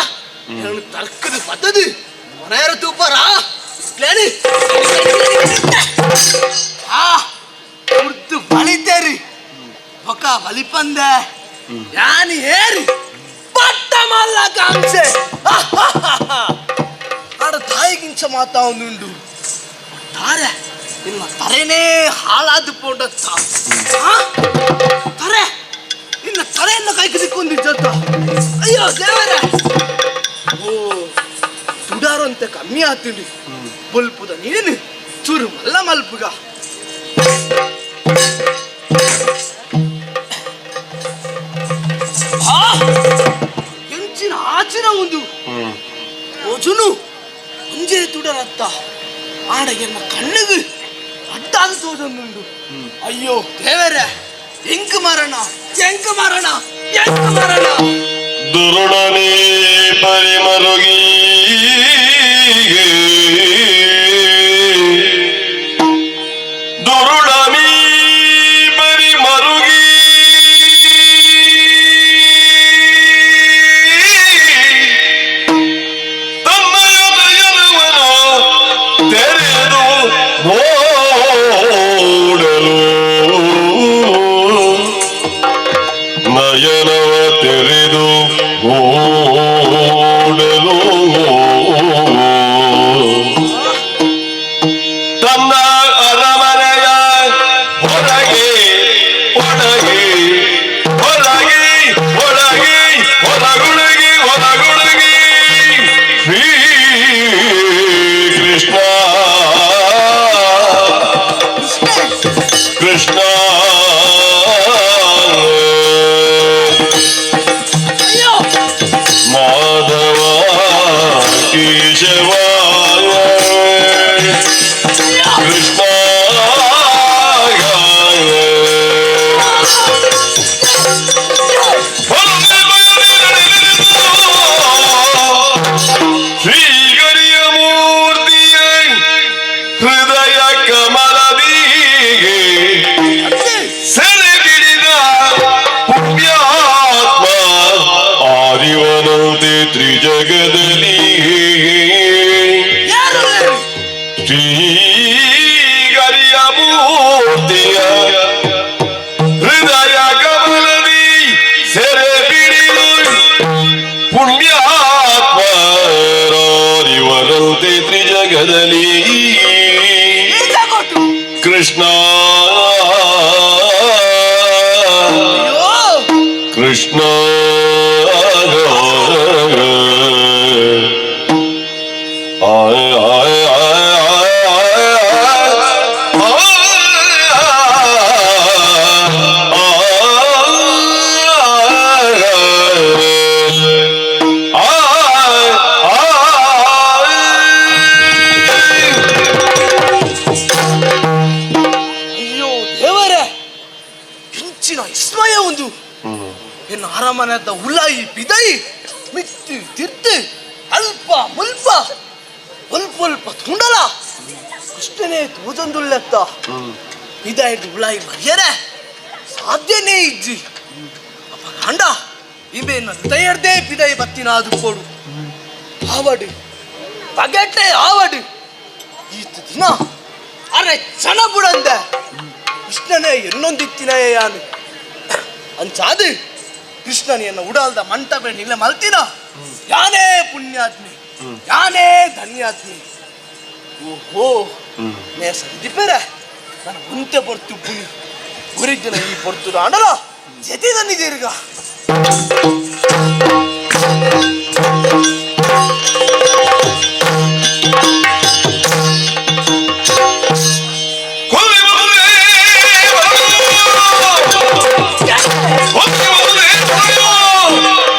ನಾನು ತರ್ಕದ ಪದ್ಧತಿ ಮನೆಯರ ತೂಪರಾ ಕ್ಲೇನಿ ಆ ಉರ್ದು ಬಳಿತೇರಿ ಬೊಕ ಬಲಿಪಂದೆ ಯಾನಿ ಹೇರಿ ಪಟ್ಟ ಮಲ್ಲ ಕಾಂಸೆ ಆಡ ತಾಯಿಗಿಂಚ ಮಾತಾ ಒಂದುಂಡು ತಾರೆ ನಿಮ್ಮ ತಲೆನೇ ಹಾಳಾದ ಪೋಂಡತ್ತ ತರೆ ನಿನ್ನ ತಲೆಯನ್ನು ಕೈಗೆ ದಿಕ್ಕೊಂದಿಜ್ಜತ್ತ ಅಯ್ಯೋ ದೇವರೇ ಓ ತುಡಾರಂತೆ ಕಮ್ಮಿ ಆತೀನಿ ಬಲ್ಪುದ ನೀನು ಚೂರು ಮಲ್ಲ ಮಲ್ಪುಗ ಆ ಎಂಚಿನ ಆಚಿನ ಒಂದು ಓಜುನು ಒಂಜೇ ತುಡರತ್ತ ಆಡ ಎನ್ನ ಕಣ್ಣಿಗೆ ಅಡ್ಡಾದ ತೋಜೊಂದುಂಡು ಅಯ್ಯೋ ದೇವರೇ ಎಂಕ್ ಮರಣ ಎಂಕ್ ಮರಣ ಎಂಕ್ ಮರಣ ದುರುಳನೇ ಪರಿಮರುಗಿ ದುರುಳನೀ ಪರಿಮರುಗಿ ತನ್ನಯ ನಯನವನು ತೆರೆದು ನೋಡಲು ನಯನವ ತೆರೆದು ಓಡಲು ತನ್ನ ಕೈ ಮಿತ್ತು ತಿರ್ತು ಅಲ್ಪ ಮುಲ್ಪ ಅಲ್ಪ ಅಲ್ಪ ತುಂಡಲ ಕೃಷ್ಣನೇ ತೋಜೊಂದುಲ್ಲೆತ್ತ ಇದಾಯ್ತು ಉಳಾಯಿ ಮರ್ಯರೆ ಸಾಧ್ಯನೇ ಇಜ್ಜಿ ಅಪ್ಪ ಕಾಂಡ ಇಮೆ ನನ್ನ ಪಿದೈ ಬತ್ತಿನ ಅದು ಕೊಡು ಆವಡು ಪಗೆಟ್ಟೆ ಆವಡು ಈತ ದಿನ ಅರೆ ಚಣ ಬುಡಂದೆ ಕೃಷ್ಣನೇ ಇನ್ನೊಂದಿತ್ತಿನ ಯಾನು ಅಂಚಾದು ಕೃಷ್ಣನೆಯನ್ನು ಉಡಾಲ್ದ ಮಂಟಪೆ ನಿಲ್ಲ ಮಲ್ತಿನ ಯಾನೇ ಪುಣ್ಯಾತ್ಮಿ ಯಾನೇ ಧನ್ಯಾತ್ಮಿ ಓಹೋ ನೇ ಸಂದಿಪೇರೆ ನಾನು ಮುಂತೆ ಪೊರ್ತು ಪುಣಿ ಗುರಿಜನ ಈ ಪೊರ್ತು ಆಂಡಲ ಜತಿ ತನ್ನಿದ್ದೀರ್ಗ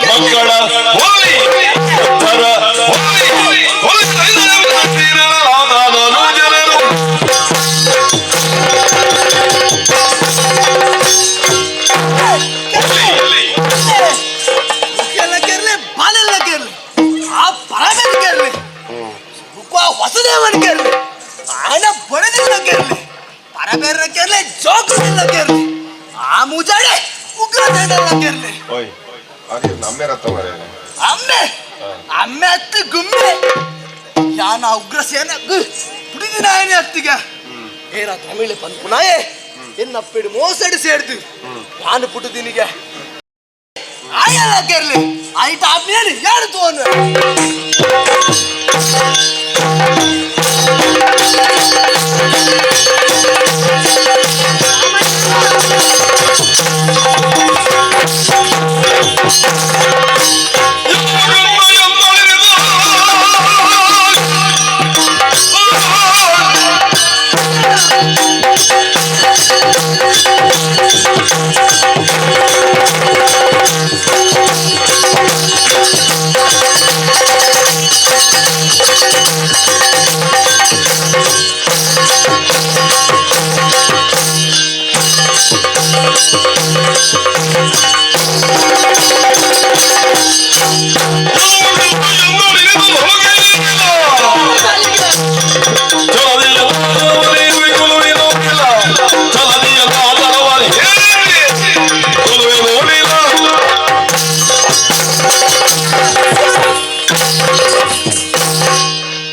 ಮಕ್ಕಳ ಹೋಲಿ ಜನರು ಕೇರ್ಲೆ ಬಾಲೆಲ್ಲ ಕೇರ್ಲೆ ಆ ಪರಮೇದ ಕೇರ್ಲೆ ವಸುದೇವನ ಕೇರ್ಲೆ ಆಯನ ಬಡದಿಲ್ಲ ಕೇರ್ಲೆ ಪರಬೇರ ಕೇರ್ಲೆ ಜೋಕುದಿಲ್ಲ ಕೇರ್ಲೆ ಆ ಮುಜಾಡೆ ಉಗ್ರ ತೇಡಲ್ಲ ಕೇರ್ಲೆ ಓಯ್ ಅದೇ ನಮ್ಮೇರ ತವರೇ ಅಮ್ಮೆ ಅಮ್ಮೆ ಅತ್ತು ಗುಮ್ಮೆ ಯಾನ ಉಗ್ರ ಸೇನ ಪುಡಿದಿನಾಯನೆ ಅತ್ತಿಗೆ ಏನ ತಮಿಳು ಪನ್ಪುನಾಯೆ ಎನ್ನಪ್ಪೆಡು ಮೋಸಡಿ ಸೇರ್ದು ನಾನು ಪುಟ್ಟುದಿನಿಗೆ ಆಯಲ್ಲ ಕೇರ್ಲಿ ಆಯ್ತು ಆದ್ಮೇಲೆ ಯಾರು ತೋನು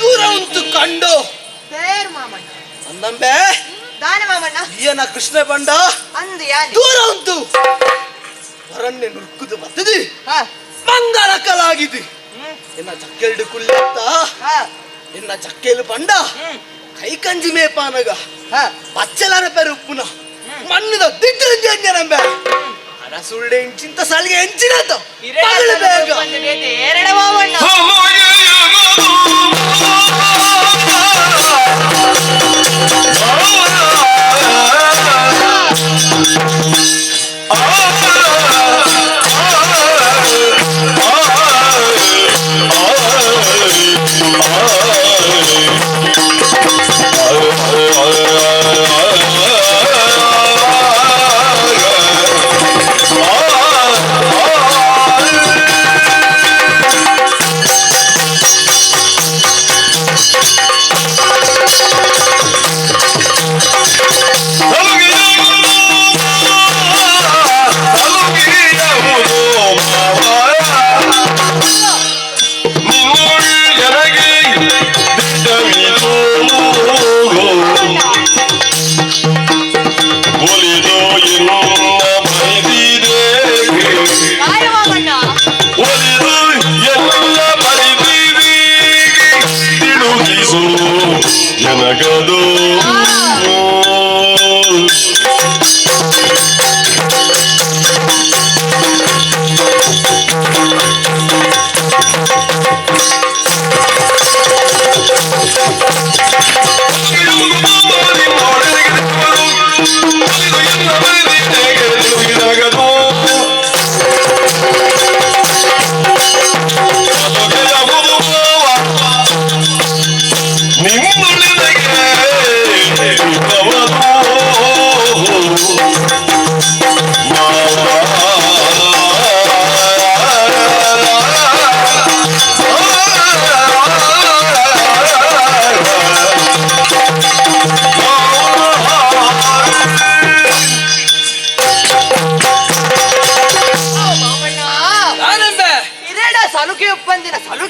ದೂರ ಉಂಟು ಕಂಡು ಅಂದಂಬೆ ಈಯನ ಕೃಷ್ಣ ಬಂಡ ದೂರ ಉಂಟು ಹೊರನ್ನೆ ನುರ್ಕುದು ಬರ್ತದೆ ಮಂಗಳ ಕಲಾಗಿದೆ ಎನ್ನ ಚಕ್ಕೆಲ್ಡು ಕುಲ್ಲೆತ್ತ ಎನ್ನ ಚಕ್ಕೆಲು ಬಂಡ ಕೈ ಕಂಜಿ ಮೇಪಾನಗ ಪಚ್ಚಲನ ಪೆರು ಉಪ್ಪುನ ಮಣ್ಣುದ ದಿಟ್ಟು ನಂಬೆ ಅರಸುಳ್ಳೆ ಇಂಚಿಂತ ಸಾಲಿಗೆ ಎಂಚಿನತ ಪಗಲು ಬೇಗ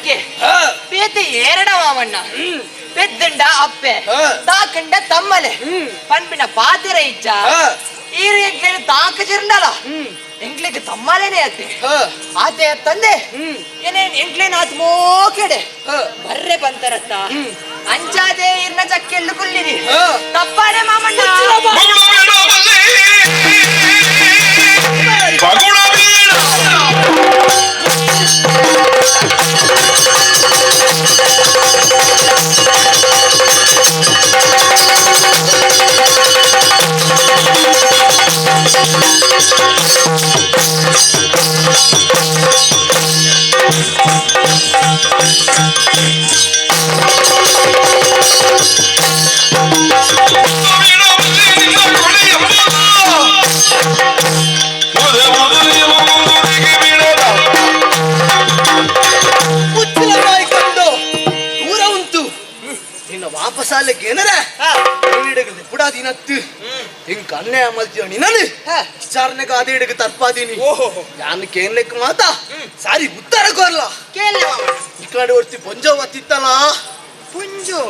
ಬದುಕೆ ಪೇತೆ ಏರಡ ಮಾಮಣ್ಣ ಪೆದ್ದಂಡ ಅಪ್ಪೆ ತಾಕಂಡ ತಮ್ಮಲೆ ಪನ್ಪಿನ ಪಾತಿರ ಇಚ್ಚ ಈರು ಎಂಕ್ಲೇನು ತಾಕ ಚಿರಂಡಲ ಎಂಕ್ಲೆಗ್ ತಮ್ಮಲೇನೆ ಅತ್ತೆ ಆತೆ ತಂದೆ ಏನೇನ್ ಎಂಕ್ಲೇನ್ ಆತ್ ಮೋಕೆಡೆ ಬರ್ರೆ ಬಂತರತ್ತ ಅಂಚಾದೆ ಇರ್ನ ಚಕ್ಕೆಲ್ಲು ಕುಲ್ಲಿರಿ ತಪ್ಪಾಡೆ ಮಾಮಣ್ಣ. ವಾಪಸಾಲಕ್ಕೆ ಏನರ ಪುಡಾದಿನತ್ತು ಹಿಂಗ್ ಕನ್ನೆ ಮಲ್ತೀವ ನೀನನು ವಿಚಾರಣೆಗೆ ಅದೇ ಹಿಡಗ ತರ್ಪಾದೀನಿ ಯಾನ್ ಕೇನ್ಲೆಕ್ ಮಾತಾ ಸಾರಿ ಉತ್ತರ ಕೊರ್ಲ ಈ ಕಡೆ ಹೊರ್ತಿ ಪೊಂಜೋ ತಿತ್ತಲ್ಲ ಪುಂಜೋ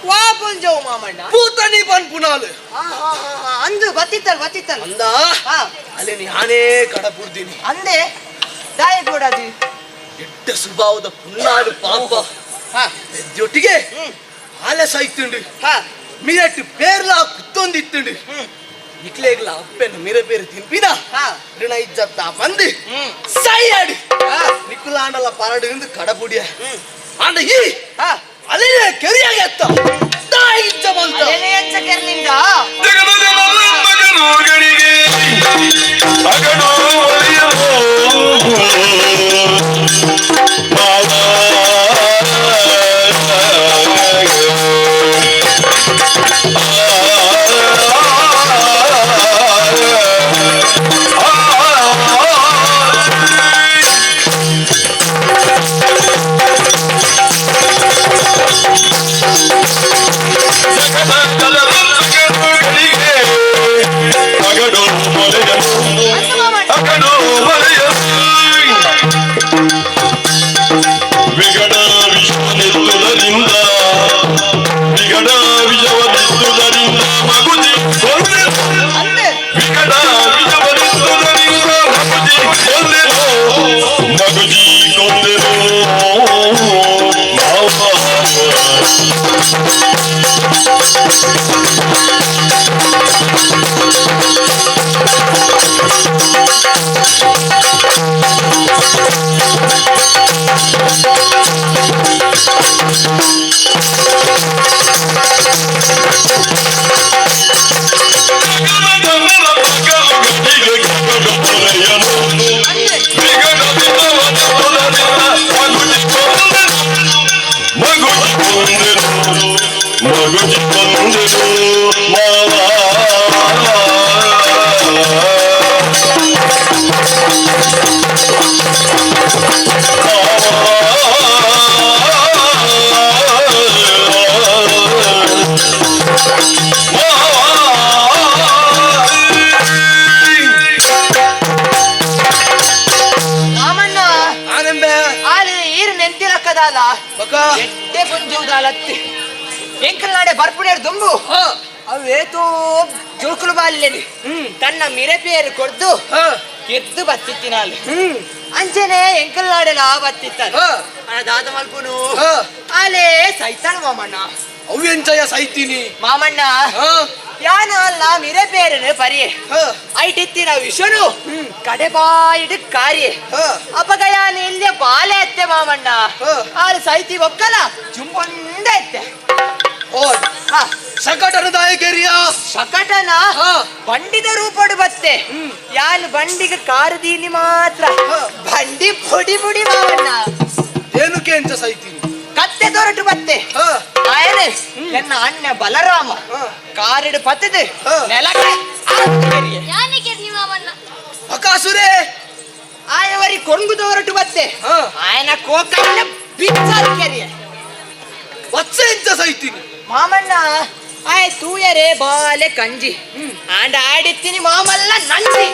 ವಾ ಪುಂಜೋ ಮಾಮಣ್ಣ ಪೂತನಿ ಬನ್ ಪುನಾಲು ಅಂದು ಬತ್ತಿತ್ತಲ್ ಬತ್ತಿತ್ತಲ್ ಅಂದ ಅಲ್ಲಿ ನಾನೇ ಕಡ ಪುರ್ದೀನಿ ಅಂದೆ ದಾಯ ಕೂಡದು ಎಟ್ಟ ಸ್ವಭಾವದ ಪುನ್ನಾಲು ಪಾಪ ಜೊಟ್ಟಿಗೆ ಆಲೆ ಸಾಯ್ತುಂಡು ಮಿರಟ್ ಪೇರ್ಲಾ ಕುತ್ತೊಂದಿತ್ತುಂಡು ಇಕ್ಲೇಗ್ಲ ಅಪ್ಪೆನ ಮಿರ ಬೇರೆ ತಿನ್ಪಿನ ಋಣ ಇಜ್ಜತ್ತ ಬಂದು ಸೈಯಾಡಿ ನಿಕ್ಕುಲಾಂಡಲ ಪರಡು ಎಂದು ಕಡಪುಡಿಯ ಆಂಡ ಈ ಅಲೆನೆ ಕೆರಿಯಾಗಿ ಅತ್ತ ತಾಯಿ ಇಜ್ಜ ಬಂತ ಅಲೆನೆ ಎಂಚ ಕೆರ್ಲಿಂದ ಎಂಕಲ್ನಾಡೆ ಬರ್ಪುಡೇರ್ ದುಂಬು ಅವೇತೋ ಜೋಕುಲು ಬಾಲ್ಯಲಿ ತನ್ನ ಮಿರೆಪೇರು ಕೊಡ್ದು ಕೆದ್ದು ಬತ್ತಿತ್ತಿನಾಲು ಅಂಚನೆ ಎಂಕಲ್ನಾಡೆಲ ಬತ್ತಿತ್ತ ದಾದ ಮಲ್ಪುನು ಆಲೇ ಸೈತಾನ ಮಾಮಣ್ಣ ಅವು ಎಂಚಯ ಸೈತೀನಿ ಮಾಮಣ್ಣ ಯಾನ ಅಲ್ಲ ಮಿರೆಪೇರನು ಪರಿಯೆ ಐಟಿತ್ತಿನ ವಿಷನು ಕಡೆಬಾಯಿಡು ಕಾರ್ಯ ಅಪಗಯಾನ ಇಲ್ಲೇ ಬಾಲೆ ಎತ್ತೆ ಮಾಮಣ್ಣ ಆರು ಸೈತಿ ಒಕ್ಕಲ ಜುಂಬೊಂದ ಎತ್ತೆ. ಶಕಟನ ದಾಯಕರಿಯ ಶಕಟನ ಬಂಡಿದ ರೂಪಡು ಬತ್ತೆ ಯಾನ್ ಬಂಡಿಗೆ ಕಾರದೀನಿ ಮಾತ್ರ ಬಂಡಿ ಪುಡಿ ಪುಡಿ ಮಾಮಣ್ಣ ಏನಕ್ಕೆ ಎಂಚ ಸೈತೀನಿ ಕತ್ತೆ ದೊರಟು ಬತ್ತೆ ಆಯನೆ ಎನ್ನ ಅಣ್ಣ ಬಲರಾಮ ಕಾರಿಡು ಪತ್ತದೆ ನೆಲಕ್ಕೆ ಅಕಾಸುರೇ ಆಯವರಿ ಕೊಂಗು ದೊರಟು ಬತ್ತೆ ಆಯನ ಕೋಕನ್ನ ಬಿಚ್ಚಾರ ಕೆರಿಯ ವತ್ಸೆ ಎಂಚ ಸೈತೀನಿ ಮಾಮಣ್ಣ ಆಯ್ ತೂಯರೆ ಬಾಲೆ ಕಂಜಿ ಆಂಡ ಆಡಿತ್ತೀನಿ ಮಾಮಲ್ಲ ನಂಜಿ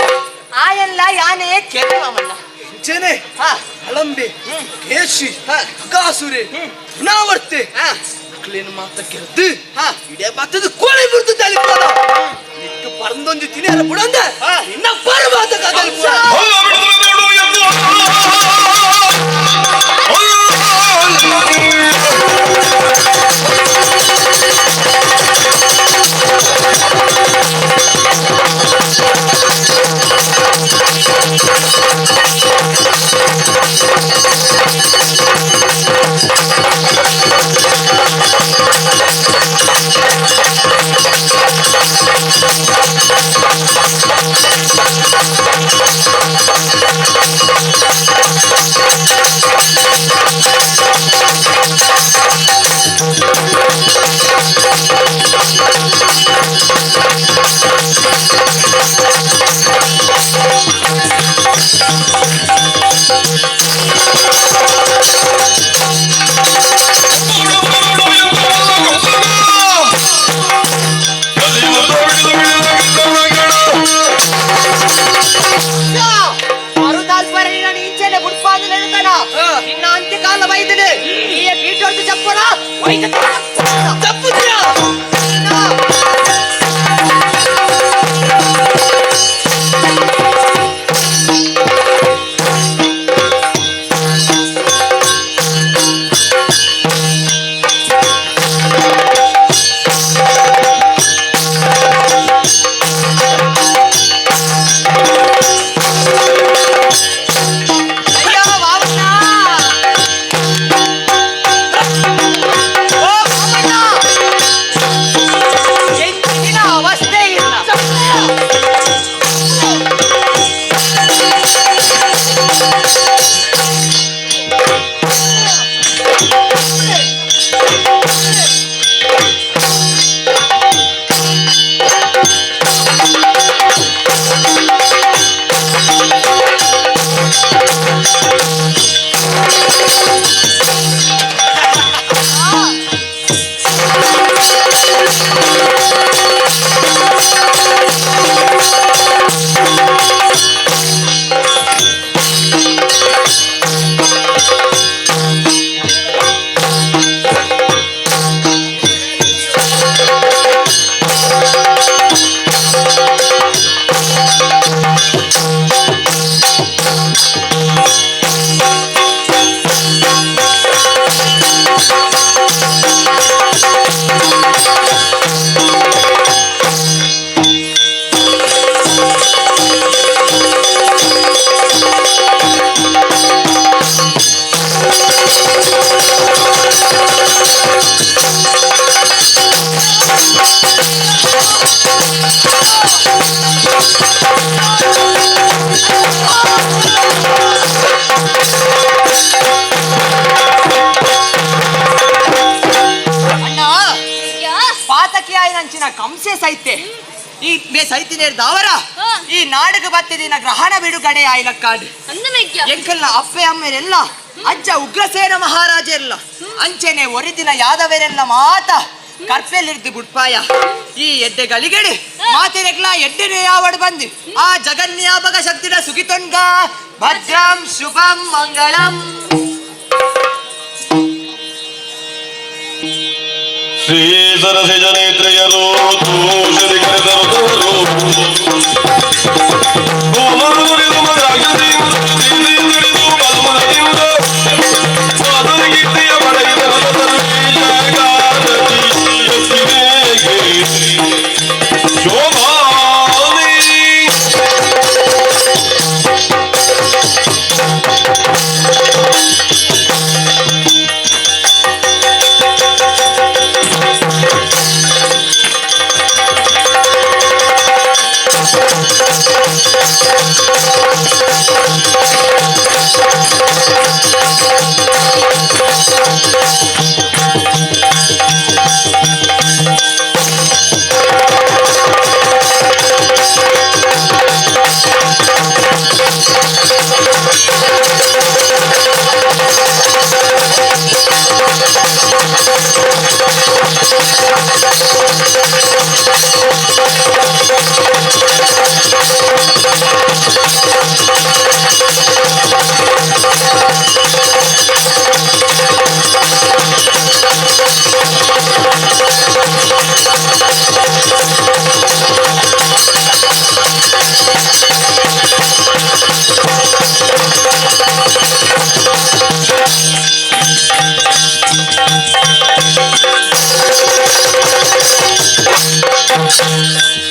ಆಯಲ್ಲ ಯಾನೇ ಕೆರೆ ಮಾಮಣ್ಣ. ಅಂಚೆನೆ ಹಳಂಬೆ ಕೇಶಿ ಕಾಸುರೆ ಪುನಾವರ್ತೆ ಅಕ್ಲೇನು ಮಾತ ಕೆರ್ದು ಇಡೇ ಬತ್ತದ ಕೋಳಿ ಬಿಡ್ತು ತಲಿಪದ ನಿಕ್ಕ ಪರಂದೊಂದು ತಿನಿಯರ ಬುಡಂದ ನಿನ್ನ ಪರ್ವಾತ ಕದಲ್ ಕಂಸೆ ಸೈತೆ ಈ ಮೇ ಸೈತಿನೇರ್ ದಾವರ ಈ ನಾಡಗ ಬತ್ತಿದಿನ ಗ್ರಹಣ ಬಿಡುಗಡೆ ಆಯ್ಲಕ್ಕಾಡ್ ಎಂಕಲ್ನ ಅಪ್ಪೆ ಅಮ್ಮೆರೆಲ್ಲ ಅಜ್ಜ ಉಗ್ರಸೇನ ಮಹಾರಾಜೆಲ್ಲ ಅಂಚೆನೆ ಒರಿದಿನ ಯಾದವರೆಲ್ಲ ಮಾತ ಕರ್ಪೆಲಿರ್ದು ಬುಡ್ಪಾಯ ಈ ಎಡ್ಡೆಗಳಿಗೆಡೆ ಮಾತಿರೆಗ್ಲ ಎಡ್ಡೆನೆ ಯಾವಡ್ ಬಂದು ಆ ಜಗನ್ಯಾಪಕ ಶಕ್ತಿನ ಸುಗಿತೊಂಗ ಭದ್ರಂ ಶುಭಂ ಮಂಗಳಂ. ಶ್ರೀ ಸರಸಿಜ ನೇತ್ರೆಯರು ತೂಷರಿ ಕರೆದರು ತವರು Thank you. Thank you.